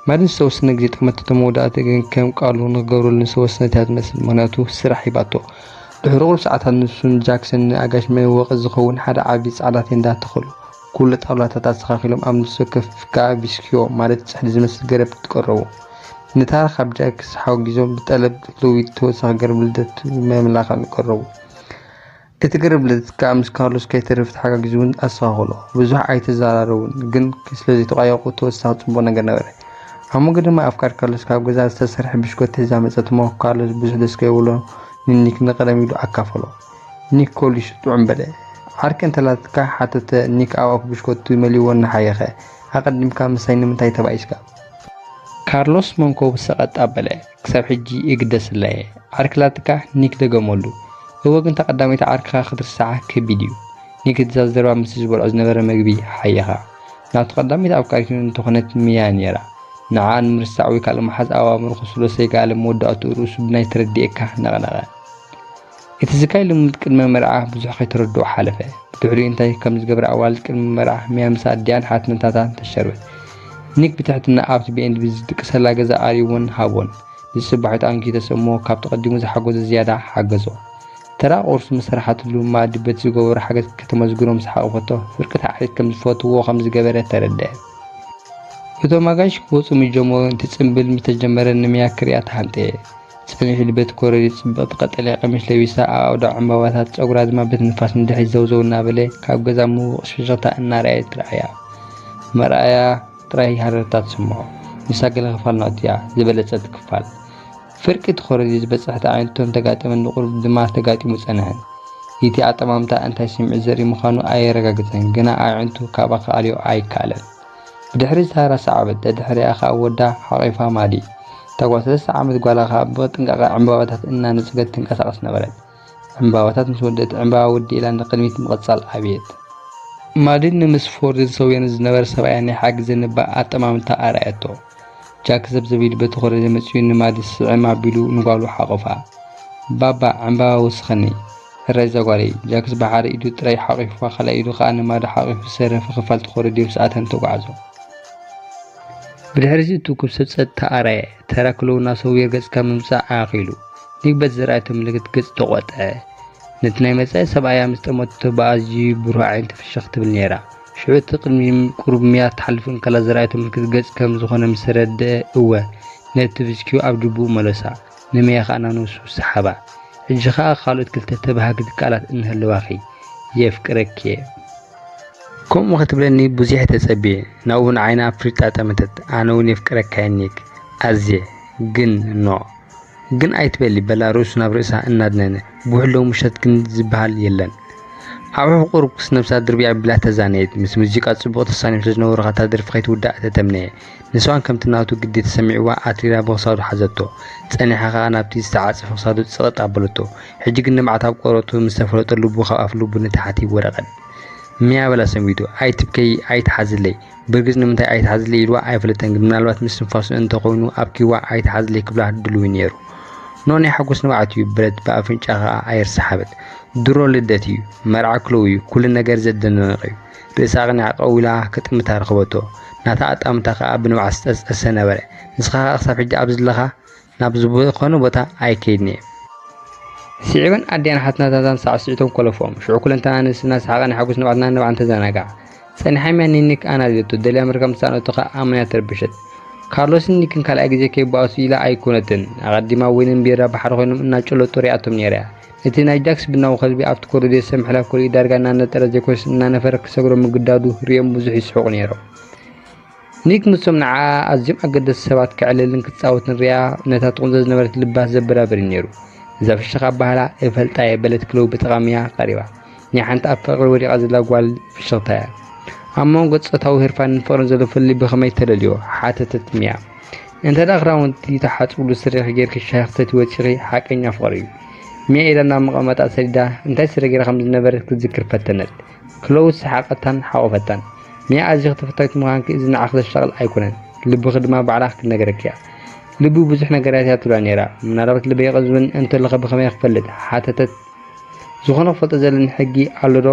ማዲ ንዝተወሰነ ግዜ ጠመተቶ መወዳእትኡ ግን ከም ቃሉ ንክገብረሉ ንዝተወሰነት እያ ትመስል። ምኽንያቱ ስራሕ ሂባቶ። ድሕሪ ቁሩብ ሰዓታት ንሱን ጃክሰን ንኣጋሽ መወቒ ዝኸውን ሓደ ዓቢ ጻዕዳ ቴንዳ ተኸሉ። ኩሉ ጣውላታት ኣስተኻኺሎም ኣብ ንሱ ከፍ ከኣ ቪስኪዮ ማለት ጽሕዲ ዝመስል ገረብ ቀረቡ። ንታራ ካብ ጃክስ ሓጊዞም ብጠለብ ክልዊጥ ተወሳኺ ገረብ ልደት መምላኽን ቀረቡ። እቲ ገረብ ልደት ከኣ ምስ ካርሎስ ከይተርፍ ተሓጋጊዙ እውን ኣስተኻኸሎ። ብዙሕ ኣይተዘራረቡን፣ ግን ስለዘይተቋየቑ ተወሳኺ ጽቡቕ ነገር ነበረ። ኣብ መንጎ ድማ ኣፍቃሪ ካርሎስ ካብ ገዛ ዝተሰርሐ ብሽኮቲ ሒዛ መጸት እሞ ካርሎስ ብዙሕ ደስ ከይብሎ ንኒክ ንቐደም ኢሉ ኣካፈሎ። ኒክ ኮሊሱ ጥዑም በለ። ዓርኪ እንተላትካ ሓተተ ኒክ ኣብ ኣፉ ብሽኮቲ መሊእዎ እናሓየኸ። ኣቐዲምካ ምሳይ ንምንታይ ተባኢስካ? ካርሎስ መንኮቡ ሰቐጥ ኣበለ። ክሳብ ሕጂ ይግደስላ እየ። ዓርኪ ላትካ ኒክ ደገመሉ። እወ ግን እታ ቀዳመይቲ ዓርክኻ ክትርስዓ ከቢድ እዩ። ኒክ እዛ ዘረባ ምስቲ ዝበልዖ ዝነበረ መግቢ ሓየኻ። ናቱ ቀዳመይቲ ኣፍቃሪቱ እንተኾነት ሚያ ነይራ። ንዓኣ ንምርሳዕ ወይ ካልእ ምሓዝ ኣብ ኣእምሮ ከስሎ ሰይጋለ መወዳእትኡ ርእሱ ብናይ ተረድኤካ ነቐነቐ። እቲ ዝካይ ልሙድ ቅድመ መርዓ ብዙሕ ከይተረድኦ ሓለፈ። ብድሕሪኡ እንታይ ከም ዝገብረ ኣዋልድ ቅድሚ መርዓ ሚያ ምስ ኣዲኣን ሓትነታታን ተሸርበት። ኒክ ብትሕትና ኣብቲ ቢኤንዲ ብዝድቅሰላ ገዛ ኣርይዎን ሃቦን። ንጽባሒቱ ኣንኪተሰሞ ካብቲ ቀዲሙ ዝሓገዞ ዝያዳ ሓገዞ። ተራ ቁርሲ ምስ ሰራሓትሉ ማዲ በቲ ዝገበሮ ሓገዝ ከተመስግኖ ምስ ሓቆፈቶ ፍርቂ ተዓሪት ከም ዝፈትዎ ከም ዝገበረ ተረድአ። እቶም ኣጋይሽ ክወጹ ምስ ጀመሩ እቲ ጽምብል ምስ ተጀመረ ንሚያ ክሪኣ ተሃንጠየ። ጸኒሑ በቲ ኮረድዮ ጽብቕቲ ቀጠልያ ቀሚሽ ለቢሳ ኣብ ኣውድዕ ዕምባባታት ጸጉራ ድማ በቲ ንፋስ ንድሕሪት ዘውዘው እናበለ ካብ ገዛ ምውቕ ሽፍሽፍታ እናረኣየት ረኣያ። መርኣያ ጥራይ ሃረርታ ትስምዖ። ንሳ ገለ ክፋል ናቱ እያ፣ ዝበለጸት ክፋል። ፍርቂ እቲ ኮረድዮ ዝበጽሐት ኣዒንቶም ተጋጢመን ንቑሩብ ድማ ተጋጢሙ ጸንሐን። እቲ ኣጠማምታ እንታይ ስምዒት ዘርኢ ምዃኑ ኣየረጋግጸን፣ ግና ኣዒንቱ ካብኣ ክኣልዮ ኣይከኣለን። ብድሕሪ ዛህራ ሰዓበት፣ ደድሕሪኣ ኸኣ ወዳ ሓቒፋ ማዲ። እታ ጓል ሰለስተ ዓመት ጓላ ኸኣ ብጥንቃቐ ዕምባባታት እናነጸገት ትንቀሳቐስ ነበረት። ዕምባባታት ምስ ወደት፣ ዕምባባ ወዲእላ ንቕድሚት ምቕጻል ኣብየት። ማዲ ንምስ ፎርድን ሰውየን ዝነበረ ሰብኣያ ናይ ሓግዘኒ እባ ኣጠማምታ ኣርኣየቶ። ጃክ ዘብዘብ ኢሉ በቲ ኮረድዮ መጺኡ ንማዲ ስዕም ኣቢሉ ንጓሉ ሓቖፋ። ባባ፣ ዕምባባ ወስኸኒ። ሕራይ እዛ ጓለይ። ጃክስ ብሓደ ኢዱ ጥራይ ሓቒፉዋ፣ ካልኣይ ኢዱ ኸኣ ንማዲ ሓቒፉ ዝተረፈ ክፋል እቲ ኮረድዮ ምስ ኣተን ተጓዕዞ። ብድሕሪዚ እቲ ውኩብ ሰብ ጸጥታ ኣርኣየ። ተራ ክለውና ሰውየር ገጽካ ምምጻእ ኣኺሉ። ኒክ በቲ ዘርኣየቶ ምልክት ገጹ ተቖጥዐ። ነቲ ናይ መጻኢ ሰብኣያ ምስ ጠመቶ ብኣዝዩ ብሩህ ኣዒንቲ ፍሽኽ ትብል ነይራ። ሽዑ እቲ ቅድሚም ቁሩብ ሚያ ትሓልፍ እንከላ ዘርኣየቶ ምልክት ገጽ ከም ዝኾነ ምስ ተረድአ፣ እወ፣ ነቲ ቪስኪ ኣብ ጅቡኡ መለሳ። ንሚያ ኸኣ ናብ ነብሱ ሰሓባ። ሕጂ ኸኣ ካልኦት ክልተ ተባሃግቲ ቃላት እንህልዋኺ፣ የፍቅረኪ እየ። ከምኡ ክትብለኒ ብዙሕ ተጸብየ። ናብኡ ንዓይና ኣፍሪጣ ጠመተት። ኣነ እውን የፍቅረካ እየ ኒክ። ኣዝየ። ግን ኖ። ግን ኣይትበሊ በላ ርእሱ ናብ ርእሳ እናድነነ። ብውሕድ ሎሚ ምሸት ግን ዝበሃል የለን። ኣብ ሕቖ ቁሩብ ክስ ነብሳ ድርብይ ኣቢላ ተዛነየት። ምስ ሙዚቃ ጽቡቕ ተሳንዮም ስለ ዝነበሩ ኸኣ እታ ደርፊ ከይትውዳእ ተተምነየ። ንሳ እውን ከምቲ ናቱ ግዴ ተሰሚዕዋ ኣትሪራ ብኽሳዱ ሓዘቶ። ጸኒሓ ኸኣ ናብቲ ዝተዓጸፈ ክሳዱ ጽቕጥ ኣበለቶ። ሕጂ ግን ንብዓት ኣብ ቆረቱ ምስ ተፈለጦ ልቡ ካብ ኣፍ ልቡ ንታሕቲ ወደቐት። ሚያ በላ ሰንቢዱ። ኣይትብከዪ፣ ኣይትሓዝለይ። ብርግጽ ንምንታይ ኣይትሓዝለይ ኢልዋ ኣይፈለጠን፣ ግን ምናልባት ምስትንፋሱ እንተኾይኑ ኣብኪዋ ኣይትሓዝለይ ክብላ ድሉው እዩ ነይሩ። ኖ ናይ ሓጎስ ንብዓት እዩ፣ በለት ብኣፍንጫ ኸኣ ኣየር ሰሓበት። ድሮ ልደት እዩ፣ መርዓ ክለው እዩ፣ ኩሉ ነገር ዘደናንቕ እዩ። ርእሳ ኣቕኒዓ ቀው ኢላ ክጥምታ ረኸበቶ። ናታ ኣጣምታ ኸኣ ብንብዓት ዝጠስጠሰ ነበረ። ንስኻ ኸኣ ክሳብ ሕጂ ኣብዚ ኣለኻ? ናብ ዝኾነ ቦታ ኣይከይድን እየ። ስዒበን ኣዲኣን ሓትናታታን ሳዕስዒቶም ኮለፎም። ሽዑ ኩለንተና ንእስ እናሰሓቐ ናይ ሓጎስ ንብዓትና ንብዓን ተዘናጋዕ። ጸኒሓ ሚያ ንኒክ ኣናዲደቶ፣ ደልያ ምርካብ ምስ ሰኣነቶ ኸኣ ኣመና ተረበሸት። ካርሎስን ኒክን ካልኣይ ግዜ ከይበኣሱ ኢላ ኣይኮነትን። ኣቐዲማ ወይንን ቢራ ብሓደ ኮይኖም እናጨለጡ ሪኣቶም ነይራ እያ። እቲ ናይ ጃክስ ብናዊ ከልቢ ኣብቲ ኮሪዶር ዝሰምሐላ ኮሊኡ ዳርጋ እናነጠረ ዘይኮነስ እናነፈረ ክሰግሮ ምግዳዱ ሪኦም ብዙሕ ይስሕቑ ነይሮም። ኒክ ምስቶም ንዓኣ ኣዝዮም ኣገደስቲ ሰባት ከዕልልን ክጻወትን ሪኣ ነታ ትቑንዞ ዝነበረት ልባ ዘበራብር እዩ ነይሩ። እዛ ፍሽኽ ኣባህላ እፈልጣ እየ በለት ክለው ብጥቓ ሚያ ቀሪባ። ናይ ሓንቲ ኣብ ፍቕሪ ወዲቓ ዘላ ጓል ፍሽኽታ እያ። ኣብ መንጎ ጾታዊ ህርፋንን ፍቕርን ዘሎ ፍልልይ ብኸመይ ተለልዮ? ሓተተት ሚያ። እንተ ደኣ ክዳውንቲ ተሓጽብሉ ስረኺ ጌርኪ ሻሂ ክትሰትዪ ወጺኺ ሓቀኛ ፍቕሪ እዩ። ሚያ ኢዳ ናብ መቐመጣ ሰዲዳ እንታይ ስረ ጌራ ከም ዝነበረት ክትዝክር ፈተነት። ክሎው ሰሓቐታን ሓቖፈታን። ሚያ ኣዚኺ ተፈታዊት ምዃንኪ እዚ ንዓኺ ዘሻቕል ኣይኮነን። ልብኺ ድማ ባዕላ ክትነግረኪ እያ። ልቢ ብዙሕ ነገራት እያ ትብላ ነይራ። ምናልባት ልበይ ይቐዝብን እንተሎኸ ብኸመይ ክፈልጥ? ሓተተት። ዝኾነ ክፈልጦ ዘለኒ ሕጊ ኣሎ ዶ?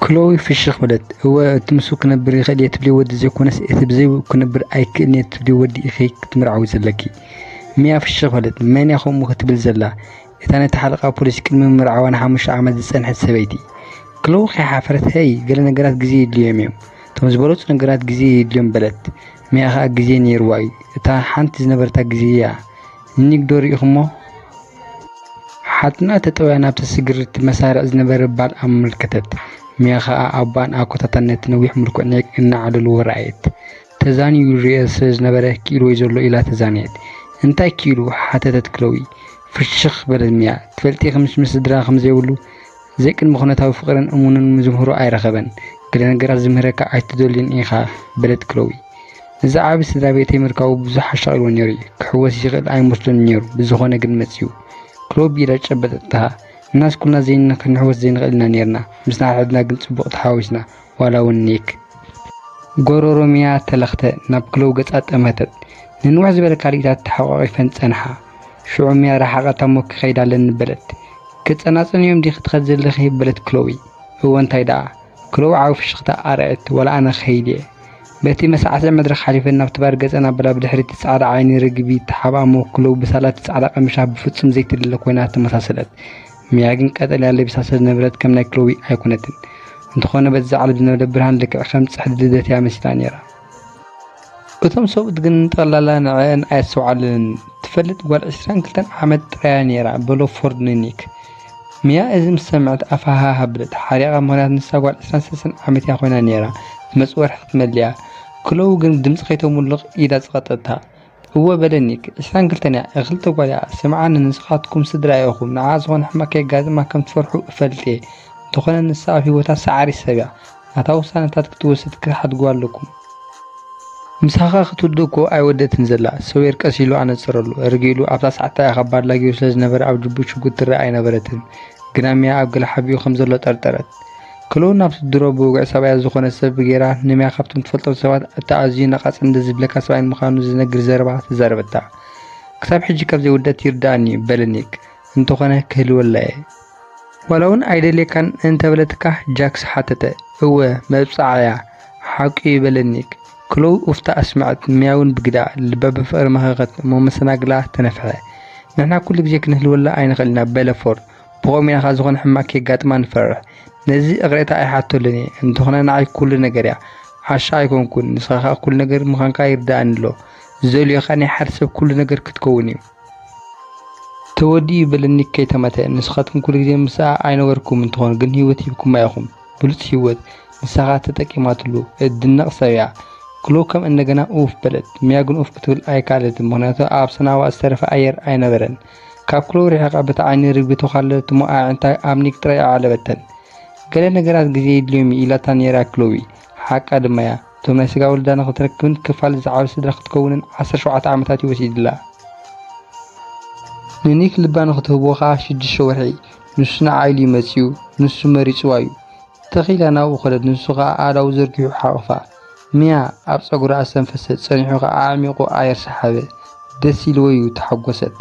ክሎዊ ፍሽኽ በለት። እወ፣ እቲ ምስኡ ክነብር ይኽእል እየ ትብልዮ ወዲ ዘይኮነስ፣ እቲ ብዘይብኡ ክነብር ኣይክእልን እየ ትብልዮ ወዲ ኢኺ ክትምርዓዊ ዘለኪ። ሚያ ፍሽኽ በለት። መን እያ ከምኡ ክትብል ዘላ? እታ ነቲ ሓለቓ ፖሊስ ቅድሚ ምምርዓዋ ንሓሙሽተ ዓመት ዝጸንሐት ሰበይቲ። ክሎዊ ከይሓፈረት፣ ሄይ፣ ገለ ነገራት ግዜ የድልዮም እዮም። እቶም ዝበለጹ ነገራት ግዜ የድልዮም በለት። ሚያ ኸኣ ግዜ ነይርዋ እዩ። እታ ሓንቲ ዝነበረታ ግዜ እያ። ንኒክ ዶ ርኢኹሞ? ሓትና ተጠውያ ናብቲ ስግርቲ መሳርዕ ዝነበረ ባል ኣመልከተት። ሚያ ኸኣ ኣባን ኣኮታታን ነቲ ነዊሕ ምልኩዕ ኒክ እናዓለልዎ ረኣየት። ተዛንዩ ይርእዮ ስለ ዝነበረ፣ ክኢልዎ እዩ ዘሎ ኢላ ተዛነየት። እንታይ ክኢሉ? ሓተተት ክሎዊ። ፍሽኽ በለት ሚያ። ትፈልጢ፣ ምስ ምስ ስድራ ከም ዘይብሉ፣ ዘይቅድመ ኩነታዊ ፍቕርን እሙንን ዝምህሮ ኣይረኸበን። ገለ ነገራት ዝምህረካ ኣይትደልዮን ኢኻ፣ በለት ክሎዊ። እዚ ዓቢ ስድራ ቤተይ ምርካቡ ብዙሕ ኣሻቒልዎ ነይሩ እዩ። ክሕወስ ይኽእል ኣይመስሎን ነይሩ፣ ብዝኾነ ግን መጺኡ። ክሎዊ ብኢዳ ጨበጠታ። እናስ ኩልና ዘይን-፣ ክንሕወስ ዘይንኽእል ኢና ነይርና። ምስ ንሓድሕድና ግን ጽቡቕ ተሓዋዊስና፣ ዋላ እውን ኒክ። ጎሮሮ ሚያ ተለኽተ፣ ናብ ክሎዊ ገጻ ጠመተት። ንንውሕ ዝበለ ካልኢታት ተሓቋቒፈን ጸንሓ። ሽዑ ሚያ ረሓቐታ እሞ ክኸይድ ኣለኒ በለት። ክጸናጸንዮም ዲኺ ትኸድ ዘለኺ? በለት ክሎዊ። እወ እንታይ ደኣ? ክሎዊ ዓቢ ፍሽኽታ ኣርኣየት። ዋላ ኣነ ክኸይድ እየ። በቲ መሳዕስዒ መድረኽ ሓሊፈን ናብቲ ባር ገጸን ኣበላ ብድሕሪ እቲ ጻዕዳ ዓይኒ ርግቢ ተሓብኣ እሞ ክሎዊ ብሳላ እቲ ጻዕዳ ቀሚሻ ብፍጹም ዘይትድለ ኮይና ተመሳሰለት። ሚያ ግን ቀጠልያ ለቢሳ ስለ ዝነበረት ከም ናይ ክሎዊ ኣይኮነትን። እንተኾነ በቲ ዝዓለብ ዝነበረ ብርሃን ልክዕ ከም ጽሕዲ ልደት እያ መሲላ ነይራ። እቶም ሰብኡት ግን ጠቕላላ ንዕአን ኣየስተውዓሉን። ትፈልጥ ጓል ዕስራን ክልተን ዓመት ጥራይ እያ ነይራ፣ በሎ ፎርድ ንኒክ። ሚያ እዚ ምስ ሰምዐት ኣፋሃሃ በለት። ሓሪቓ፣ ምኽንያቱ ንሳ ጓል ዕስራን ሰለስተን ዓመት እያ ኮይና ነይራ፣ መጽ ወርሒ ክትመልእ እያ። ክሎው ግን ብድምጺ ከይተሙልቕ ኢዳ ጸቐጠታ። እወ በለ ኒክ፣ ዕስራን ክልተን እያ፣ ክልተ ጓል እያ። ስምዓኒ፣ ንስኻትኩም ስድራ ኢኹም፣ ንዓኣ ዝኾነ ሕማቕ ከየጋጥማ ከም ትፈርሑ እፈልጥ እየ። እንተኾነ ንሳ ኣብ ህይወታ ሳዕሪ ሰብ እያ። ናታ ውሳነታት ክትወስድ ክትሓድግዋ ኣለኩም። ምሳኻ ክትውድእ እኮ ኣይወደትን ዘላ። ሰዌር ቀስ ኢሉ ኣነጸረሉ። ርግእ ኢሉ፣ ኣብታ ሰዓት እታ ኢኻ ባድላ ገይሩ ስለ ዝነበረ ኣብ ጅቡኡ ሽጉጥ ትረኣ ኣይነበረትን። ግና ሚያ ኣብ ገለ ሓቢኡ ከም ዘሎ ጠርጠረት። ክሎው ናብቲ ድሮ ብውግዒ ሰብኣያ ዝኾነ ሰብ ገይራ ንሚያ ካብቶም ትፈልጦም ሰባት እቲ ኣዝዩ ነቓጽን ደስ ዝብለካ ሰብኣይን ምዃኑ ዝነግር ዘረባ ተዛረበታ። ክሳብ ሕጂ ካብ ዘይውደት ይርድኣኒ እዩ፣ በለ ኒክ። እንተኾነ ክህልወላ እየ። ዋላ እውን ኣይደልየካን እንተበለትካ? ጃክስ ሓተተ። እወ፣ መብጽዓ እያ። ሓቁ እዩ በለ ኒክ። ክሎው ኡፍታ ኣስመዐት፣ ሚያ እውን ብግዳ ልባ ብፍቕሪ መኸኸት እሞ መሰናግላ ተነፍሐ። ንሕና ኩሉ ግዜ ክንህልወላ ኣይንኽእል ኢና በለ ፎርድ። ብኸምኡ ኢና ኸኣ ዝኾነ ሕማቕ ከየጋጥማ ንፈርሕ። ነዚ እቕሬታ ኣይሓተሉን እየ። እንተኾነ ንዓይ ኩሉ ነገር እያ። ዓሻ ኣይኮንኩን፣ ንስኻ ኸኣ ኩሉ ነገር ምዃንካ ይርድኣኒ ኣሎ። ዝደልዮ ኸኣ ናይ ሓደ ሰብ ኩሉ ነገር ክትከውን እዩ። ተወዲኡ በለ ኒክ ከይተመተ። ንስኻትኩም ኩሉ ግዜ ምስኣ ኣይነበርኩም እንትኾን ግን ህይወት ሂብኩማ ኢኹም። ብሉጽ ህይወት። ንሳ ኸኣ ተጠቂማትሉ። እድነቕ ሰብ እያ። ክሎ ከም እንደገና ኡፍ በለት። ሚያ ግን ኡፍ ክትብል ኣይከኣለትን፣ ምኽንያቱ ኣብ ሰናዋ ዝተረፈ ኣየር ኣይነበረን። ካብ ክሎዊ ርሒቓ በቲ ዓይኒ ርግቢ ተዃለለት እሞ ኣዒንታ ኣብ ኒክ ጥራይ ኣዕለበተን። ገለ ነገራት ግዜ የድልዮም እዩ ኢላታ ነይራ ክሎዊ። ሓቃ ድማ እያ። እቶም ናይ ስጋ ወለዳ ንኽትረክብን ክፋል ዝዓቢ ስድራ ክትከውንን ዓሰርተ ሸውዓተ ዓመታት እዩ ወሲድላ። ንኒክ ልባ ንኽትህቦ ኸኣ ሽዱሽተ ወርሒ። ንሱ ንዓ ኢሉ እዩ መጺኡ። ንሱ መሪጽዋ እዩ። ተኺላ ናብኡ ኸደት፣ ንሱ ኸኣ ኣእዳዉ ዘርጊሑ ሓቖፋ። ሚያ ኣብ ጸጉራ ኣስተንፈሰ፣ ጸኒሑ ኸኣ ኣዕሚቑ ኣየር ሰሓበ። ደስ ኢልዎ እዩ፣ ተሓጎሰት።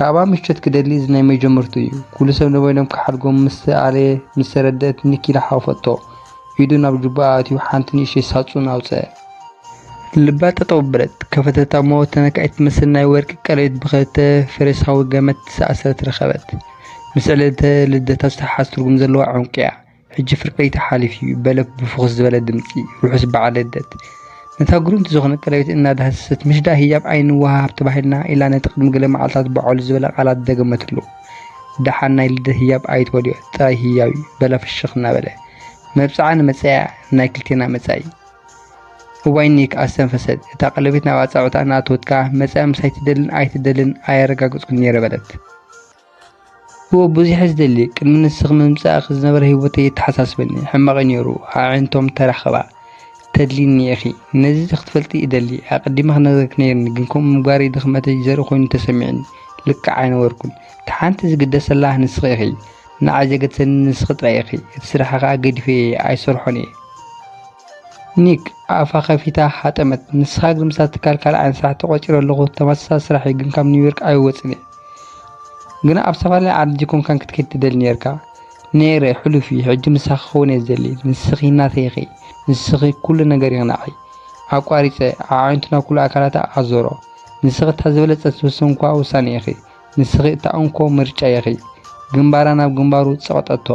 ካባ ምሸት ክደሊ እዚ ናይ መጀመርቱ እዩ። ኩሉ ሰብ ንበይኖም ክሓድጎም ምስ ኣለየ ምስ ተረደእት ኒክ ኢላ ሓወፈቶ። ኢዱ ናብ ጁባኣ ኣእትዩ ሓንቲ ንእሽተይ ሳጹን ኣውጸአ። ልባ ጠጠው በለት። ከፈተታ እሞ ተነካኢት ትመስል ናይ ወርቂ ቀለቤት ብኽልተ ፈረሳዊ ገመድ ተሰኣሰረት ረኸበት። ምስ ዕለተ ልደታ ዝተሓዝ ትርጉም ዘለዋ ዕንቁ እያ። ሕጂ ፍርቂ ለይቲ ሓሊፉ እዩ በለ ብፍኹስ ዝበለ ድምጺ። ርሑስ በዓል ልደት። ነታ ግርምቲ ዝኾነ ቀለቤት እናዳህሰሰት ምሽ ደኣ ህያብ ኣይንወሃሃብ ተባሂልና ኢላ ነቲ ቅድሚ ገለ መዓልታት በዓሉ ዝበለ ቃላት ደገመትሉ። ደሓን ናይ ልደት ህያብ ኣይትበልዮ ጥራይ ህያብ እዩ በላ ፍሽኽ እናበለ። መብጽዓ ንመጻኢያ ናይ ክልቴና መጻኢ። እዋይ ኒክ ኣስተንፈሰት። እታ ቀለቤት ናብ ኣጻብዕታ እናኣተወት ከኣ መጻኢ ምሳይ ትደልን ኣይትደልን ኣየረጋገጽኩን ነይረ በለት። እወ ብዙሕ እየ ዝደሊ። ቅድሚ ንስኺ ምምጻእኪ ዝነበረ ህይወተይ የተሓሳስበኒ። ሕማቕ እዩ ነይሩ። ኣዒንቶም ተራኸባ። ተድሊኒ ኢኺ። ነዚ ክትፈልጢ እደሊ። ኣቐዲመ ክነግረኪ ነይርኒ፣ ግን ከምኡ ምግባረይ ድኽመተይ ዘርኢ ኮይኑ ተሰሚዕኒ። ልክዕ ኣይነበርኩን። እታ ሓንቲ ዝግደሰላ ንስኺ ኢኺ። ንዓይ ዘገድሰኒ ንስኺ ጥራይ ኢኺ። እቲ ስራሒ ከኣ ገዲፈዮ እየ፣ ኣይሰርሖን እየ። ኒክ ኣፋ ከፊታ ሃጠመት። ንስኻ ግን ምስታ ትካል ካልኣይ ዓይነት ስራሕ ተቖጺረ ኣለኹ፣ ተመሳሳሊ ስራሕ እዩ፣ ግን ካብ ኒውዮርክ ኣይወጽን እየ። ግና ኣብ ዝተፈላለየ ዓዲ ዘይኮንካን ክትከይድ ትደሊ ነይርካ። ነይረ፣ ሕሉፍ እዩ። ሕጂ ምሳኺ ክኸውን እየ ዝደሊ። ንስኺ ናተይ ኢኺ። ንስኺ ኩሉ ነገር ኢኺ ንዓይ። ኣቋሪጸ፣ ኣዒንቱ ናብ ኩሉ ኣካላታ ኣዞሮ። ንስኺ እታ ዝበለጸት ዝወሰንኳ ውሳነ ኢኺ። ንስኺ እታ እንኮ ምርጫ ኢኺ። ግንባራ ናብ ግንባሩ ጸቐጠቶ።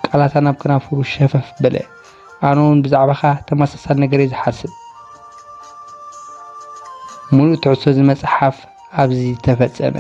ቃላታ ናብ ከናፍሩ ሸፈፍ በለ። ኣነ እውን ብዛዕባኻ ተመሳሳሊ ነገር እየ ዝሓስብ። ሙሉእ ትሕዝቶ እዚ መጽሓፍ ኣብዚ ተፈጸመ።